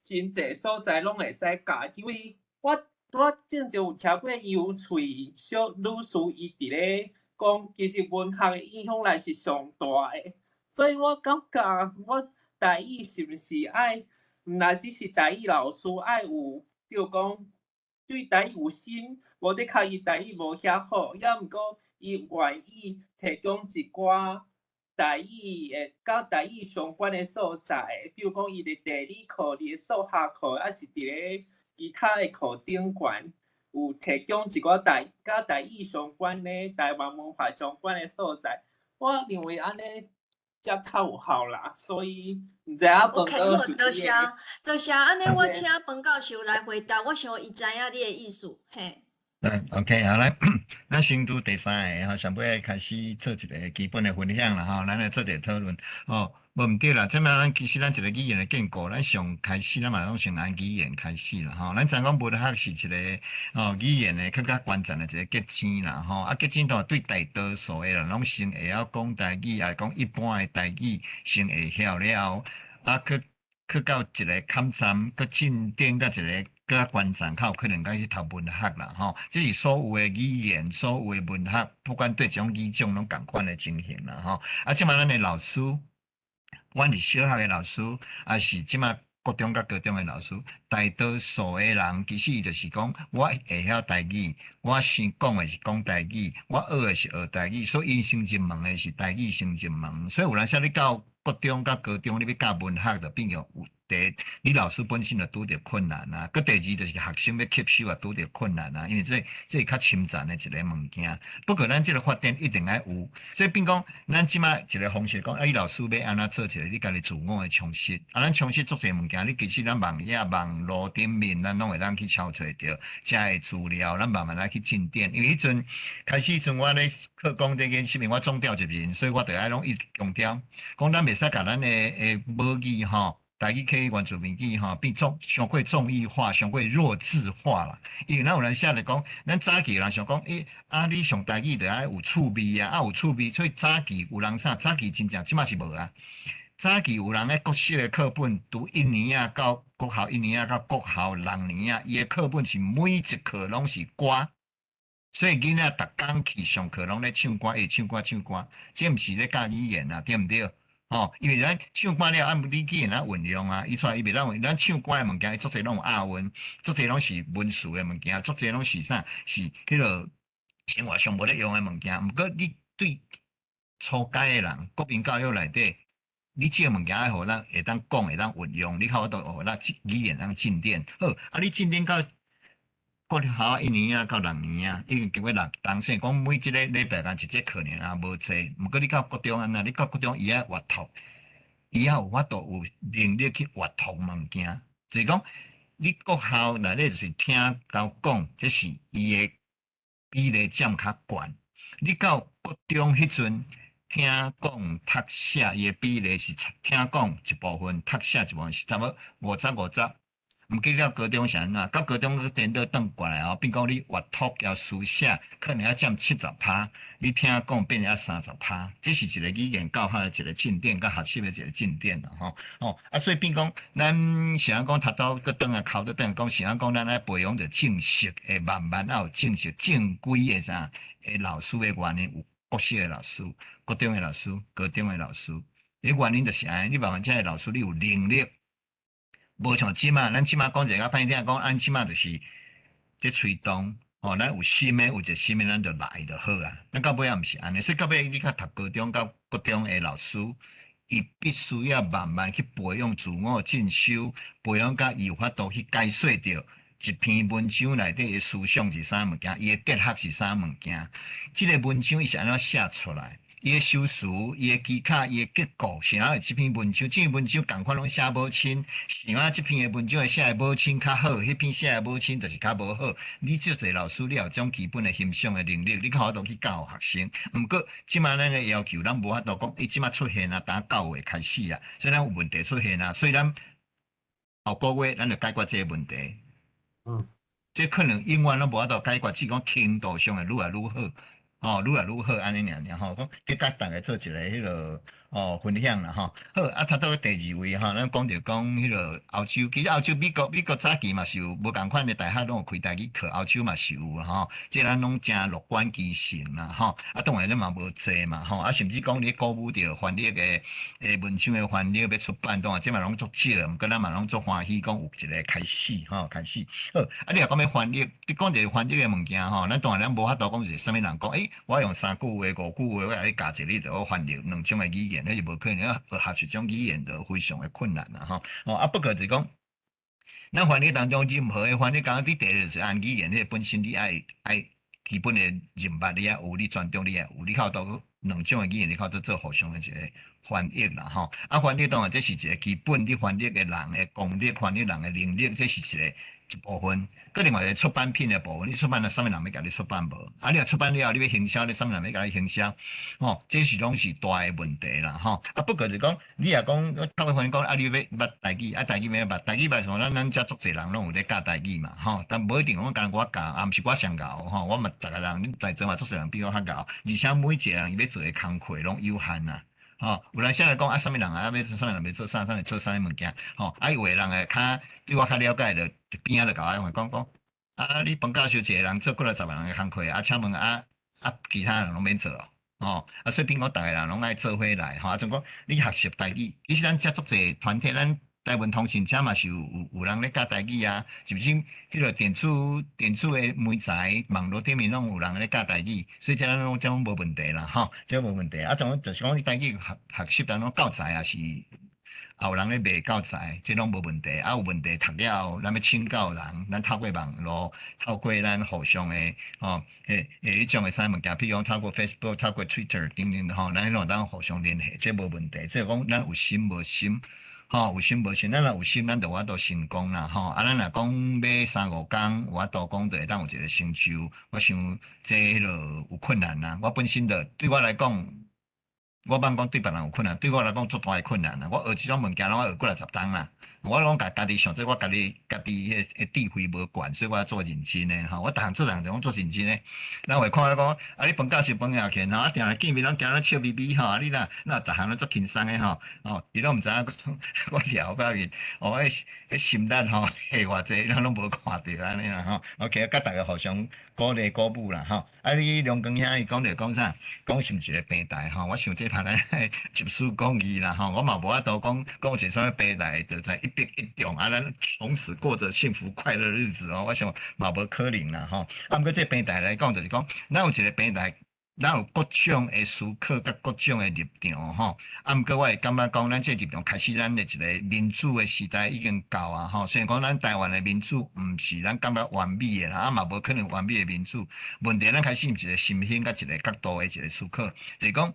真濟所在攏會使教，因為我正前有聽過游翠小女士伊佇咧講，其實文學的影響力是上大的，所以我感覺我台語是毋是愛，毋但只是台語老師愛有，比如講對台語有心，無的確伊台語無遐好，抑毋過伊願意提供一寡台語的佮台語相關的素材，比如講伊佇地理課、佇數學課，抑是佇咧其他的課頂懸，有提供一寡台佮台語相關的台灣文化相關的素材，我認為按呢才較有效啦。所以毋知影彭 OK，教好，授多謝，多謝。按呢，我請彭教授來回答，我想伊知影你的意思，嘿。嗯，OK，好來，咱先拄第三个吼，上尾開始做一個基本的分享啦吼，咱來做一個討論吼。無毋對啦，這擺咱其實咱一個語言的建構，咱上開始咱嘛攏先按語言開始啦吼。咱知影講文學是一個吼語言的較較關鍵的一個結晶啦吼。啊，結晶都對大多數的人攏先會曉講台語，抑講一般的台語先會曉了後，啊，去去到一個坎站，閣進展到一個閣較懸層，較有可能閣去讀文學啦吼。這是所有的語言，所有的文學，不管對這種語種攏仝款的情形啦吼。啊，這擺咱的老師，不管是小學的老師，抑是這擺國中佮高中的老師，大多數的人其實伊就是講，我會曉台語，我先講的是講台語，我學的是學台語，所以𪜶先入門的是台語先入門。所以有當時你到國中佮高中，你欲教文學，就變做有第一，你老師本身就拄著困難啊。閣第二就是學生欲吸收也拄著困難啊，因為這這是較深層的一個物件。不過咱這個發展一定愛有，所以變講咱這擺一個方式講，啊，你老師欲按怎做一個你家己自我的充實？啊，咱充實足濟物件，你其實咱網頁、網路頂面，咱攏會當去抄揣著遮的資料，咱慢慢來去進展。因為彼陣開始陣我咧課講這件事情，我總召集人，所以我著愛攏一直強調，講咱袂使共咱的的母語吼。台語客語原住民語吼，變做傷過綜藝化、傷過弱智化啦。因為咱有人寫咧講，咱早期人想講，欸，啊，你上台語著愛有趣味啊，啊有趣味，所以早期有人啥？早期真正這馬是無啊。早期有人咧國小的課本，讀一年仔到國校一年仔到國校六年仔，伊的課本是每一課攏是歌。所以囡仔逐工去上課攏咧唱歌，會唱歌唱歌，這毋是咧教語言啊，對毋對？吼，因為咱唱歌了，啊，你語言啊運用啊，伊出來伊袂當用。咱唱歌的物件，伊足濟攏有押韻，足濟攏是文詞的物件，足濟攏是啥？是彼個生活上無咧用的物件。毋過你對初階的人，國民教育內底，你這個物件愛予咱會當講，會當運用，你較有法度予咱語言通進展。好，啊，你進展到國校一年仔到六年仔，已經經過六冬，雖然講每一個禮拜間一節課爾也無濟，毋過你到國中按怎？你到國中伊愛閱讀，伊猶有法度有能力去閱讀物件。就是講，你國校內底就是聽佮講，這是伊的比例佔較懸。你到國中彼陣聽講讀寫，伊的比例是聽講一部分，讀寫一部分是差不多五十五十。毋過了高中是按怎？到高中閣顛倒轉過來哦，變講你閱讀抑書寫可能愛佔70%，你聽講變成30%，這是一個語言教學的一個進展，佮學習的一個進展啦吼。哦，啊，所以變講，咱是按講讀到閣轉來考倒轉來講，是按講咱愛培養著正式的，慢慢愛有正式正規的啥的老師的原因，有國小的老師、國中的老師、高中的老師。伊原因就是按呢，你慢慢這个老師你有能力。無像這馬，咱這馬講一個較歹聽，講咱這馬就是這催動，吼，咱有心的，有一個心的，咱就來就好啊。咱到尾也毋是按呢，所以到尾你較讀高中佮國中的老師，伊必須要慢慢去培養自我進修，培養甲伊有法度去解說著一篇文章內底的思想是啥物件，伊的哲學是啥物件，這個文章伊是按怎寫出來。伊的修辭、伊的技巧、伊的結構，是按怎這篇文章，這篇文章仝款攏寫母親，是按怎這篇的文章會寫的母親較好，彼篇寫的母親就是較無好。你這濟老師，你有這種基本的欣賞的能力，你較有法度去教學生。毋過，這馬咱的要求，咱無法度講，伊這馬出現啊，打九月開始啊，所以咱有問題出現啊，所以咱後個月咱就解決這個問題。這可能永遠攏無法度解決，只講程度上會愈來愈好。哦，愈來愈好，按呢爾爾吼，講這佮逐家做一个彼落哦分享啦吼。好，啊，頭拄第二位吼，咱講著講彼落歐洲，其實歐洲、美國、美國早期嘛是有無仝款的大學攏有開台語課，歐洲嘛是有吼。這咱攏誠樂觀其成啦吼。啊，當然咱嘛無濟嘛吼。啊，甚至講你鼓舞著翻譯的的文章的翻譯欲出版，當然這嘛攏足少，毋過咱嘛攏足歡喜，講有一個開始吼，開始。好，啊，你若講欲翻譯，你講一個翻譯的物件吼，咱當然咱無法度講是啥物人講，欸，我用三句話、五句話，我共你教一個，你就好翻譯兩種的語言，彼是無可能，要學習一種語言就非常的困難啦吼。哦，啊，不過就是講，咱翻譯當中任何的翻譯，剛剛你第一就是按語言，彼個本身你愛愛基本的認捌，你愛有，你專長你愛有，你較多兩種的語言，你較多做互相的一個翻譯啦吼。啊，翻譯當然這是一個基本，你翻譯的人的功力，翻譯人的能力，這是一個一部分。閣另外一個出版品的部分，你出版了，啥物人欲共你出版無？啊，你若出版了後，你欲行銷，你啥物人欲共你行銷？吼，這是攏是大的問題啦，吼。啊，不過就講，你若講，我頭先講，啊，你欲捌台語，啊，台語欲捌，台語捌像咱咱遮足濟人攏有咧教台語嘛，吼。但無一定講干焦我教，也毋是我上𠢕，吼。我嘛逐个人，恁在座嘛足濟人比我較𠢕，而且每一個人伊欲做的工課攏有限啊。吼，有人先來講啊，啥物人啊，欲啥物人欲做啥，啥物做啥物物件，吼，啊，有的人會較對我較了解的，就邊仔就共我講講，啊，你彭教授一個人做幾若十萬人的工課，啊，請問啊啊，其他人攏免做哦，吼，啊，所以變講逐个人攏愛做伙來，吼，啊，總講你學習台語，其實咱遮足濟團體，咱台文通訊遮嘛是有有有人咧教台語啊，是毋是？彼个電子電子的媒材網路頂面攏有人咧教台語，所以這咱攏這攏無問題啦，吼，這無問題。啊，總就是講你台語學學習當中教材也是，也有人咧賣教材，這攏無問題。啊，有問題讀了後，咱欲請教人，咱透過網路，透過咱互相的，吼，彼彼種的啥物件，比如講透過 Facebook、透過 Twitter 等等，吼，咱攏當互相聯繫，這無問題。這講咱有心無心。吼，有心無心，咱若有心，咱就有法度成功啦，吼。啊，咱若講欲三五工，有法度講就會當有一個成就。我想這彼落有困難啦。我本身就對我來講，我毋講對別人有困難，對我來講足大的困難啦。我學這種物件，攏愛學幾若十冬啦。我攏共家己想做，我家己家己彼個智慧無懸，所以我做認真的吼。我逐項做人就攏做認真的。咱會看到講，啊，你彭教授彭耀賢吼，啊，定定見面攏行咧笑眯眯吼，啊，你若若逐項攏足輕鬆的吼，哦，伊攏毋知影我掠後面，哦，彼彼心力吼，下偌濟，咱攏無看著按呢啦吼。OK，佮逐家互相鼓勵鼓舞啦吼。啊，你梁光兄伊講著講啥？講是毋是一個平台吼？我想這擺咱集思廣益啦吼。我嘛無法度講講一個啥物平台，就在一筆一中啊，咱從此過著幸福快樂日子哦。我想嘛無可能啦吼。啊，毋過這個平台來講，就是講咱有一個平台，咱有各種的思考佮各種的立場吼。啊，毋過我會感覺講，咱這個立場開始，咱的一個民主的時代已經到啊吼。雖然講咱台灣的民主毋是咱感覺完美的啦，啊嘛無可能完美的民主。問題咱開始有一個心胸佮一個角度的一個思考，就是講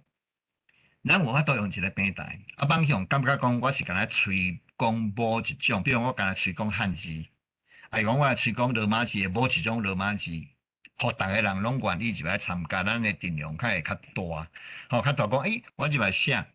咱有法度用一個平台，啊，放向感覺講我是干焦推廣某一種，比如我干焦推廣漢字，啊是講我來推廣羅馬字的某一種羅馬字，予逐个人攏願意入來參加，咱的陣容較會較大，吼較大講，欸，我入來寫，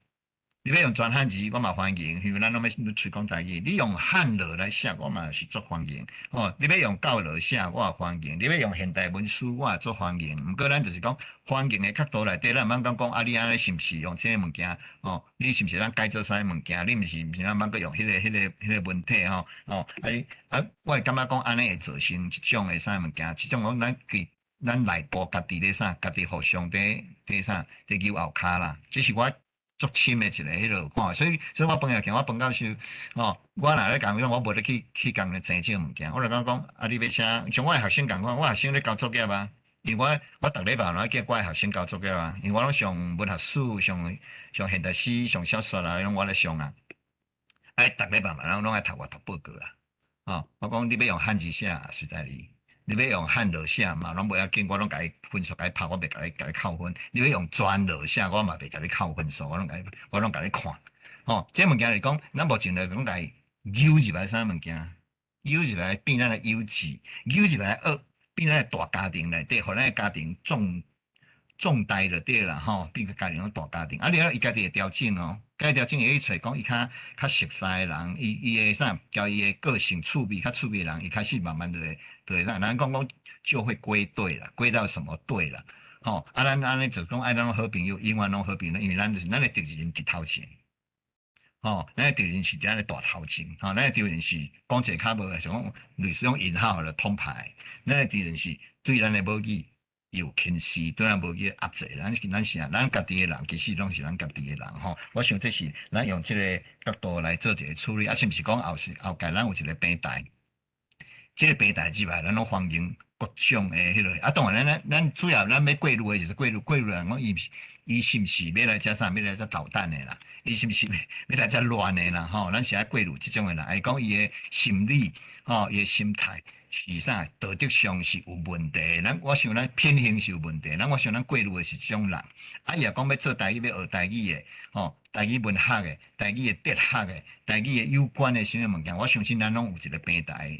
你欲用全漢字，我嘛歡迎，因為咱攏欲推廣台語。你用漢羅來寫，我嘛是足歡迎。吼，你欲用教羅寫，我也歡迎。你欲用現代文書，我也足歡迎。毋過咱就是講歡迎的角度內底，咱毋通講講啊，你按呢是毋是用這个物件？吼，你是毋是咱改做啥物物件？你毋是毋是咱閣用彼个彼个彼个文體吼？吼，啊你啊，我會感覺講按呢會造成一種的啥物件？這種講咱佇咱內部家己咧啥，家己互相佇佇啥佇扭後跤啦。這是我。足深的一个彼落看，所以我饭也行，我饭教授吼，我若咧共讲，我無咧去共咧爭這個物件，我就講講啊，你欲寫，像我的學生仝款，我學生咧交作業啊，因為我逐禮拜攏愛叫我的學生交作業啊，因為我攏上文學史、上現代詩、上小說啊，攏我咧上啊，愛逐禮拜嘛，攏愛讀我讀報告啊，吼，我講你欲用漢字寫，隨在你。你欲用漢字寫嘛，攏無要緊，我攏共伊分數共伊拍，我袂共你扣分。你欲用全字寫，我嘛袂共你扣分數，我攏共你看。吼，這物件是講，咱目前來講，共伊扭入來啥物件？扭入來變咱的優質，扭入來學，變咱的大家庭內底，予咱的家庭壯大就對啦，吼，變個家庭大家庭。啊，你伊家己會調整哦，家己調整會去揣講伊較熟似的人，伊會啥，交伊的個性趣味較趣味的人，伊開始慢慢就會啥，咱講講就會歸隊啦，歸到什麼隊啦，吼，啊，咱按呢就講愛咱好朋友，永遠攏好朋友，因為咱就是咱的敵人佇頭前，吼，咱的敵人是佇咱的大頭前，吼，咱的敵人是講一個較無，像講類似用引號的統派，咱的敵人是對咱的母語有輕視，對咱母語壓制，咱是啊，咱家己的人其實攏是咱家己的人吼。我想這是咱用這個角度來做一個處理，啊，是毋是講後蓋咱有一個平台？這個平台之外，咱攏歡迎各種的彼落。啊，當然咱主要咱欲過濾的就是過濾人講伊是毋是欲來遮啥，欲來遮搗蛋的啦？伊是毋是欲來遮亂的啦？吼，咱是愛過濾這種的人，會講伊的心理，吼，伊的心態是啥？道德上是有問題。咱我想咱品行是有問題。咱我想咱過濾的是這種人。啊，伊若講欲做台語，欲學台語的，吼，台語文學的，台語的哲學的，台語的有關的啥物物件，我相信咱攏有一個平台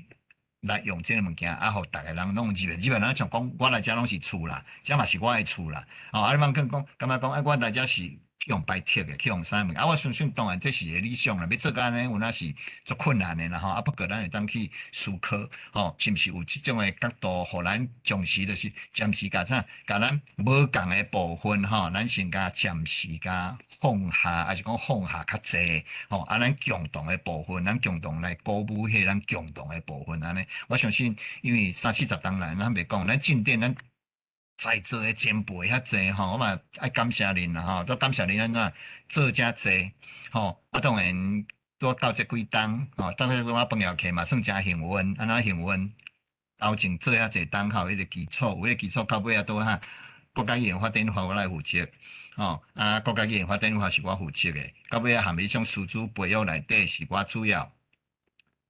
來用這個物件，啊，予逐个人攏入來，入來咱像講，我來遮攏是厝啦，這嘛是我的厝啦。哦，啊，你茫講講，感覺講啊，我來遮是去予排斥的，去予啥物件？啊，我相信當然這是一個理想啦，欲做到按呢，有影是足困難的啦吼。啊，不過咱會當去思考，吼，是毋是有這種的角度，予咱暫時就是暫時共啥，共咱無仝的部分吼，咱先共暫時共放下，抑是講放下較濟，吼，啊，咱共同的部分，咱共同來鼓舞彼咱共同的部分，按呢，我相信，因為三四十冬來，咱袂講，咱進展咱在座的前輩遐濟吼，我嘛愛感謝恁啦吼，都感謝恁按怎做遮濟，吼，啊，當然拄到這幾冬，吼，當然我飯業客嘛算誠幸運，按怎幸運？頭前做遐濟冬，較有彼個基礎，有彼個基礎到尾仔拄哈，國家語言發展法我來負責，吼，啊，國家語言發展法是我負責的，到尾仔含彼種師資培育內底是我主要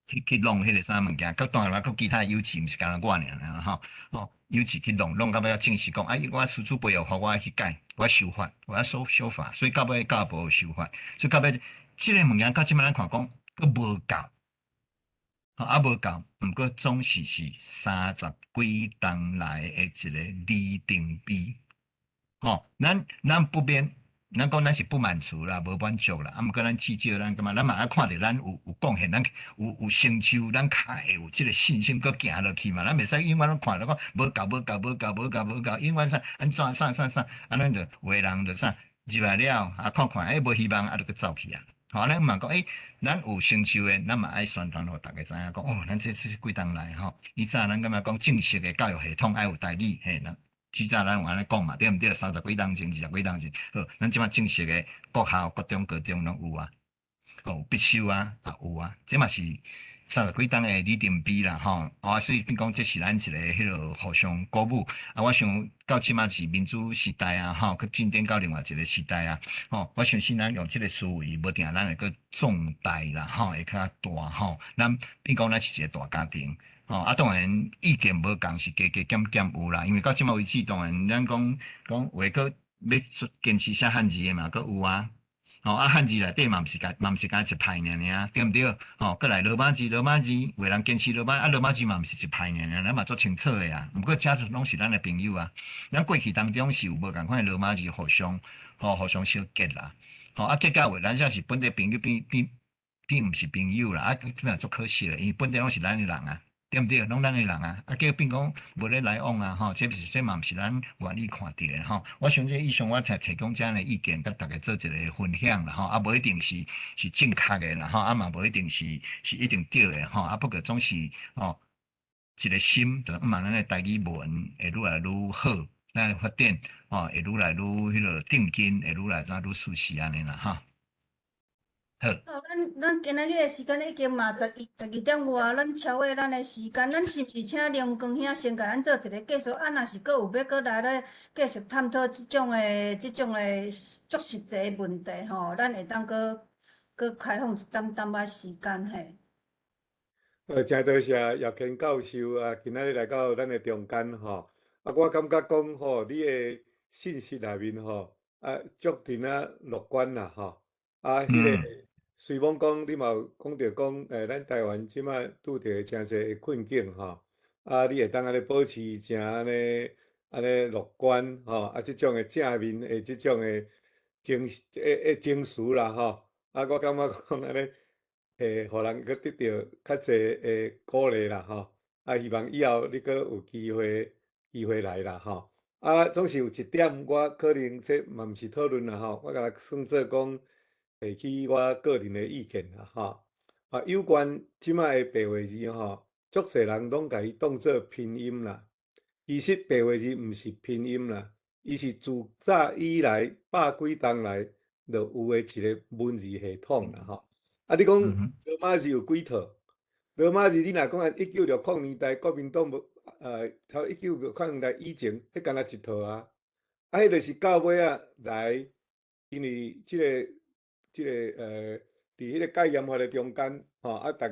去弄彼個啥物件，佮當然啦，佮其他有志毋是干焦我爾吼，吼，有志去弄，弄到尾仔正式講，啊，我師資培育法我愛去改，我修法，我愛修法，所以到尾教育部有修法，所以到尾這個物件到這擺咱看講，閣無夠，吼，啊無夠，毋過總是三十幾冬來的一個里程碑，吼，咱不免，咱講咱是不滿足啦，無滿足啦，啊，毋過咱至少咱感覺咱嘛愛看著咱有貢獻，咱有成就，咱較會有這個信心閣行落去嘛。咱袂使永遠攏看著講無夠無夠無夠無夠無夠，永遠啥按怎啥啥啥，啊，咱就有的人就啥入來了，啊，看看欸無希望，啊，就閣走去啊。吼，咱嘛講欸，咱有成就的，咱嘛愛宣傳予逐家知影講哦，咱這這幾冬來吼，以前咱感覺講正式的教育系統愛有台語，嘿，咱之前咱有按呢講嘛，對毋對？三十幾冬前、二十幾冬前，好，咱這擺正式的國校、國中、高中攏有啊，有必修啊，也有啊，這嘛是三十幾冬的里程碑啦，吼。啊，所以變講這是咱一個彼落互相鼓舞。啊，我想到這擺是民主時代啊，吼，閣進展到另外一個時代啊，吼，我相信咱用這個思維，無定咱會閣壯大啦，吼，會較大吼。咱變講咱是一個大家庭。吼，啊，當然意見無仝是加加減減有啦，因為到這擺為止，當然咱講講有的閣欲堅持寫漢字的嘛，閣有啊。吼，啊，漢字內底嘛毋是共嘛毋是干一派爾爾，對毋對？吼，閣來羅馬字，羅馬字有的人堅持羅馬，啊，羅馬字嘛毋是一派爾爾，咱嘛足清楚的啊。毋過遮攏是咱的朋友啊，咱過去當中是有無仝款的羅馬字互相吼互相相結啦。吼，啊，結果話咱遮是本地朋友變變變毋是朋友啦，啊，這嘛足可惜的，因為本地攏是咱的人啊。對毋對？攏咱的人啊，啊，結果變講無咧來往啊，吼，這是這嘛毋是咱願意看著的吼。我想這以上我才提供這樣的意見，佮大家做一個分享啦，吼，啊，無一定是正確的啦，吼，啊嘛無一定是一定對的，吼，啊，不過總是吼一個心，就毋茫咱的台語文會愈來愈好，咱的发展吼，會愈來愈彼落定根，會愈來愈舒適按呢啦，吼。好。好，咱今仔日的時間已經嘛12點外，咱超過咱的時間，咱是毋是請林光兄先共咱做一個介紹？啊，若是閣有欲閣來咧繼續探討這種的足實際問題吼，咱會當閣開放一點點仔時間嘿。誠多謝葉堅教授啊，今仔日來到咱的中間吼。啊，我感覺講吼，你的信息內面吼，啊，足陣仔樂觀啦吼。啊，彼個雖罔講，你嘛有講著講，咱台灣這擺拄著誠濟的困境吼，啊，你會當按呢保持誠按呢樂觀吼，啊，這種的正面的這種的情緒啦吼，啊，我感覺講按呢，會予人閣得著較濟的鼓勵啦吼，啊，希望以後你閣有機會來啦吼，啊，總是有一點我可能這嘛毋是討論啦吼，我共算做講。提起我個人的意見啦，吼啊，有關這擺的白話字吼，足濟人攏共伊當做拼音啦。其實白話字毋是拼音啦，伊是自早以來百幾冬來就有的一個文字系統啦，吼。啊，你講羅馬字有幾套？羅馬字你若講按1960年代國民黨無，頭1960年代以前，彼敢若一套啊。啊，彼就是到尾仔來，因為這個佇彼個戒嚴法的中間，吼啊，逐家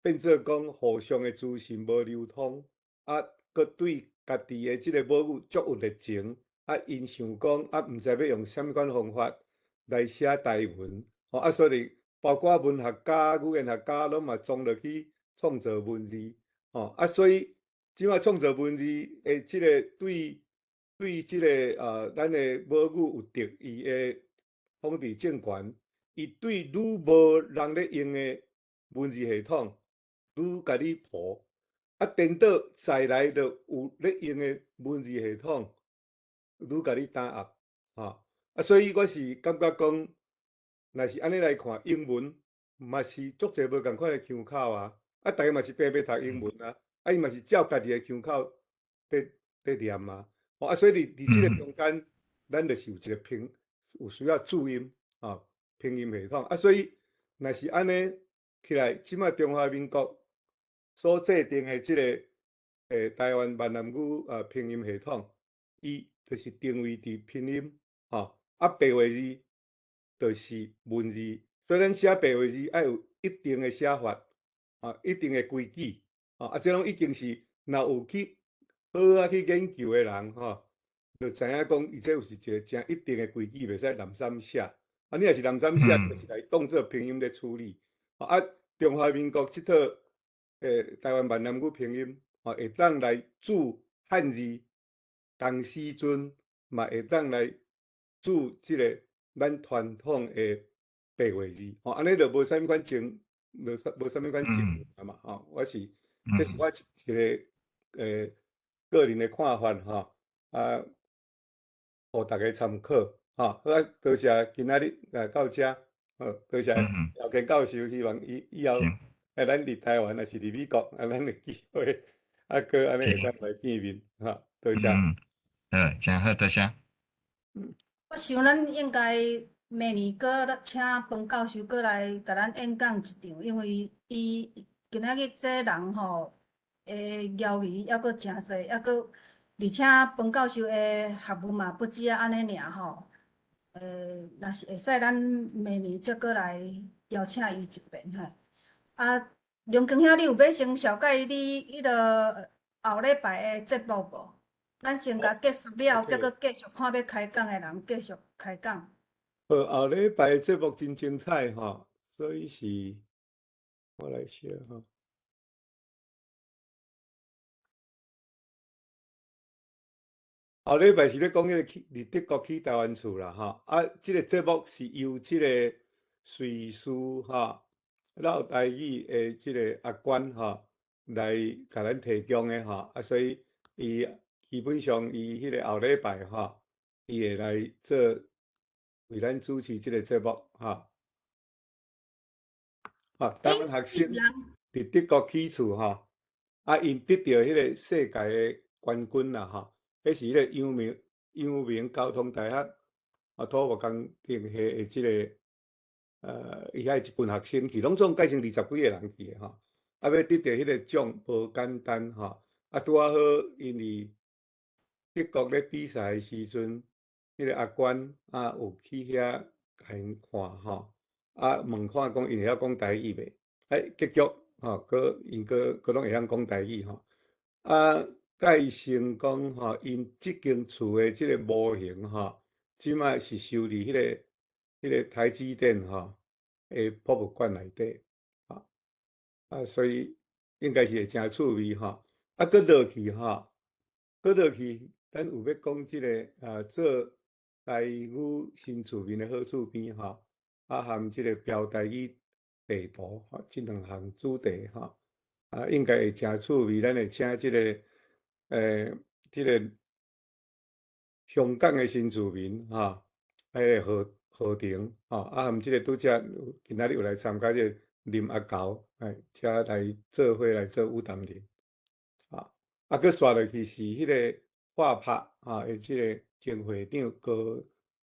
變做講互相的資訊無流通，啊，閣對家己的這個母語足有熱情，啊，𪜶想講啊，毋知欲用啥物款方法來寫台文，吼啊，所以包括文學家、語言學家攏嘛傱落去創造文字，吼啊，所以這擺創造文字的這個對這個咱的母語有敵意的統治政權，伊對愈無人咧用的文字系統，愈共你破，啊，顛倒再來就有咧用的文字系統，愈共你打壓，吼啊，所以我是感覺講，若是按呢來看，英文嘛是足濟無仝款的腔口啊，啊，逐家嘛是平平讀英文啊，啊，伊嘛是照家己的腔口佇念啊，吼啊，所以佇這個中間，咱就是有一個拼。有需要注音啊，拼音系統啊，所以若是按呢起來，這擺中華民國所制定的這個台灣閩南語啊拼音系統，伊就是定位佇拼音吼，啊白話字就是文字，所以咱寫白話字愛有一定的寫法啊，一定的規矩啊，啊，這攏已經是若有去好啊去研究的人吼。就知影講，伊這有是一個誠一定的規矩，袂使濫散寫。啊，你若是濫散寫，就是來當做拼音咧處理。啊，中華民國這套台灣閩南語拼音，吼，會當來注漢字，同時陣嘛會當來注這個咱傳統的白話字。吼，按呢就無啥物款爭，無啥物款爭啊嘛。吼，我是，這是我一個個人的看法吼。啊，予大家參考，吼，好啊，多謝今仔日來到遮，好，多謝姚堅教授，希望以後，咱佇台灣抑是佇美國，啊，咱有機會，啊，閣按呢會當來見面，吼，多謝。嗯，好，誠好，多謝。嗯，我想咱應該明年閣請彭教授閣來共咱演講一場，因為伊今仔日這人吼，的邀語猶閣誠濟，猶閣。而且彭教授的學問嘛不止按呢爾吼，若是會使，咱明年再閣來邀請伊一遍吼。啊，梁光兄，你有欲先紹介你彼个後禮拜的節目無？咱先共結束了，再閣繼續看欲開講的人繼續開講。好，後禮拜的節目真精彩吼，所以是，我來寫吼。後禮拜是咧講彼個去佇德國起台灣厝啦，吼啊！這個節目是由這個瑞士吼繞台語的這個阿關吼來共咱提供的吼啊，所以伊基本上伊彼個後禮拜吼，伊會來做為咱主持這個節目吼。啊，台灣學生佇德國起厝吼，啊，𪜶得著彼個世界的冠軍啦吼。彼是彼个陽明交通大學啊土木工程系的這个，伊遐一群學生去，攏總計成20幾个人去的吼。啊，欲得著彼个獎無簡單吼。啊，拄仔好，因為德國咧比賽的時陣，彼个阿關啊有去遐共𪜶看吼，啊問看講𪜶會曉講台語袂？哎，結局吼，閣𪜶閣閣攏會曉講台語吼。啊，蓋成講吼，𪜶這間厝的這个模型吼，這擺是收佇彼个台積電吼的博物館內底，吼啊，所以應該是會誠趣味吼。啊，閣落去吼，閣落去，咱有欲講這个啊，做台語新住民的好厝邊吼，啊，含這个標台語地圖吼，這兩項主題吼，啊，應該會誠趣味。咱會請這个，這个香港的新住民吼，彼个何何庭吼，啊，含這个拄才今仔日有來參加這个林阿猴，哎，遮來做伙來做與談人，啊，啊，閣紲落去是彼个畫拍啊，的這个前會長高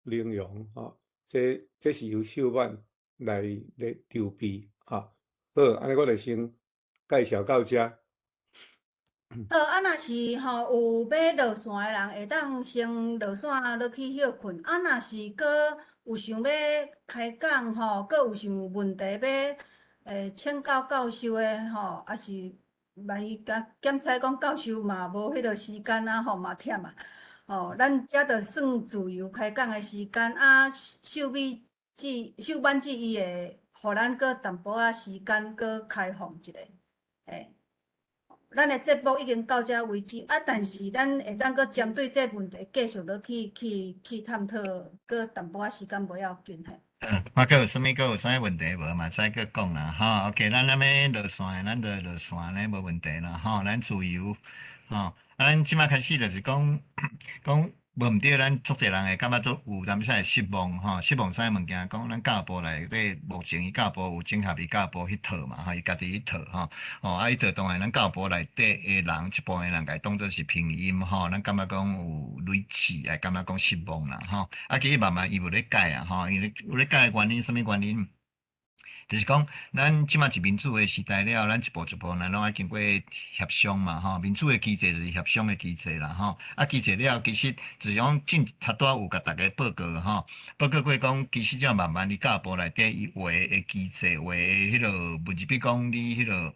玲榮吼，這是由秀曼來咧籌備，吼。好，按呢我就先介紹到遮。好，啊，若是吼有欲落線的人，會當先落線落去歇睏。啊，若是閣有想欲開講吼，閣有想有問題欲請教教授的吼，抑是萬一共檢查講教授嘛無彼個時間啊吼，嘛忝啊。吼，咱遮就算自由開講的時間啊，秀美姊、秀曼姊伊會予咱閣淡薄仔時間閣開放一下，嘿。咱的節目已經到這為止，啊，但是咱會當閣針對這個問題繼續落去去探討，閣淡薄仔時間無要緊嘿。嗯，我閣有啥物閣有啥物問題無嘛？使閣講啦，吼。OK，咱咱欲落線，咱就落線咧，無問題啦，吼。咱自由，吼。啊，咱這擺開始就是講講無毋對，咱足濟人會感覺足有淡薄仔失望吼，失望啥物物件？講咱教育部內底目前伊教育部有整合伊教育部彼套嘛吼，伊家己彼套吼，吼啊彼套當然咱教育部內底的人一部分人共伊當做是拼音吼，咱感覺講有類似，會感覺講失望啦吼。啊，其實慢慢伊無咧改啊吼，因為有咧改的原因，啥物原因？就是講，咱這馬是民主的時代了，咱一步一步，咱攏愛經過協商嘛，吼。民主的機制就是協商的機制啦，吼。啊，機制了，其實就是講進頭拄仔有共大家報告吼，報告過講，其實這慢慢佇教育部內底，伊畫的機制，畫的彼個文字，比講你彼個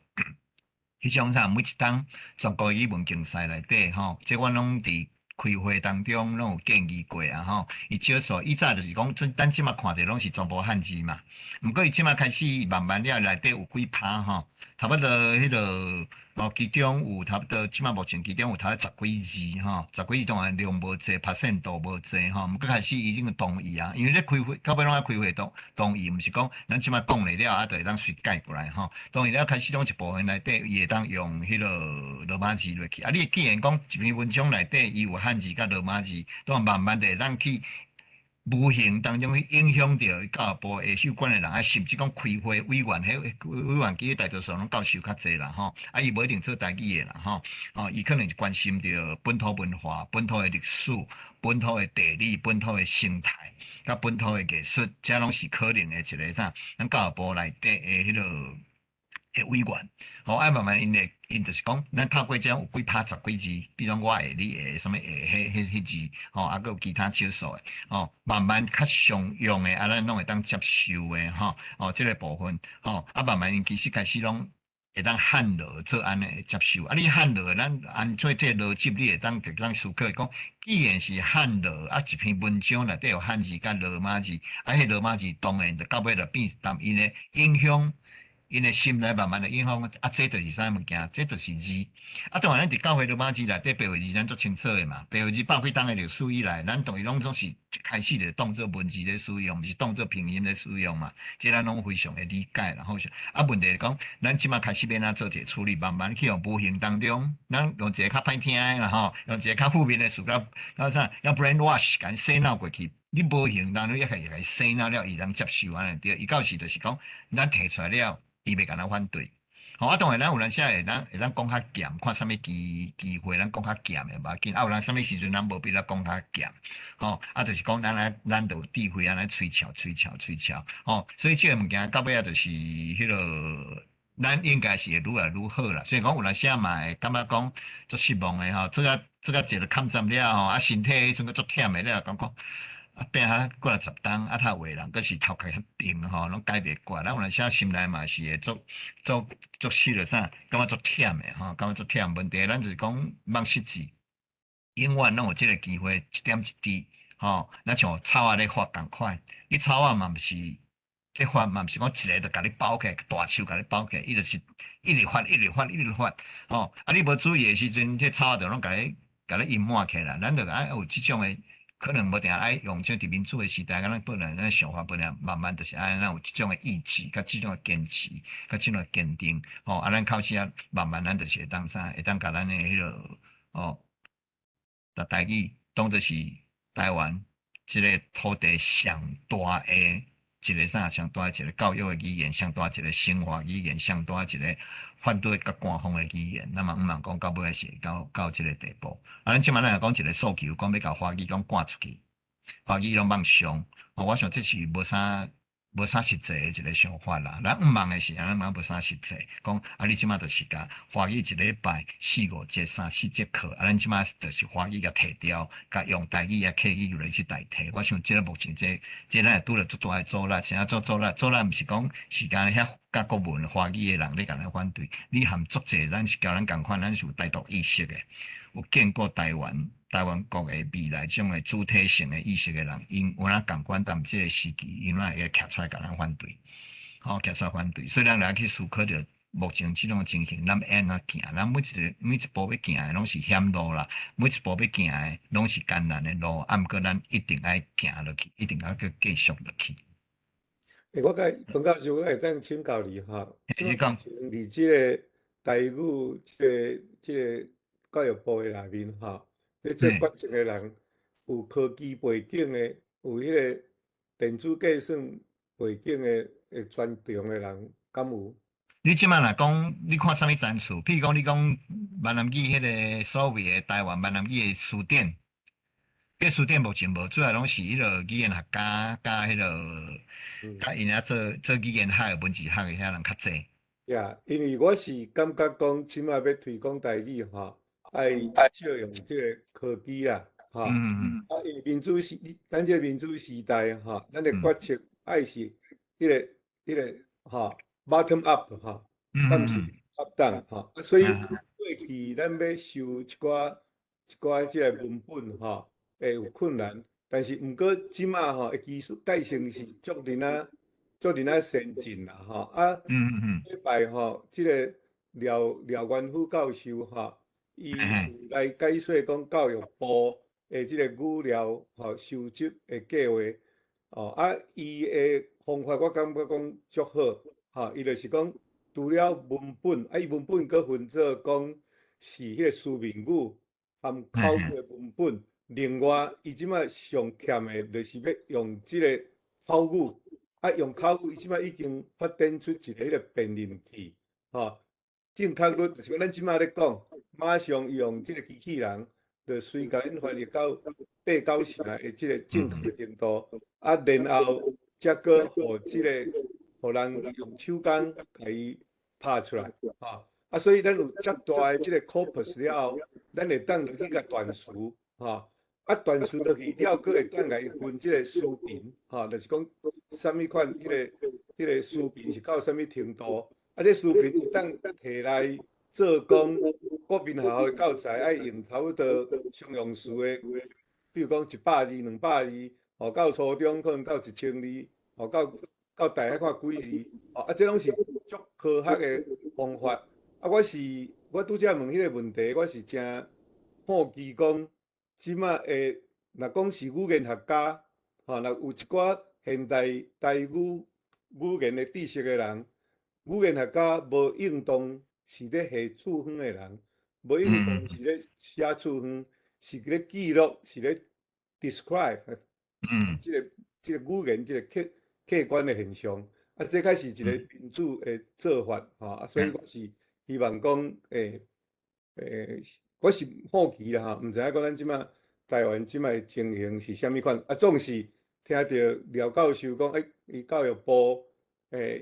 彼種啥，每一冬全國語文競賽內底，吼，這我攏佇開會當中攏有建議過啊，吼。伊少數以早就是講，咱這馬看著攏是全部漢字嘛。毋過伊這馬開始慢慢了內底有幾趴吼，差不多彼個哦，其中有差不多，這馬目前其中有差不多十幾字吼，十幾字當然量無濟，percent 度無濟吼。毋過開始已經同意啊，因為咧開會到尾攏愛開會同意，毋是講咱這馬講了了啊，就會當隨改過來吼。同意了開始攏一部分內底伊會當用彼個羅馬字落去。啊，你既然講一篇文章內底伊有漢字佮羅馬字，當然慢慢就會當去無形當中去影響著教育部的有關的人，啊，甚至講開會委員，彼委員其實大多數攏教授較濟啦，吼，啊，伊無一定做台語的啦，吼，哦，伊可能是關心著本土文化、本土的歷史、本土的地理、本土的生態，佮本土的藝術，這攏是可能的一个啥？咱教育部內底的彼个的委員，吼，啊，慢慢𪜶會，𪜶就是講，咱透過這有幾拍十幾字，比如講我會、你會，啥物會，彼字，吼，啊，閣有其他少數的，吼，慢慢較常用的，啊，咱攏會當接受的，吼，哦，這個部分，吼，啊，慢慢𪜶其實開始攏會當漢羅做按呢接受，啊，你漢羅，咱按做這個邏輯，你會當會當思考講，既然是漢羅，啊，一篇文章內底有漢字佮羅馬字，啊，彼羅馬字當然就到尾就變成𪜶的影響。𪜶的心內慢慢的影響，啊，這就是啥物件？這就是字。啊，當然，咱佇教會羅馬字內底白話字，咱足清楚的嘛。白話字百幾冬的歷史以來，咱當然攏總是一開始就當做文字咧使用，毋是當做拼音咧使用嘛。這咱攏非常的理解啦。好，啊，問題是講，咱這馬開始欲按怎做一個處理，慢慢去予無形當中，咱用一個較歹聽的啦吼，用一個較負面的詞，佮啥，用 brainwash 共洗腦過去。你無形當中也會共洗腦了，伊通接受按呢對。伊到時就是講，咱提出來了，伊袂共咱反對。吼，啊，當然咱有當時會當講較嚴，看啥物機會，咱講較嚴的無要緊。啊，有當啥物時陣咱無必要講較嚴，吼，啊，就是講咱來咱就有智慧按呢推敲、推敲、推敲，吼。所以這个物件到尾仔就是彼个，咱應該是會愈來愈好啦。所以講有當時嘛會感覺講足失望的吼，做甲做甲一個抗戰了吼，啊，身體彼陣閣足忝的了，感覺。啊，拼啊過來10冬，啊，較有的人閣是頭殼較定吼，攏改袂過來。咱有當時心內嘛是會足足足失落啥，感覺足忝的吼，感覺足忝。問題咱就是講望失志，永遠攏有這个機會，一點一滴吼，若像草仔咧發仝款，你草仔嘛毋是咧發，嘛毋是講一个就共你包起來，大樹共你包起來，伊就是一直發，一直發，一直發，吼。啊，你無注意的時陣，彼草仔就攏共你淹沒起來。咱就愛有這種的。可能無定愛用這佇民主的時代，咱本來咱想法本來慢慢就是愛咱有這種的意志，佮這種的堅持，佮這種的堅定，吼啊，咱開始啊，慢慢咱就是會當啥，會當共咱的彼个吼，把台語當做是台灣這个土地上大的一个啥，上大的一个教育的語言，上大一個生活語言，上大一個反對佮官方的語言，咱嘛毋通講到尾是到這个地步。啊，咱這擺咱若講一個訴求，講欲共華語講趕出去，華語攏放上，我想這是無啥實際的一個想法啦。咱毋望的是按呢嘛無啥實際，講啊，你這擺就是共華語一禮拜四五節、三四節課，啊，咱這擺就是華語共提掉，共用台語啊、客語來去代替。我想這個目前這咱會拄著足大的阻力，啥做阻力？阻力毋是講時間遐教國文華語的人咧共咱反對，你含足濟咱是共咱仝款，咱是有台獨意識的，有建國台灣。台灣國的未來這種的主體性的意識的人，𪜶有哪仝款，但這个時期，𪜶哪會徛出來共咱反對，吼，徛出來反對。所以咱來去思考著目前這種情形，咱欲按怎行？咱每一步欲行的攏是險路啦，每一步欲行的攏是艱難的路，啊，毋過咱一定愛行落去，一定愛閣繼續落去。欸，我共彭教授，我會當請教你吼，你講，佇這个台語這个教育部的內面吼。咧做決策的人，有科技背景的，有彼个電子計算背景的專長的人，敢有？你這擺若講，你看啥物層次？譬如講，你講閩南語彼个所謂的台灣閩南語的詞典，彼詞典目前無，主要攏是彼个語言學家佮彼个，佮𪜶遐做語言學的文字學的遐人較濟。呀，因為我是感覺講，這擺欲推廣台語吼。愛借用這个科技啦，吼，啊，因為民主時，咱這个民主時代吼，咱的決策愛是彼个吼，bottom up 吼，啊毋是 top down 吼，啊，所以過去咱欲收一寡這个文本吼，會有困難，但是毋過這擺吼，技術改成是足爾仔足爾仔先進啦，吼，啊，禮拜吼，這个廖元甫教授吼。伊有來解說講教育部的這个語料吼收集的計劃，哦啊，伊的方法我感覺講足好，吼，伊就是講除了文本，啊，伊文本閣分做講是彼个書面語含口語的文本，另外伊這擺上欠的就是欲用這个口語，啊，用口語伊這擺已經發展出一个彼个辨認器，吼。正確率就是講，咱這擺咧講，馬上用這个機器人，就隨共𪜶翻譯到八九成的這个正確的程度，啊，然後才閣予這个，予人用手工共伊拍出來，吼，啊，所以咱有遮大的這个 corpus 了後，咱會當入去共斷詞，吼，啊，斷詞落去了，閣會當共伊分這个詞頻，吼，就是講啥物款彼个詞頻是到啥物程度。啊，這詞頻會當提來做講國民學校的教材，愛用差不多常用詞的，比如講100字、200字，吼，到初中可能到1000字，吼，到大學看幾字，吼，啊，這攏是足科學的方法。啊，我拄才問彼个問題，我是誠好奇講，這擺的若講是語言學家，吼，若有一寡現代台語語言的知識的人。語言學家無應當是咧下處方的人，無應當是咧寫處方，是咧記錄，是咧 describe，這个語言這个客觀的現象。啊，這較是一個民主的做法，吼，啊，所以我是希望講，我是好奇啦，吼，毋知影講咱這馬台灣這馬的情形是啥物款，啊，總是聽著廖教授講，伊教育部，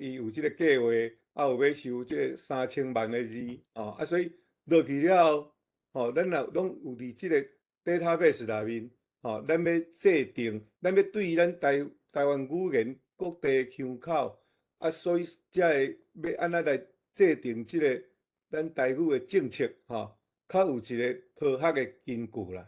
伊有這個計劃，啊，有欲收這個3000萬的字，吼，啊，所以落去了後，吼，咱若攏有佇這個 database 內面，吼，咱欲制定，咱欲對咱台灣語言各地腔口，啊，所以才會欲按怎來制定這個咱台語的政策，吼，較有一個科學的根據啦。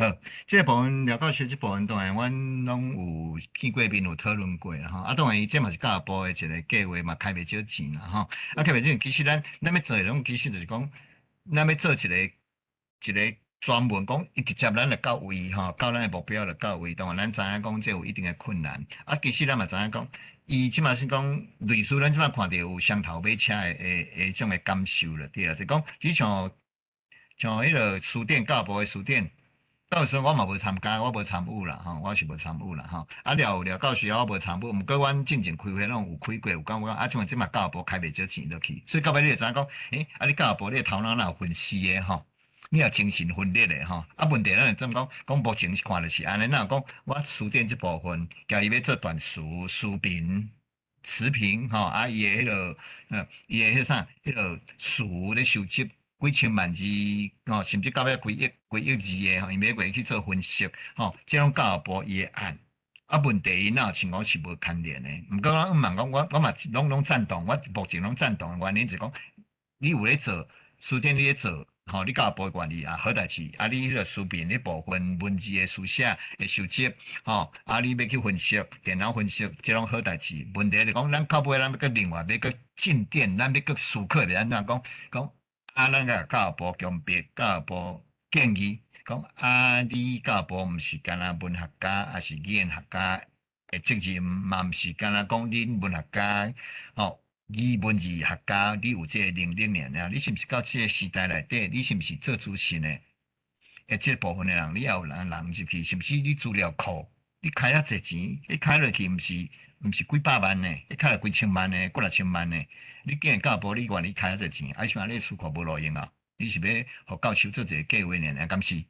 好，這個部分廖教授這部分當然，阮攏有見過面，有討論過啦吼。啊，當然伊這嘛是教育部的一個計劃嘛，開袂少錢啦吼。啊，開袂少錢，其實咱欲做的攏其實就是講，咱欲做一個專門講，伊直接咱就到位吼，到咱的目標就到位。當然，咱知影講這有一定的困難。啊，其實咱嘛知影講，伊這馬是講類似咱這馬看著有雙頭馬車的種的感受了，對啦，就講你像彼個書店教育部的書店。到時陣我嘛無參加，我無參與啦，吼，我是無參與啦，吼。啊，廖教授我無參與，毋過阮進前開會攏有開過，有感覺啊，像這馬教育部開袂少錢落去，所以到尾你就知影講，啊，你教育部你的頭腦若有分析的吼，你有精神分裂的吼，啊，問題咱會怎講？講目前是看著是按呢，若有講我書店這部分，共伊欲做斷詞、書評、詞評，吼，啊，伊的彼個，伊的彼啥，彼個詞咧收集。幾千萬字，吼，甚至到尾幾億、幾億字的吼，伊每月去做分析，吼，這攏教育部伊的案，啊，問題伊若有像講是無牽連的，毋過我毋茫講，我嘛攏贊同，我目前攏贊同的原因就是講，你有咧做書店，你咧做，吼，你教育部願意啊，好代誌，啊，你彼個書評彼部分文字的書寫的收集，吼，啊，你欲去分析，電腦分析，這攏好代誌。問題就講，咱到尾咱欲閣另外欲閣進展，咱欲閣思考欲按怎講講。啊，咱共教育部強迫，教育部建議講，啊，你教育部毋是干焦文學家，抑是語言學家的責任，嘛毋是干焦講恁文學家，吼，語文字學家，你有這個能力爾爾，你是毋是到這個時代內底，你是毋是做資訊的？這個部分的人，你也有人入去，是毋是你資料庫？你開遐濟錢，你開落去毋是幾百萬呢？你開落幾千萬呢？幾若千萬呢？你既然教育部，你願意開遐濟錢，啊，想你資庫無路用啊？你是欲予教授做一個計劃爾爾，敢是？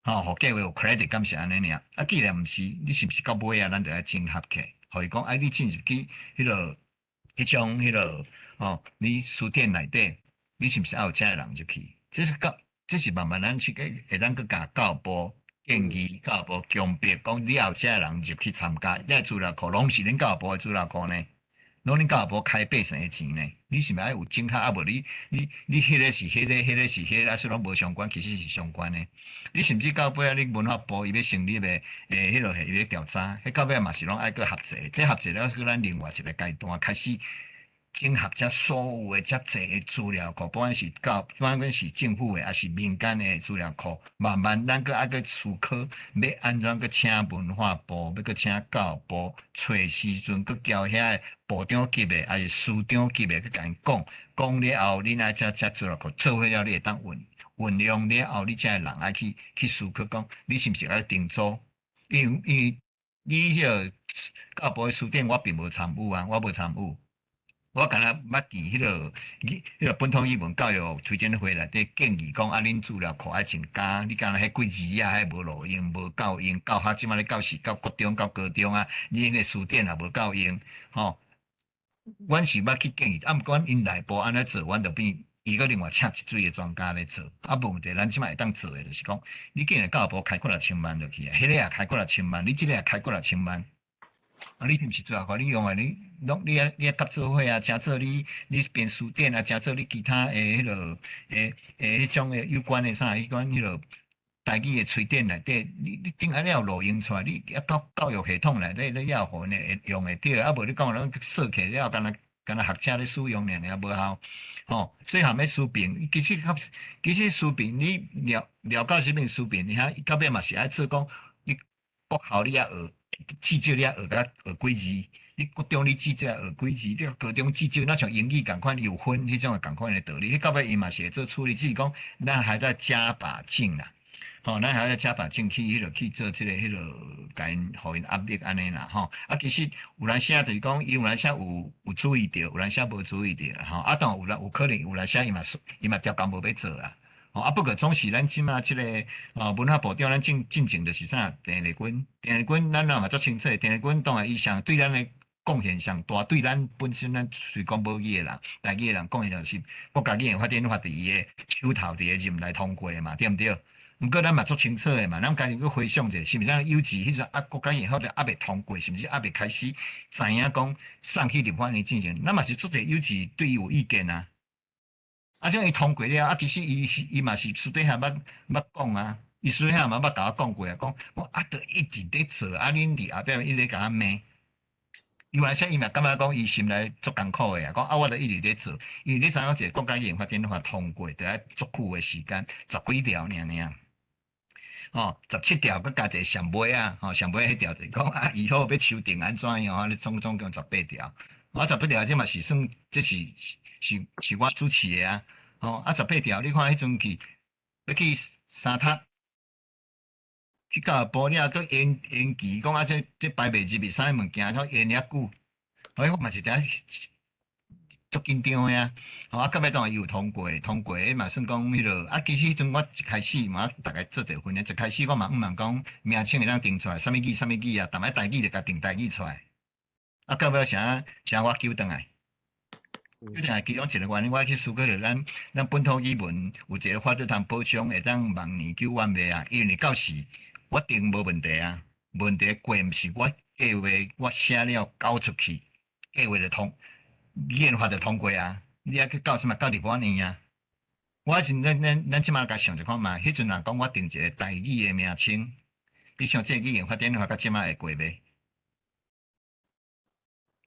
吼，予計劃有 credit，敢是按呢爾？啊，既然毋是，你是毋是到尾啊？咱就愛整合起，予伊講，啊，你進入去彼個彼種彼個吼，你書店內底，你是毋是愛有遮个人入去？這是教，這是慢慢咱是會當閣共教育部建議，教育部強迫講，你也有遮個人入去參加，這資料庫攏是恁教育部的資料庫呢？攏恁教育部開百姓的錢呢？你是毋是愛有整合？啊，無你彼個是彼個，彼個是彼個，啊，說攏無相關，其實是相關的。你甚至到尾仔，你文化部伊欲成立的，彼落去伊欲調查，彼到尾嘛是攏愛閣合齊，這合齊了，閣咱另外一個階段開始整合這所有的遮濟的資料庫，不管是教，不管是政府的，抑是民間的資料庫，慢慢咱閣愛閣思考，欲按怎閣請文化部，欲閣請教育部，揣時陣閣交遐个部長級的，抑是司長級的去共𪜶講，講了後，恁愛遮遮資料庫做伙了，你會當運用了後，你才會人愛去思考講，你是毋是愛定做？因為你彼個教育部的書店，我並無參與啊，我無參與。我敢若捌佇彼個本土語文教育推展會內底建議講，啊，恁資料庫愛增加，你敢若彼幾字啊，彼無路用，無夠用，教學這馬咧教是到國中到高中啊，你彼個書店也無夠用，吼。阮是捌去建議，啊，毋過阮𪜶內部按呢做，阮就變伊閣另外請一水的專家咧做。啊，無問題，咱這馬會當做的，就是講，你既然教育部開幾若千萬落去啊，彼個也開幾若千萬，你這個也開幾若千萬。啊！你是毋是做學你用的你攏你愛合做伙啊，誠做你編書典啊，誠做你其他的彼落的彼種的有關的啥，彼款彼落台語的詞典內底，你頂下你有路用出來，你啊教育系統內底你也有予𪜶會用會著，啊無你講攏說起來了，敢若學者咧使用爾爾無效，吼。所以含咧書評，其實書評你了解這邊書評，你遐到尾嘛是愛做講，你國校你愛學。至少你愛學甲學幾字，你國中你至少愛學幾字，你高中至少若像英語仝款有分彼種仝款的道理。彼到尾伊嘛是會做處理，只是講咱還在加把勁啦。吼，咱還要加把勁去彼落去做這个彼落，共𪜶予𪜶壓力按呢啦吼。啊，其實有當時就是講，伊有當時有注意著，有當時無注意著吼。啊，當然有啦，有可能有當時伊嘛刁工無欲做啦。吼，啊，不過總是咱這馬這个哦文化部長，咱進前就是啥鄭麗君，鄭麗君咱嘛足清楚，鄭麗君當然伊上對咱的貢獻上大，對咱本身咱雖講母語的人，台語的人貢獻就是國家語言發展法佇伊的手頭佇个任內通過的嘛，對毋對？毋過咱嘛足清楚的嘛，咱家己閣回想者，是毋是咱幼稚彼陣啊國家語言法猶未通過，是毋是猶未開始知影講送去立法院進行？咱嘛是足濟幼稚對伊有意見啊。啊，這伊通過了，啊，其實伊嘛是私底下捌講啊，伊私底下嘛捌共我講過啊，講講啊，著一直咧做，啊，恁佇後壁一直咧共我罵。伊原來伊嘛感覺講伊心內足艱苦的啊，講啊，我著一直咧做，因為你知影一個國家語言發展法通過，著愛足久的時間，十幾條爾爾。哦，17條，閣加一個上尾啊，吼，上尾彼條就是講啊，以後欲修訂按怎樣啊，你總共十八條。我十八條這嘛是算，這是我主持的啊。吼，啊十八條，你看彼陣去欲去三讀，去教育部了，閣延期，講啊這排袂入去啥物件，閣延遐久，所以我嘛是伫遐足緊張的啊。吼，啊，到尾當然伊有通過，通過，嘛算講彼落啊。其實彼陣我一開始嘛，逐家做者分的，一開始我嘛毋茫講名稱會當定出來，啥物語啥物語啊，逐擺台語就共定台語出來。啊，到尾啥啥我糾轉來，糾轉來其中一個原因，我去思考著咱本土語文有一個法律通保障，會當萬年久遠袂啊？因為到時我定無問題啊，問題過毋是我計劃，我寫了交出去，計劃就通語言法就通過啊。你愛去到啥物到立法院啊？我是咱這馬共想一看嘛，彼陣若講我定一個台語的名稱，你想這個語言發展法到這馬會過袂？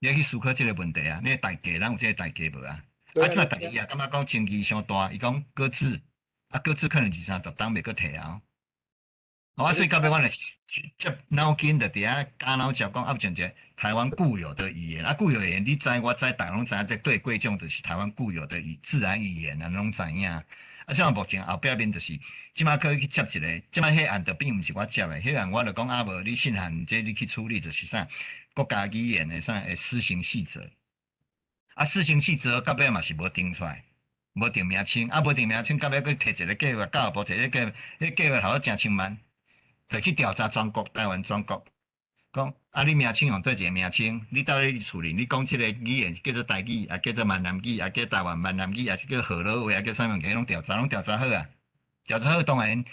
你愛去思考這個問題啊！你代價，咱有這個代價無啊？啊，這馬台語啊，感覺講爭議傷大，伊講擱置，啊擱置可能二三十冬袂閣提啊。啊，所以到尾我來接腦筋就佇遐加腦汁講，啊，像一個台灣固有的語言，啊，固有語言你知我知，逐家攏知影，這對過種就是台灣固有的語自然語言啊，攏知影。啊，像目前後壁面就是，這馬閣去接一個，這馬彼案就並毋是我接的，彼案我就講啊無，你信函這你去處理就是啥？國家語言的啥的施行細則，啊，施行細則到尾嘛是無定出來，無定名稱，啊，無定名稱，到尾閣提一個計劃，教育部提一個計劃，彼計劃頭誠千萬，就去調查全國，台灣全國，講啊，你名稱用佗一個名稱，你到底處理，你講這個語言叫做台語，啊叫做閩南語，啊叫台灣閩南語，啊是叫河洛話，啊叫啥物件，攏調查，攏調查好啊，調查好當然。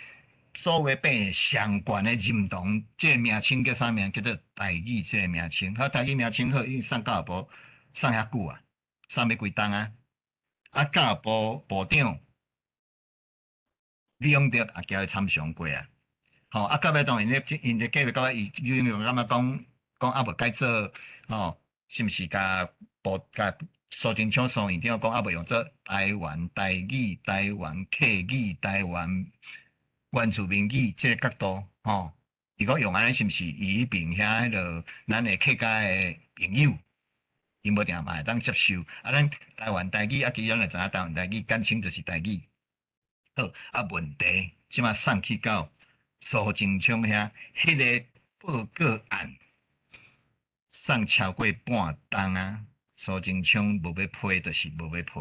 所謂變相關的認同，這個名稱叫啥名？叫做台語這個名稱。好，台語名稱好，伊送教育部送遐久啊，送欲幾冬啊？啊，教育部部長李永得也交伊參詳過啊。吼，啊，到尾當然咧，𪜶這計劃到尾伊伊感覺講講猶無改做，吼，是毋是共部共蘇貞昌蘇院長講猶無用做台灣台語、台灣客語、台灣原住民語這個角度，吼，如果用按呢，是毋是伊彼邊遐彼落咱的客家的朋友，𪜶無定嘛會當接受？啊，咱台灣台語啊，其實咱就知影台灣台語簡稱就是台語。好，啊，問題這馬送去到蘇貞昌遐，彼個報告案送超過半冬啊，蘇貞昌無欲批，就是無欲批。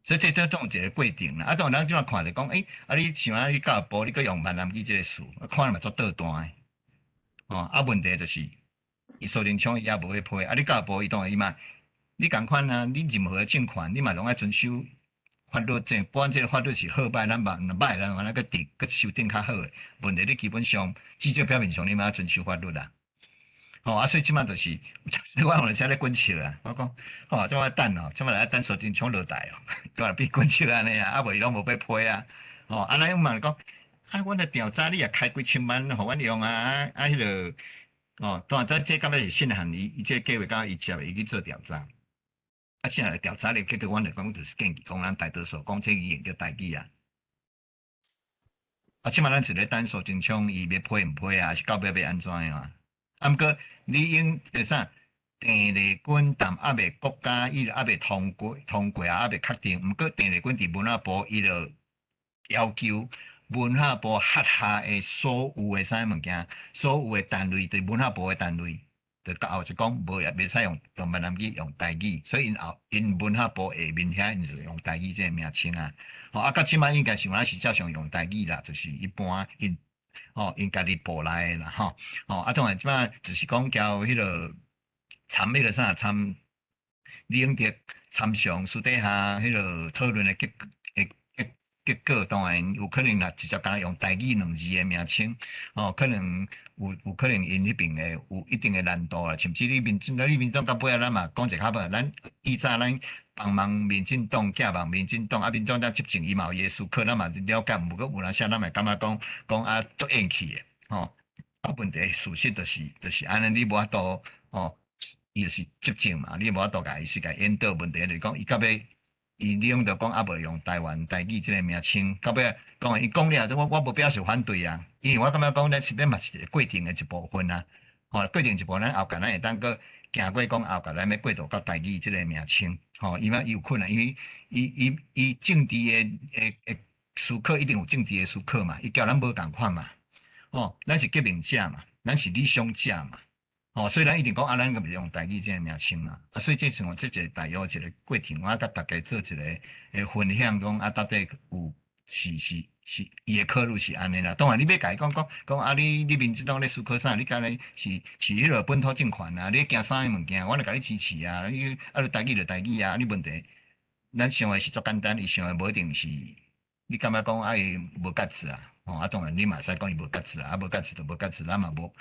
所以這都總有一個過程啦。啊，當然咱這馬看著講，欸，啊你像啊你教育部，你閣用閩南語這個詞，看嘛足倒彈的。哦，啊問題就是，伊蘇貞昌伊也無欲批，啊你教育部伊當然伊嘛，你仝款啊，你任何的政權，你嘛攏愛遵守法律，這不管這個法律是好歹，咱嘛若歹，咱按呢閣定閣修訂較好的。問題你基本上至少表面上你嘛愛遵守法律啦。吼，啊，所以這馬就是，我有陣時咧滾笑啊，我講，吼，這馬等哦，這馬來等蘇貞昌落台哦，這馬變滾笑按呢啊，啊無伊攏無欲批啊，吼，啊咱嘛講，啊，阮的調查你也開幾千萬，予阮用啊，啊啊彼個，哦，當然這這感覺是信函伊伊這個計劃敢伊接的，伊去做調查，啊，現在調查的結果，阮就講就是建議講，咱大多數講這語言叫台語啊。啊，這馬咱是咧等蘇貞昌伊欲批毋批啊，還是到尾欲按怎樣啊？啊，毋過你應著啥？鄭麗君但猶未國家，伊猶未通過，通過啊，猶未確定。毋過鄭麗君佇文化部，伊就要求文化部轄下的所有的啥物件，所有的單位，佇文化部的單位，就到後就講無也袂使用閩南語，用台語，所以𪜶後𪜶文化部下面遐𪜶就用台語這个名稱啊。吼，啊，到這擺應該是原來是照常用台語啦，就是一般𪜶吼𪜶家己部內的啦吼。吼，啊，當然這擺就是講交彼个參彼个啥參李永得參詳私底下彼个討論的結果當然有可能若直接干焦用台語兩字的名稱，吼，可能有可能𪜶彼邊的有一定的難度啦。甚至你民進，你民進黨到尾仔咱嘛講一個較無，咱以早咱幫忙民進黨，寄望民進黨，啊，民進黨執政伊嘛有伊的思考，咱嘛了解。毋過有當時咱嘛會感覺講講啊足怨氣的，吼。啊，問題事實就是按呢，你無法度，吼，伊就是執政嘛，你無法度共伊是共引導。問題就是講，伊到尾。伊利用著講猶未用台灣台語這个名稱，到尾講伊講了，我無表示反對啊，因為我感覺講咱是欲嘛是一個過程的一部分啊，吼，過程一部分，咱後蓋咱會當閣行過講後蓋咱欲過渡到台語這个名稱，吼，伊嘛伊有困難，因為伊政治的思考一定有政治的思考嘛，伊佮咱無仝款嘛，吼，咱是革命者嘛，咱是理想者嘛。哦，所以咱一定講啊，咱閣袂用台語這个名稱嘛。啊，所以這是我這一個大約一個過程，我佮大家做一個分享，講啊，到底有是伊的考慮是按呢啦。當然，你欲共伊講講講啊，你民進黨咧思考啥？你敢若是彼个本土政權啊？你驚啥物件？我來共你支持啊！你啊，你台語就台語啊！你問題，咱想的是足簡單，伊想的無一定是，你感覺講啊，伊無價值啊？吼，啊，當然你嘛會使講伊無價值啊，啊無價值就無價值，咱嘛無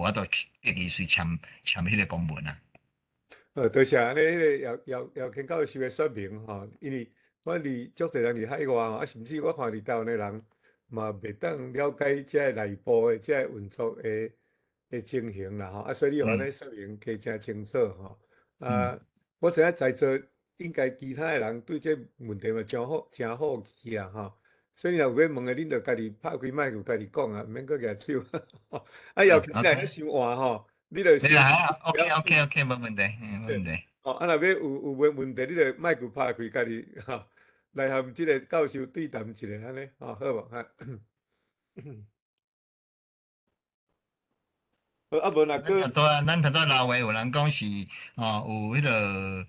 法度去逼伊隨簽簽彼个公文啊。多謝按呢，彼个姚姚姚堅教授的說明吼，因為我佇足濟人佇海外吼，啊，甚至我看佇台灣的人嘛袂當了解這个內部的這个運作的情形啦吼，啊，所以你予按呢說明加誠清楚吼。啊，我知影在座應該其他的人對這問題嘛誠好奇啦吼。所以若有欲問的，恁就家己拍開麥克家己講啊，毋免閣舉手。啊，姚堅你若欲先換吼，你就先。 OK OK OK，無問題，無問題。哦，啊，若欲有問問題，你就麥克拍開家己吼，來和這个教授對談一下按呢，吼，好無？哈。好，啊，無若閣。拄仔咱拄仔老話有人講是，哦，有彼个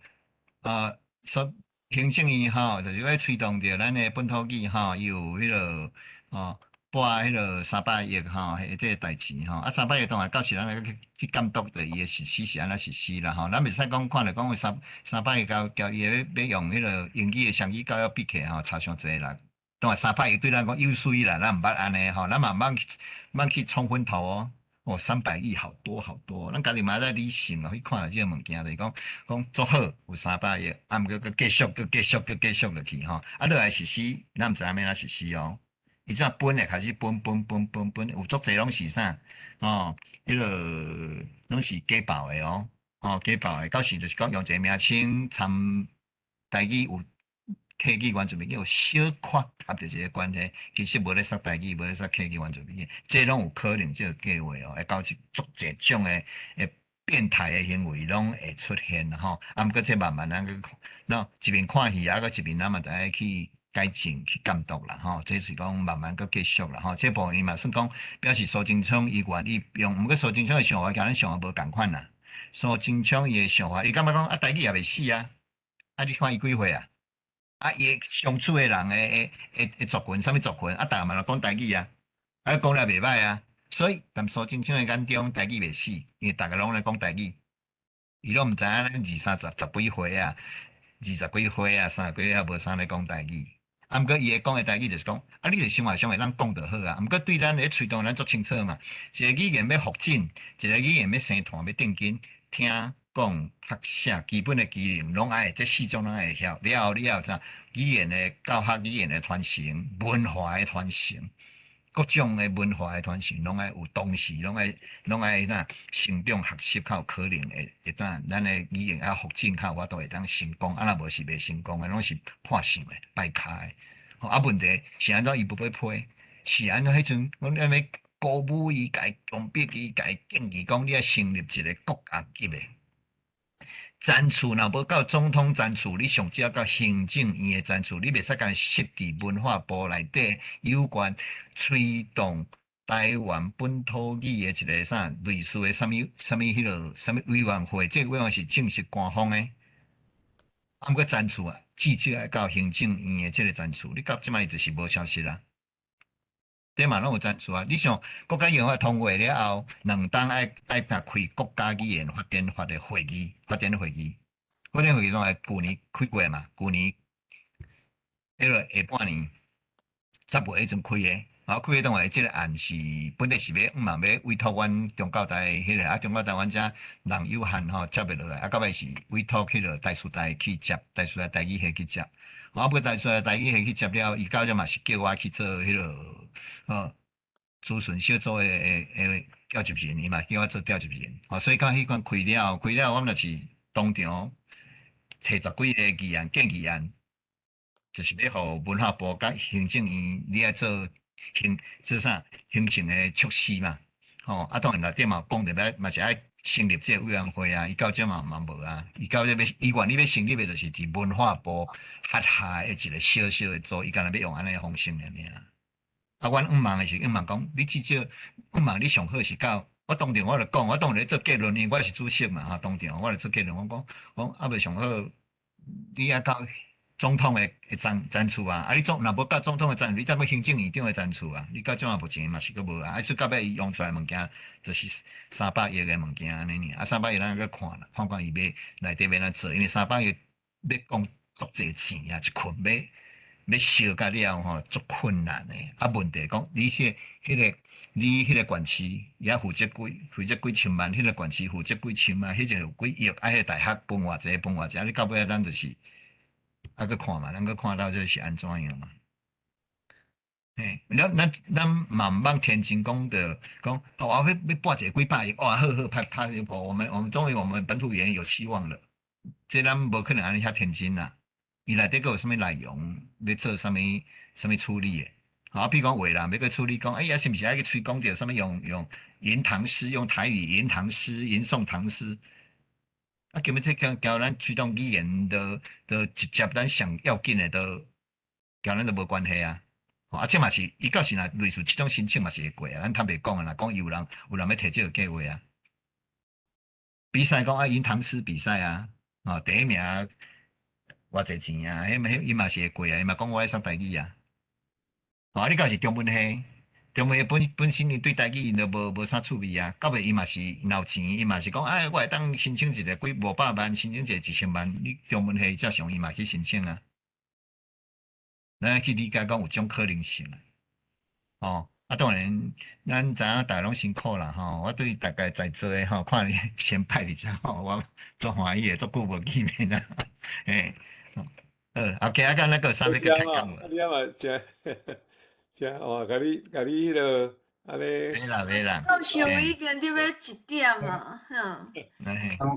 啊，說。行政院吼，就是欲推動著咱的本土語吼，伊有彼个吼撥彼个300億吼，彼這个代誌吼，啊三百億當然到時咱來去監督著伊的實施是按怎實施啦吼，咱袂使講看著講三百億交交伊欲用彼个英語的雙語教育比起吼，差傷濟啦。當然三百億對咱講有水啦，咱毋捌按呢吼，咱嘛毋捌去衝昏頭哦。哦，300億好多好多，咱家己嘛在理性去看這个物件，就是講講足好有三百億，啊，毋過閣繼續閣繼續閣繼續落去吼，啊，落來實施，咱毋知影欲按怎實施哦。伊這分會開始分分分分分，有足濟攏是啥？吼，彼个攏是假報的哦，吼，假報的，到時就是講用一个名稱參台語有。客語原住民語有小可合著一個關係，其實無咧說台語，無咧說客語原住民語，這攏有可能這個計劃哦，會搞一足濟種的變態的行為攏會出現吼。啊，毋過這慢慢咱去，喏一面看戲，啊，閣一面咱嘛著愛去改進、去監督啦吼。這是講慢慢閣繼續啦吼。這部分伊嘛算講表示蘇貞昌伊願意用，毋過蘇貞昌的想法佮咱想法無仝款啦。蘇貞昌伊的想法，伊感覺講啊，台語也袂死啊，啊，你看伊幾歲啊？啊，伊相處的人的族群，啥物族群？啊，逐个嘛攏講台語啊，啊，講了袂䆀啊。所以，佇蘇貞昌的眼中，台語袂死，因為逐个攏咧講台語，伊攏毋知影咱二三十十幾歲啊，二十幾歲啊，三十幾歲啊，無啥咧講台語。啊，毋過伊會講的台語就是講，啊，你佇生活上會當講就好啊。毋過對咱咧推動，咱足清楚嘛。一个語言欲復振，一个語言欲生湠，欲定根，聽。講、讀、寫，基本的技能攏愛，這四種攏愛會曉。了後了後啥？語言的教學、語言的傳承、文化的傳承，各種的文化的傳承，攏愛有同時，攏愛啥成長學習較有可能會當咱的語言愛復振較有法度會當成功。啊，若無是袂成功的，攏是破相的、敗跤的。吼啊，問題是按怎伊無欲批？是按怎彼陣阮欲鼓舞伊，共伊強迫伊，共伊建議講，你愛成立一个國家級的。層次若無到總統層次，你上少到行政院的層次，你袂使共設置文化部內底有關推動台灣本土語的一個啥類似的啥物啥物彼落啥物委員會，這個委員會是正式官方的。啊，毋過層次啊，至少愛到行政院的這個層次，你到這擺就是無消息啦。這嘛攏有層次啊！你像國家語言法通過了後，兩黨愛愛開國家語言發展法的會議，發展會議，發展會議攏愛舊年開過嘛？舊年彼個下半年10月彼陣開的，啊，開的當下這個案是本來是欲毋嘛欲委託阮中教大彼個，啊，中教大阮遮人有限吼，接袂落來，啊，到尾是委託彼個台師大去接，台師大台語系去接。啊，不過台師大台語系去接了，伊到這嘛是叫我去做彼個。諮詢小組的召集人，伊嘛叫我做召集人，吼，所以講彼款開了，開了，阮就是當場提十幾個議案、建議案，就是欲予文化部佮行政院，你愛做行做啥行政的措施嘛，吼，啊，當然內底嘛有講著欲嘛是愛成立這個委員會啊，伊到這嘛嘛無啊，伊到這欲伊願意欲成立的，就是佇文化部轄下的一個小小的組，伊干焦欲用按呢方式爾爾。啊，阮向望的是向望講，你至少向望你上好是到我當場我就講，我當然咧做結論，因為我是主席嘛，吼，當場我就做結論，我講講啊，袂上好，你愛到總統的層層次啊，啊，你總若無到總統的層次，你再閣行政院長的層次啊，你到這馬目前嘛是閣無啊，啊，所以到尾伊用出來的物件就是三百億的物件按呢爾，啊，三百億咱閣看啦，看看伊欲內底欲按怎做，因為三百億欲講足濟錢啊，一群欲。欲燒甲了吼，足困難的。啊，問題講你彼彼個你彼個縣市也負責幾負責幾千萬，彼個縣市負責幾千萬，彼個有幾億，啊，彼個大學分偌濟分偌濟，啊，你到尾仔咱就是啊，閣看嘛，咱閣看到底是按怎樣嘛。嘿，咱咱咱嘛毋茫天真講著講，哦，我欲欲撥一個幾百億，哇，好好拍拍一波，我們終於我們本土語言有希望了。這咱無可能按呢遐天真啦。伊內底閣有啥物內容，欲做啥物啥物處理的？啊，比如講有的人欲去處理講，哎呀，是毋是愛去推廣著啥物用用吟唐詩，用台語吟唐詩、吟誦唐詩？啊，根本這交交咱推動語言都都直接咱上要緊的都交咱都無關係啊！啊，這嘛是伊到時若類似這種申請嘛是會過啊。咱坦白講啊，若講有人有人欲提這個計劃啊，比賽講啊吟唐詩比賽啊，啊第一名。偌濟錢啊？彼彼伊嘛是會過啊！伊嘛講我愛說台語啊！啊，你到是中文系，中文系本本身伊對台語𪜶都無無啥趣味啊。到尾伊嘛是若有錢，伊嘛是講哎，我會當申請一個幾五百萬，申請一個一千萬。你中文系照常伊嘛去申請啊。咱去理解講有種可能性啊。哦，啊當然，咱知影大家攏辛苦啦吼。我對大家在座的吼，看你先拜佇遮吼，我足歡喜的，足久無見面啊，嘿。OK，啊，那個啥物個開講無？你啊嘛真真哇，共你共你彼個按呢。袂啦袂啦。教授已經佇欲一點啊，哼。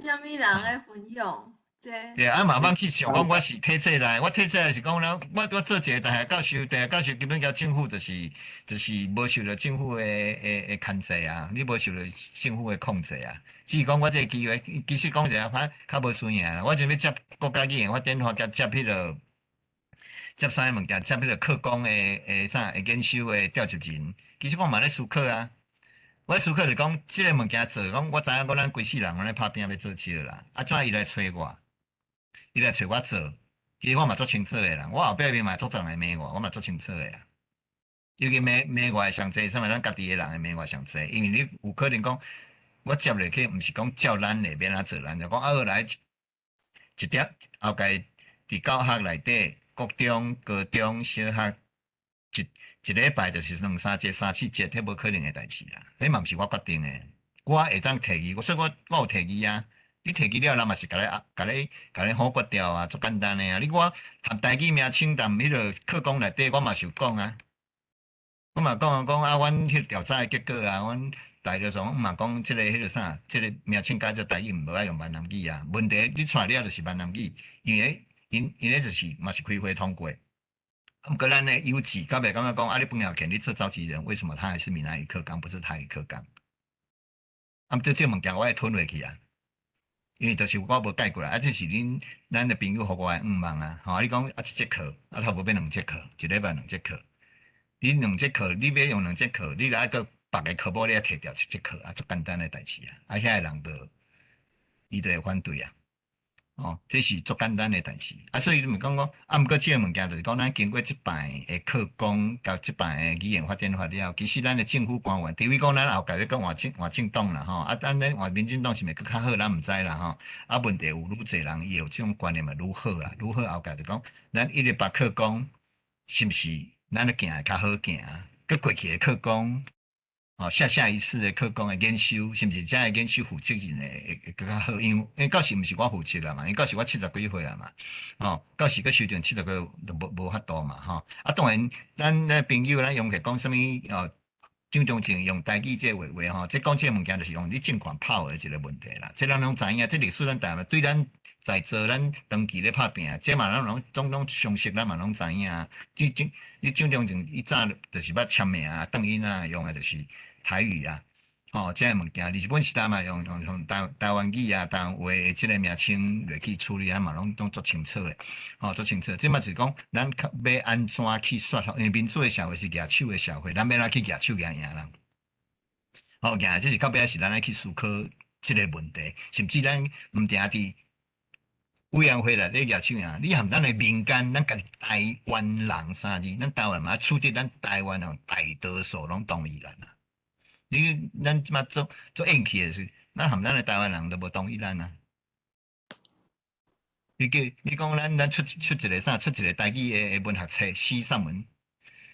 啥物人咧分享？這。對啊，慢慢去想講，我是體制內，我體制內是講咱，我我做一個大學教授，大學教授基本交政府就是就是無受著政府的的的牽制啊，你無受著政府的控制啊。只是講我這個機會，其實講一下，反較無輸贏。我就欲接國家語言發展法，佮接彼個接啥物件，接彼個課綱的的啥的研修的召集人。其實我嘛咧思考啊，我思考是講，這個物件做，講我知影講咱規世人攏咧拍拚欲做這個啦。啊，怎伊來揣我？伊來揣我做，其實我嘛足清楚的啦。我後壁面嘛足濟人會罵我，我嘛足清楚的啊。尤其罵罵我的上濟，啥物咱家己的人會罵我上濟，因為你有可能講。我接落去，毋是講照咱的欲按怎做，咱就講啊，好來一點後蓋佇教學內底，國中、高中、小學一一禮拜就是兩三節、三四節，彼無可能的代誌啦。彼嘛毋是我決定的，我會當提議，所以我我有提議啊。你提議了，人嘛是共你啊，共你共你否決掉啊，足簡單的啊。你我含台語名稱踮彼個課綱內底，我嘛是有講啊。我嘛講講啊，阮彼調查的結果啊，阮。大約上嘛講，這個彼個啥，這個名稱改做台語，毋無愛用閩南語啊。問題你帶了就是閩南語，因為𪜶𪜶咧就是嘛是開會通過。啊，毋過咱的優勢，到尾感覺講啊，你彭耀乾你做召集人，為什麼他還是閩南語課綱，不是台語課綱？啊，這這物件我會吞落去啊。因為就是我無改過來，啊，這是恁咱的朋友予我的願望啊，吼，啊，你講啊一節課，啊，頭無欲兩節課，一禮拜兩節課，你兩節課，你欲用兩節課，你愛閣別个科目你愛提掉一節課，啊，足簡單的代誌啊，啊，遐個人就伊就會反對啊。哦，這是足簡單的代誌。啊，所以你咪講講，啊，毋過這个物件就是講，咱經過這擺的課綱，佮這擺的語言發展法了，其實咱的政府官員，除非講咱後蓋欲閣換政換政黨啦吼，啊，咱咱換民進黨是毋是閣較好，咱毋知啦吼。啊，問題有愈濟人伊有這種觀念嘛，愈好啊，愈好後蓋就講，咱118課綱是毋是咱咧行會較好行？閣過去的課綱。哦，下下一次的課綱的研修，是毋是這個研修負責任的會會閣較好？因為因為到時毋是我負責啦嘛，因為到時我70幾歲啊嘛，哦，到時閣修正70幾就無無法度嘛，吼。啊，當然，咱咱朋友咱用起講啥物哦，蔣中正用台語這話話吼，這講這个物件就是用你政權拋的一個問題啦。這咱攏知影，這歷史咱台灣對咱在座咱長期咧拍拚，這嘛咱攏總總常識，咱嘛攏知影。這這你蔣中正伊早就是捌簽名啊，轉音啊，用的就是台語啊，吼，這个物件，日本時代嘛用用用台台灣語啊，台灣話的這個名稱落去處理啊，嘛攏攏足清楚的，吼，足清楚。這嘛是講，咱較欲按怎去說服？因為民主的社會是舉手的社會，咱欲按怎去舉手舉贏人？吼，舉這是到尾仔是咱愛去思考這個問題，甚至咱毋定佇委員會內底舉手贏，你含咱的民間，咱家己台灣人三字，咱台灣嘛取得咱台灣人大多數攏同意咱啊。你咱這馬做做硬氣的是，咱含咱的台灣人都無同意咱啊。你叫你講咱咱出出一個啥？出一個台語的的文學冊、詩、散文、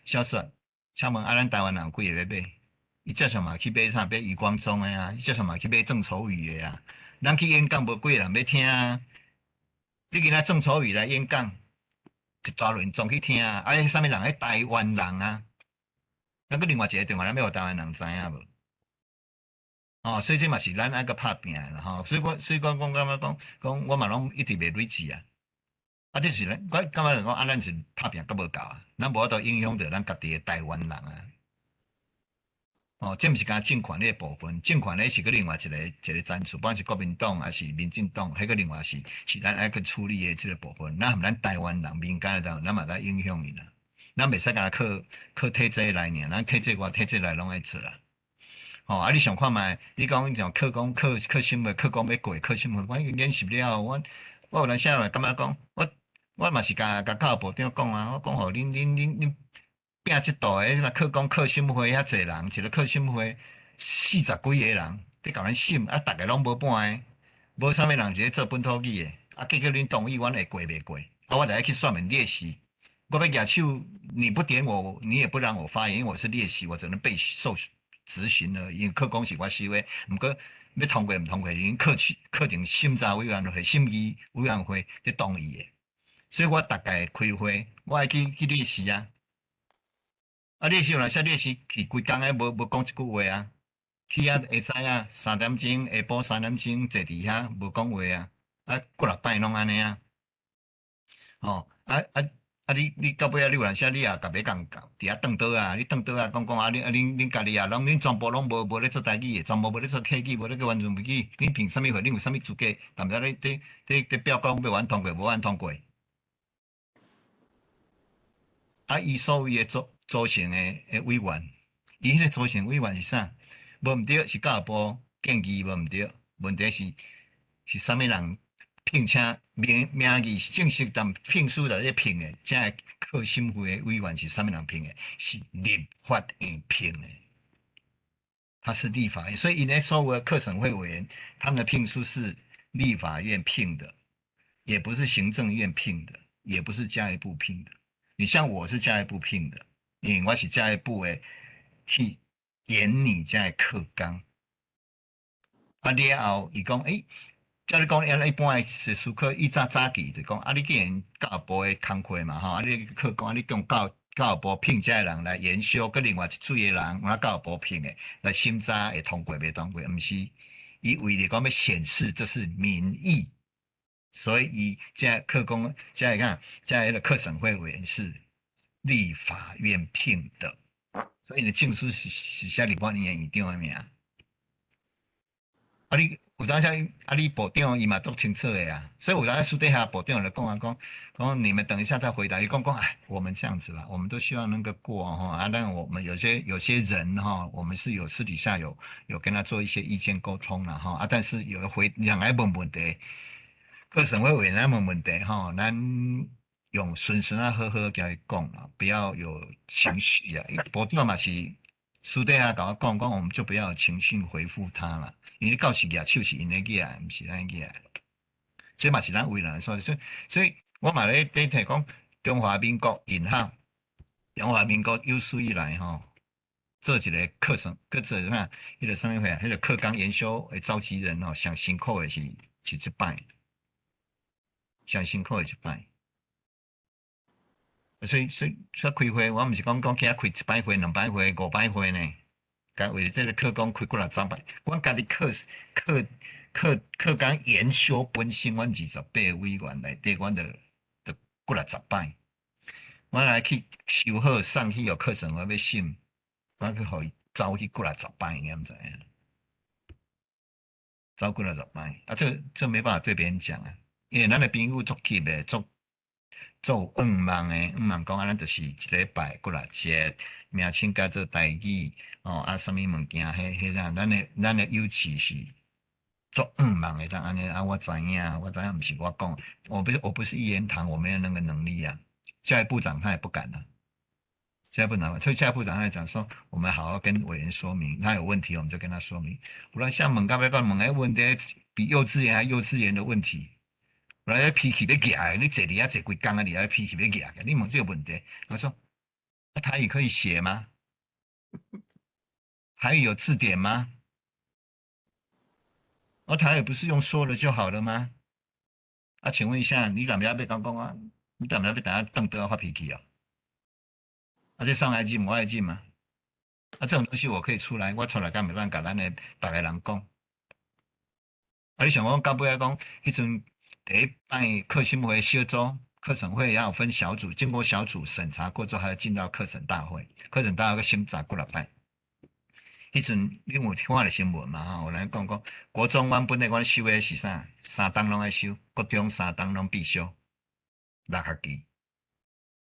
小說，請問啊，咱台灣人有幾个欲買？伊照常嘛去買啥？買余光中的啊，伊照常嘛去買鄭愁予的啊。咱去演講無幾个人欲聽啊。你今仔鄭愁予來演講，一大輪總去聽啊。啊，彼啥物人？彼台灣人啊。咱閣另外一個電話，咱欲予台灣人知影無？哦，所以這嘛是咱愛閣拍拚的啦吼。所以我所以講講感覺講講，我嘛攏一直袂累志啊。啊，這是咱我感覺講啊，咱是拍拚閣無夠啊，咱無法度影響著咱家己的台灣人啊。哦，這毋是干焦政權的部分，政權的是閣另外一個一個層次，不管是國民黨還是民進黨，彼個另外是是咱愛去處理的這個部分。咱含咱台灣人民間的台灣，咱嘛來影響伊啦。咱袂使干焦靠靠體制內爾，咱體制外體制內攏愛做啦。吼，啊！你想看覓？你講像課綱課課審會，課綱欲過，課審會，我演習了後，我我有當時嘛感覺講，我我嘛是共共教育部長講啊，我講吼，恁恁恁恁摒這道的，課綱課審會遐濟人，一個課審會四十幾個人，佇共咱審，啊，逐个攏無半个，無啥物人是咧做本土語的，啊，結果恁同意，阮會過袂過？啊，我就愛去選民列席。我欲舉手，你不點我，你也不讓我發言，因為我是列席，我只能被受質詢而已。因為課綱是我修的，毋過欲通過毋通過，已經課課程審查委員會、審議委員會咧同意的，所以我逐屆開會，我愛去去列席啊。啊，列席有當時列席去規工的無無講一句話啊，去遐會知影3點鐘，下晡3點鐘坐佇遐無講話啊，啊，幾若擺攏按呢啊，吼，啊啊。啊你！你到尾仔，你有當時你也共欲共佇遐轉桌啊！你轉桌啊，講講啊！你啊，恁恁家己也攏，恁全部攏無無咧做台語的，全部無咧做客語，無咧做原住民語，恁憑啥物貨？恁有啥物資格？踮遮咧咧咧咧表講欲阮通過，無阮通過？啊！伊所謂的組組成的的委員，伊彼个組成委員是啥？無毋對，是教育部建議無毋對，問題是是啥物人？聘請名名義是正式，但聘書內底聘的，這个課審會的委員是啥物人聘的？是立法院聘的，他是立法院，所以𪜶的所有的課審會委員，他們的聘書是立法院聘的，也不是行政院聘的，也不是教育部聘的。你像我是教育部聘的，因為我是教育部的去研擬這个課綱。啊了後，伊講，欸照你講，按一般的是思考，以早早期就講，啊，你既然教育部的工課嘛，吼，啊，你課綱，啊，你用教教育部聘這个人來研修，閣另外一組的人，我教育部聘的來審查會通過袂通過，毋是，伊為了講欲顯示這是民意，所以伊這課綱，這个看，這个課審會委員是立法院聘的，所以呢，證書是是寫立法院院長的名。啊你有當時啊你部長伊嘛足清楚的啊，所以有當時私底下部長就講啊講，講你們等一下再回答，伊講講哎，我們這樣子啦，我們都希望能夠過吼啊，但我們有些人哈，我們是有私底下有跟他做一些意見溝通啦吼啊，但是有回人來問問題，課審會委員來問問題吼，咱用順順啊好好共伊講啦，不要有情緒啊，部長嘛是私底下共我講講，我們就不要有情緒回復他啦。因為到時舉手是𪜶咧舉，毋是咱舉。這嘛是咱為難所以，所以我嘛咧咧提講，中華民國引號，中華民國有史以來吼，做一個課程，閣做啥？彼個啥物會啊？彼個課綱研修的召集人吼，上辛苦的是這擺，上辛苦的一擺。所以開會，我毋是講講去遐開一擺會、兩擺會、五擺會呢。共為這個課綱開幾若十擺，阮家己課綱研修本身，阮28個委員內底，阮就幾若十擺。我來去修好送去予課程，我欲審，我去予伊走去幾若十擺，你敢知影？走幾若十擺，啊，這沒辦法對別人講啊，因為咱的朋友足急的，足有願望的，願望講啊，咱就是一禮拜幾若節，名稱改做台語，哦，啊，啥物物件，彼彼啦，咱的有志是足願望的，當按呢啊，我知影，我知影，毋是我講，我不是一言堂，我沒有那個能力啊。教育部長他也不敢啊。教育部長，所以教育部長他講說，我們好好跟委員說明，他有問題我們就跟他說明。有人像問到欲講問个問題，比幼稚園還幼稚園的問題，有人脾氣欲起來，你坐佇遐坐規工啊，佇遐脾氣欲起來，你問這個問題，我說，那台語可以寫嗎？台語有字典嗎？我台語不是用說的就好了嗎？啊，請問一下，你敢不要被講講啊？你敢不要被等下瞪都要發脾氣啊？啊，這上來進我愛進嗎？啊，這種東西我可以出來，我出來敢袂當共咱的逐个人講？啊，你想講到尾仔講，彼陣第一擺課審會小組，課審會要分小組，經過小組審查過之後，還要進到課審大會，課審大會閣審查幾若擺。彼陣你有看著新聞嘛？吼，有人講講國中阮本來阮修的是啥？三冬攏愛修，國中三冬攏必修，六學期。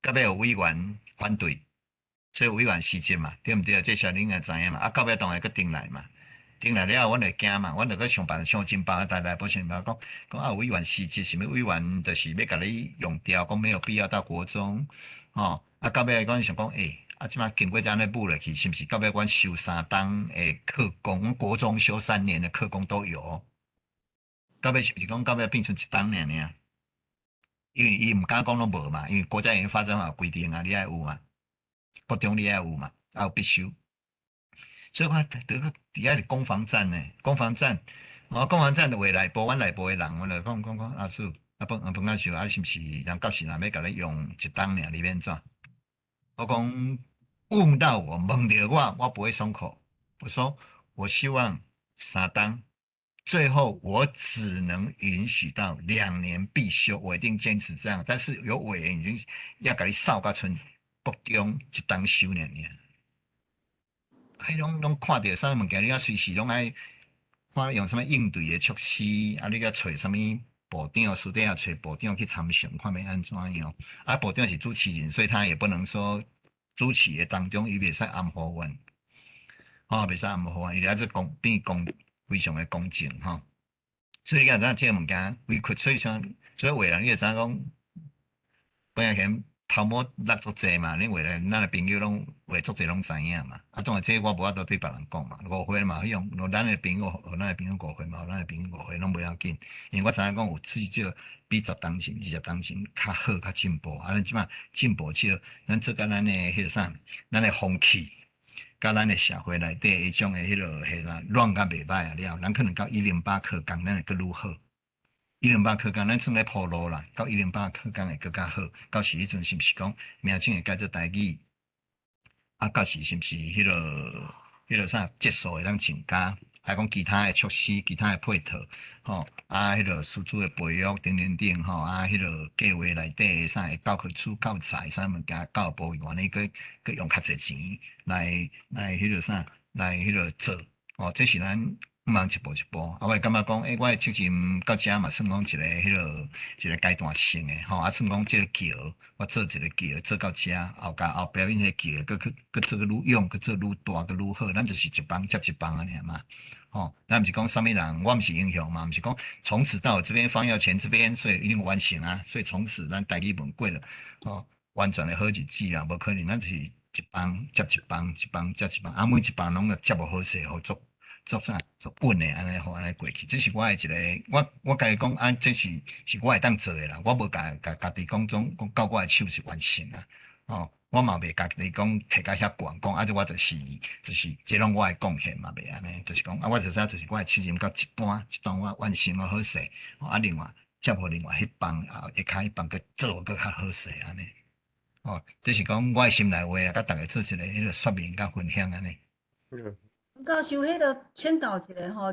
到尾有委員反對，所以委員辭職嘛，對毋對？這小恁應該知影嘛。啊，到尾當然閣轉來嘛，轉來了後，阮會驚嘛，阮就閣想辦想盡辦法，來來，想辦法講講啊，委員辭職，啥物委員就是欲共你用掉，講沒有必要到國中，吼。啊，到尾阮想講，欸，啊，這擺經過這按呢舞落去，是毋是到尾阮修三冬的課綱，國中修3年的課綱都有。到尾是毋是講到尾變成一冬爾爾？因為伊毋敢講攏無嘛，因為國家語言發展法有規定啊，你愛有嘛，國中你愛有嘛，啊有必修。所以講，佇個佇遐是攻防戰呢，攻防戰。哦，攻防戰的話內部，阮內部的人，阮就講講講，阿叔，啊彭啊彭教授，啊是毋是人到時若欲共你用一冬爾，你欲按怎？我講問到我問著我，我不會鬆口。我說我希望三冬，最後我只能允許到2年必修，我一定堅持這樣。但是有委員已經要共你掃到賰國中一冬修爾爾。彼攏攏看著啥物物件，你愛隨時攏愛看用啥物應對的措施，啊，你閣揣啥物部長，私底下揣部長去參詳，看欲按怎樣。啊，部長是主持人，所以他也不能說主持的當中伊袂使含糊阮，吼，袂使含糊阮，伊愛做公變公非常的公正吼。所以你知影這個物件委屈，所以像所以話人你會知影講，本來前頭毛落足濟嘛，恁話咧，咱的朋友攏話足濟攏知影嘛。啊，當然這我無法度對別人講嘛，誤會嘛，彼種咱的朋友，予咱的朋友誤會嘛，予咱的朋友誤會攏無要緊，因為我知影講有至少比十冬前、20冬前較好、較進步。啊，咱這擺進步少，咱做甲咱的彼個啥，咱的風氣，佮咱的社會內底彼種的彼個彼啦亂甲袂䆀啊了，咱可能到108課綱，咱會閣愈好。一零八課綱，咱算咧鋪路啦，到一零八課綱會閣較好。到時彼陣是毋是講名稱會改做台語？啊，到時是毋是彼個啥節數會當增加？還講其他的措施、其他的配套，吼啊，彼個師資的培育等等等，吼啊，彼個計劃內底啥會教科書、教材啥物件，教育部願意閣閣用較濟錢來彼個啥來彼個做，哦，這是咱向望一步一步。啊，我會感覺講，欸，我的責任到遮嘛，算講一個彼落一個階段性的吼，啊，算講這個橋，我做一個橋做到遮，後共後壁面彼個橋，閣去閣做閣愈勇，閣做愈大，閣愈好，咱就是一棒接一棒按呢嘛。吼，咱毋是講啥物人，我毋是英雄嘛，毋是講從此到這邊方耀前這邊，所以一定完成啊。所以從此咱台語文過了，吼，完全的好日子啊，無可能，咱就是一棒接一棒，一棒接一棒，啊，每一棒攏會接予好勢，予足足啥足穩的，按呢予按呢過去。這是我的一個，我共伊講啊，這是我會當做的啦，我無共家己講總講到我的手是完成啊，吼。我嘛袂共家己講提甲遐懸，講啊，這我就是這攏我的貢獻嘛，袂按呢，就是講啊，我就知就是我的責任到這段，這段我完成予好勢，啊，另外接予另外彼棒啊，下跤彼棒閣做閣較好勢按呢。哦，這是講我的心內話啊，共大家做一個彼個說明佮分享按呢。教授，彼個請教一下吼。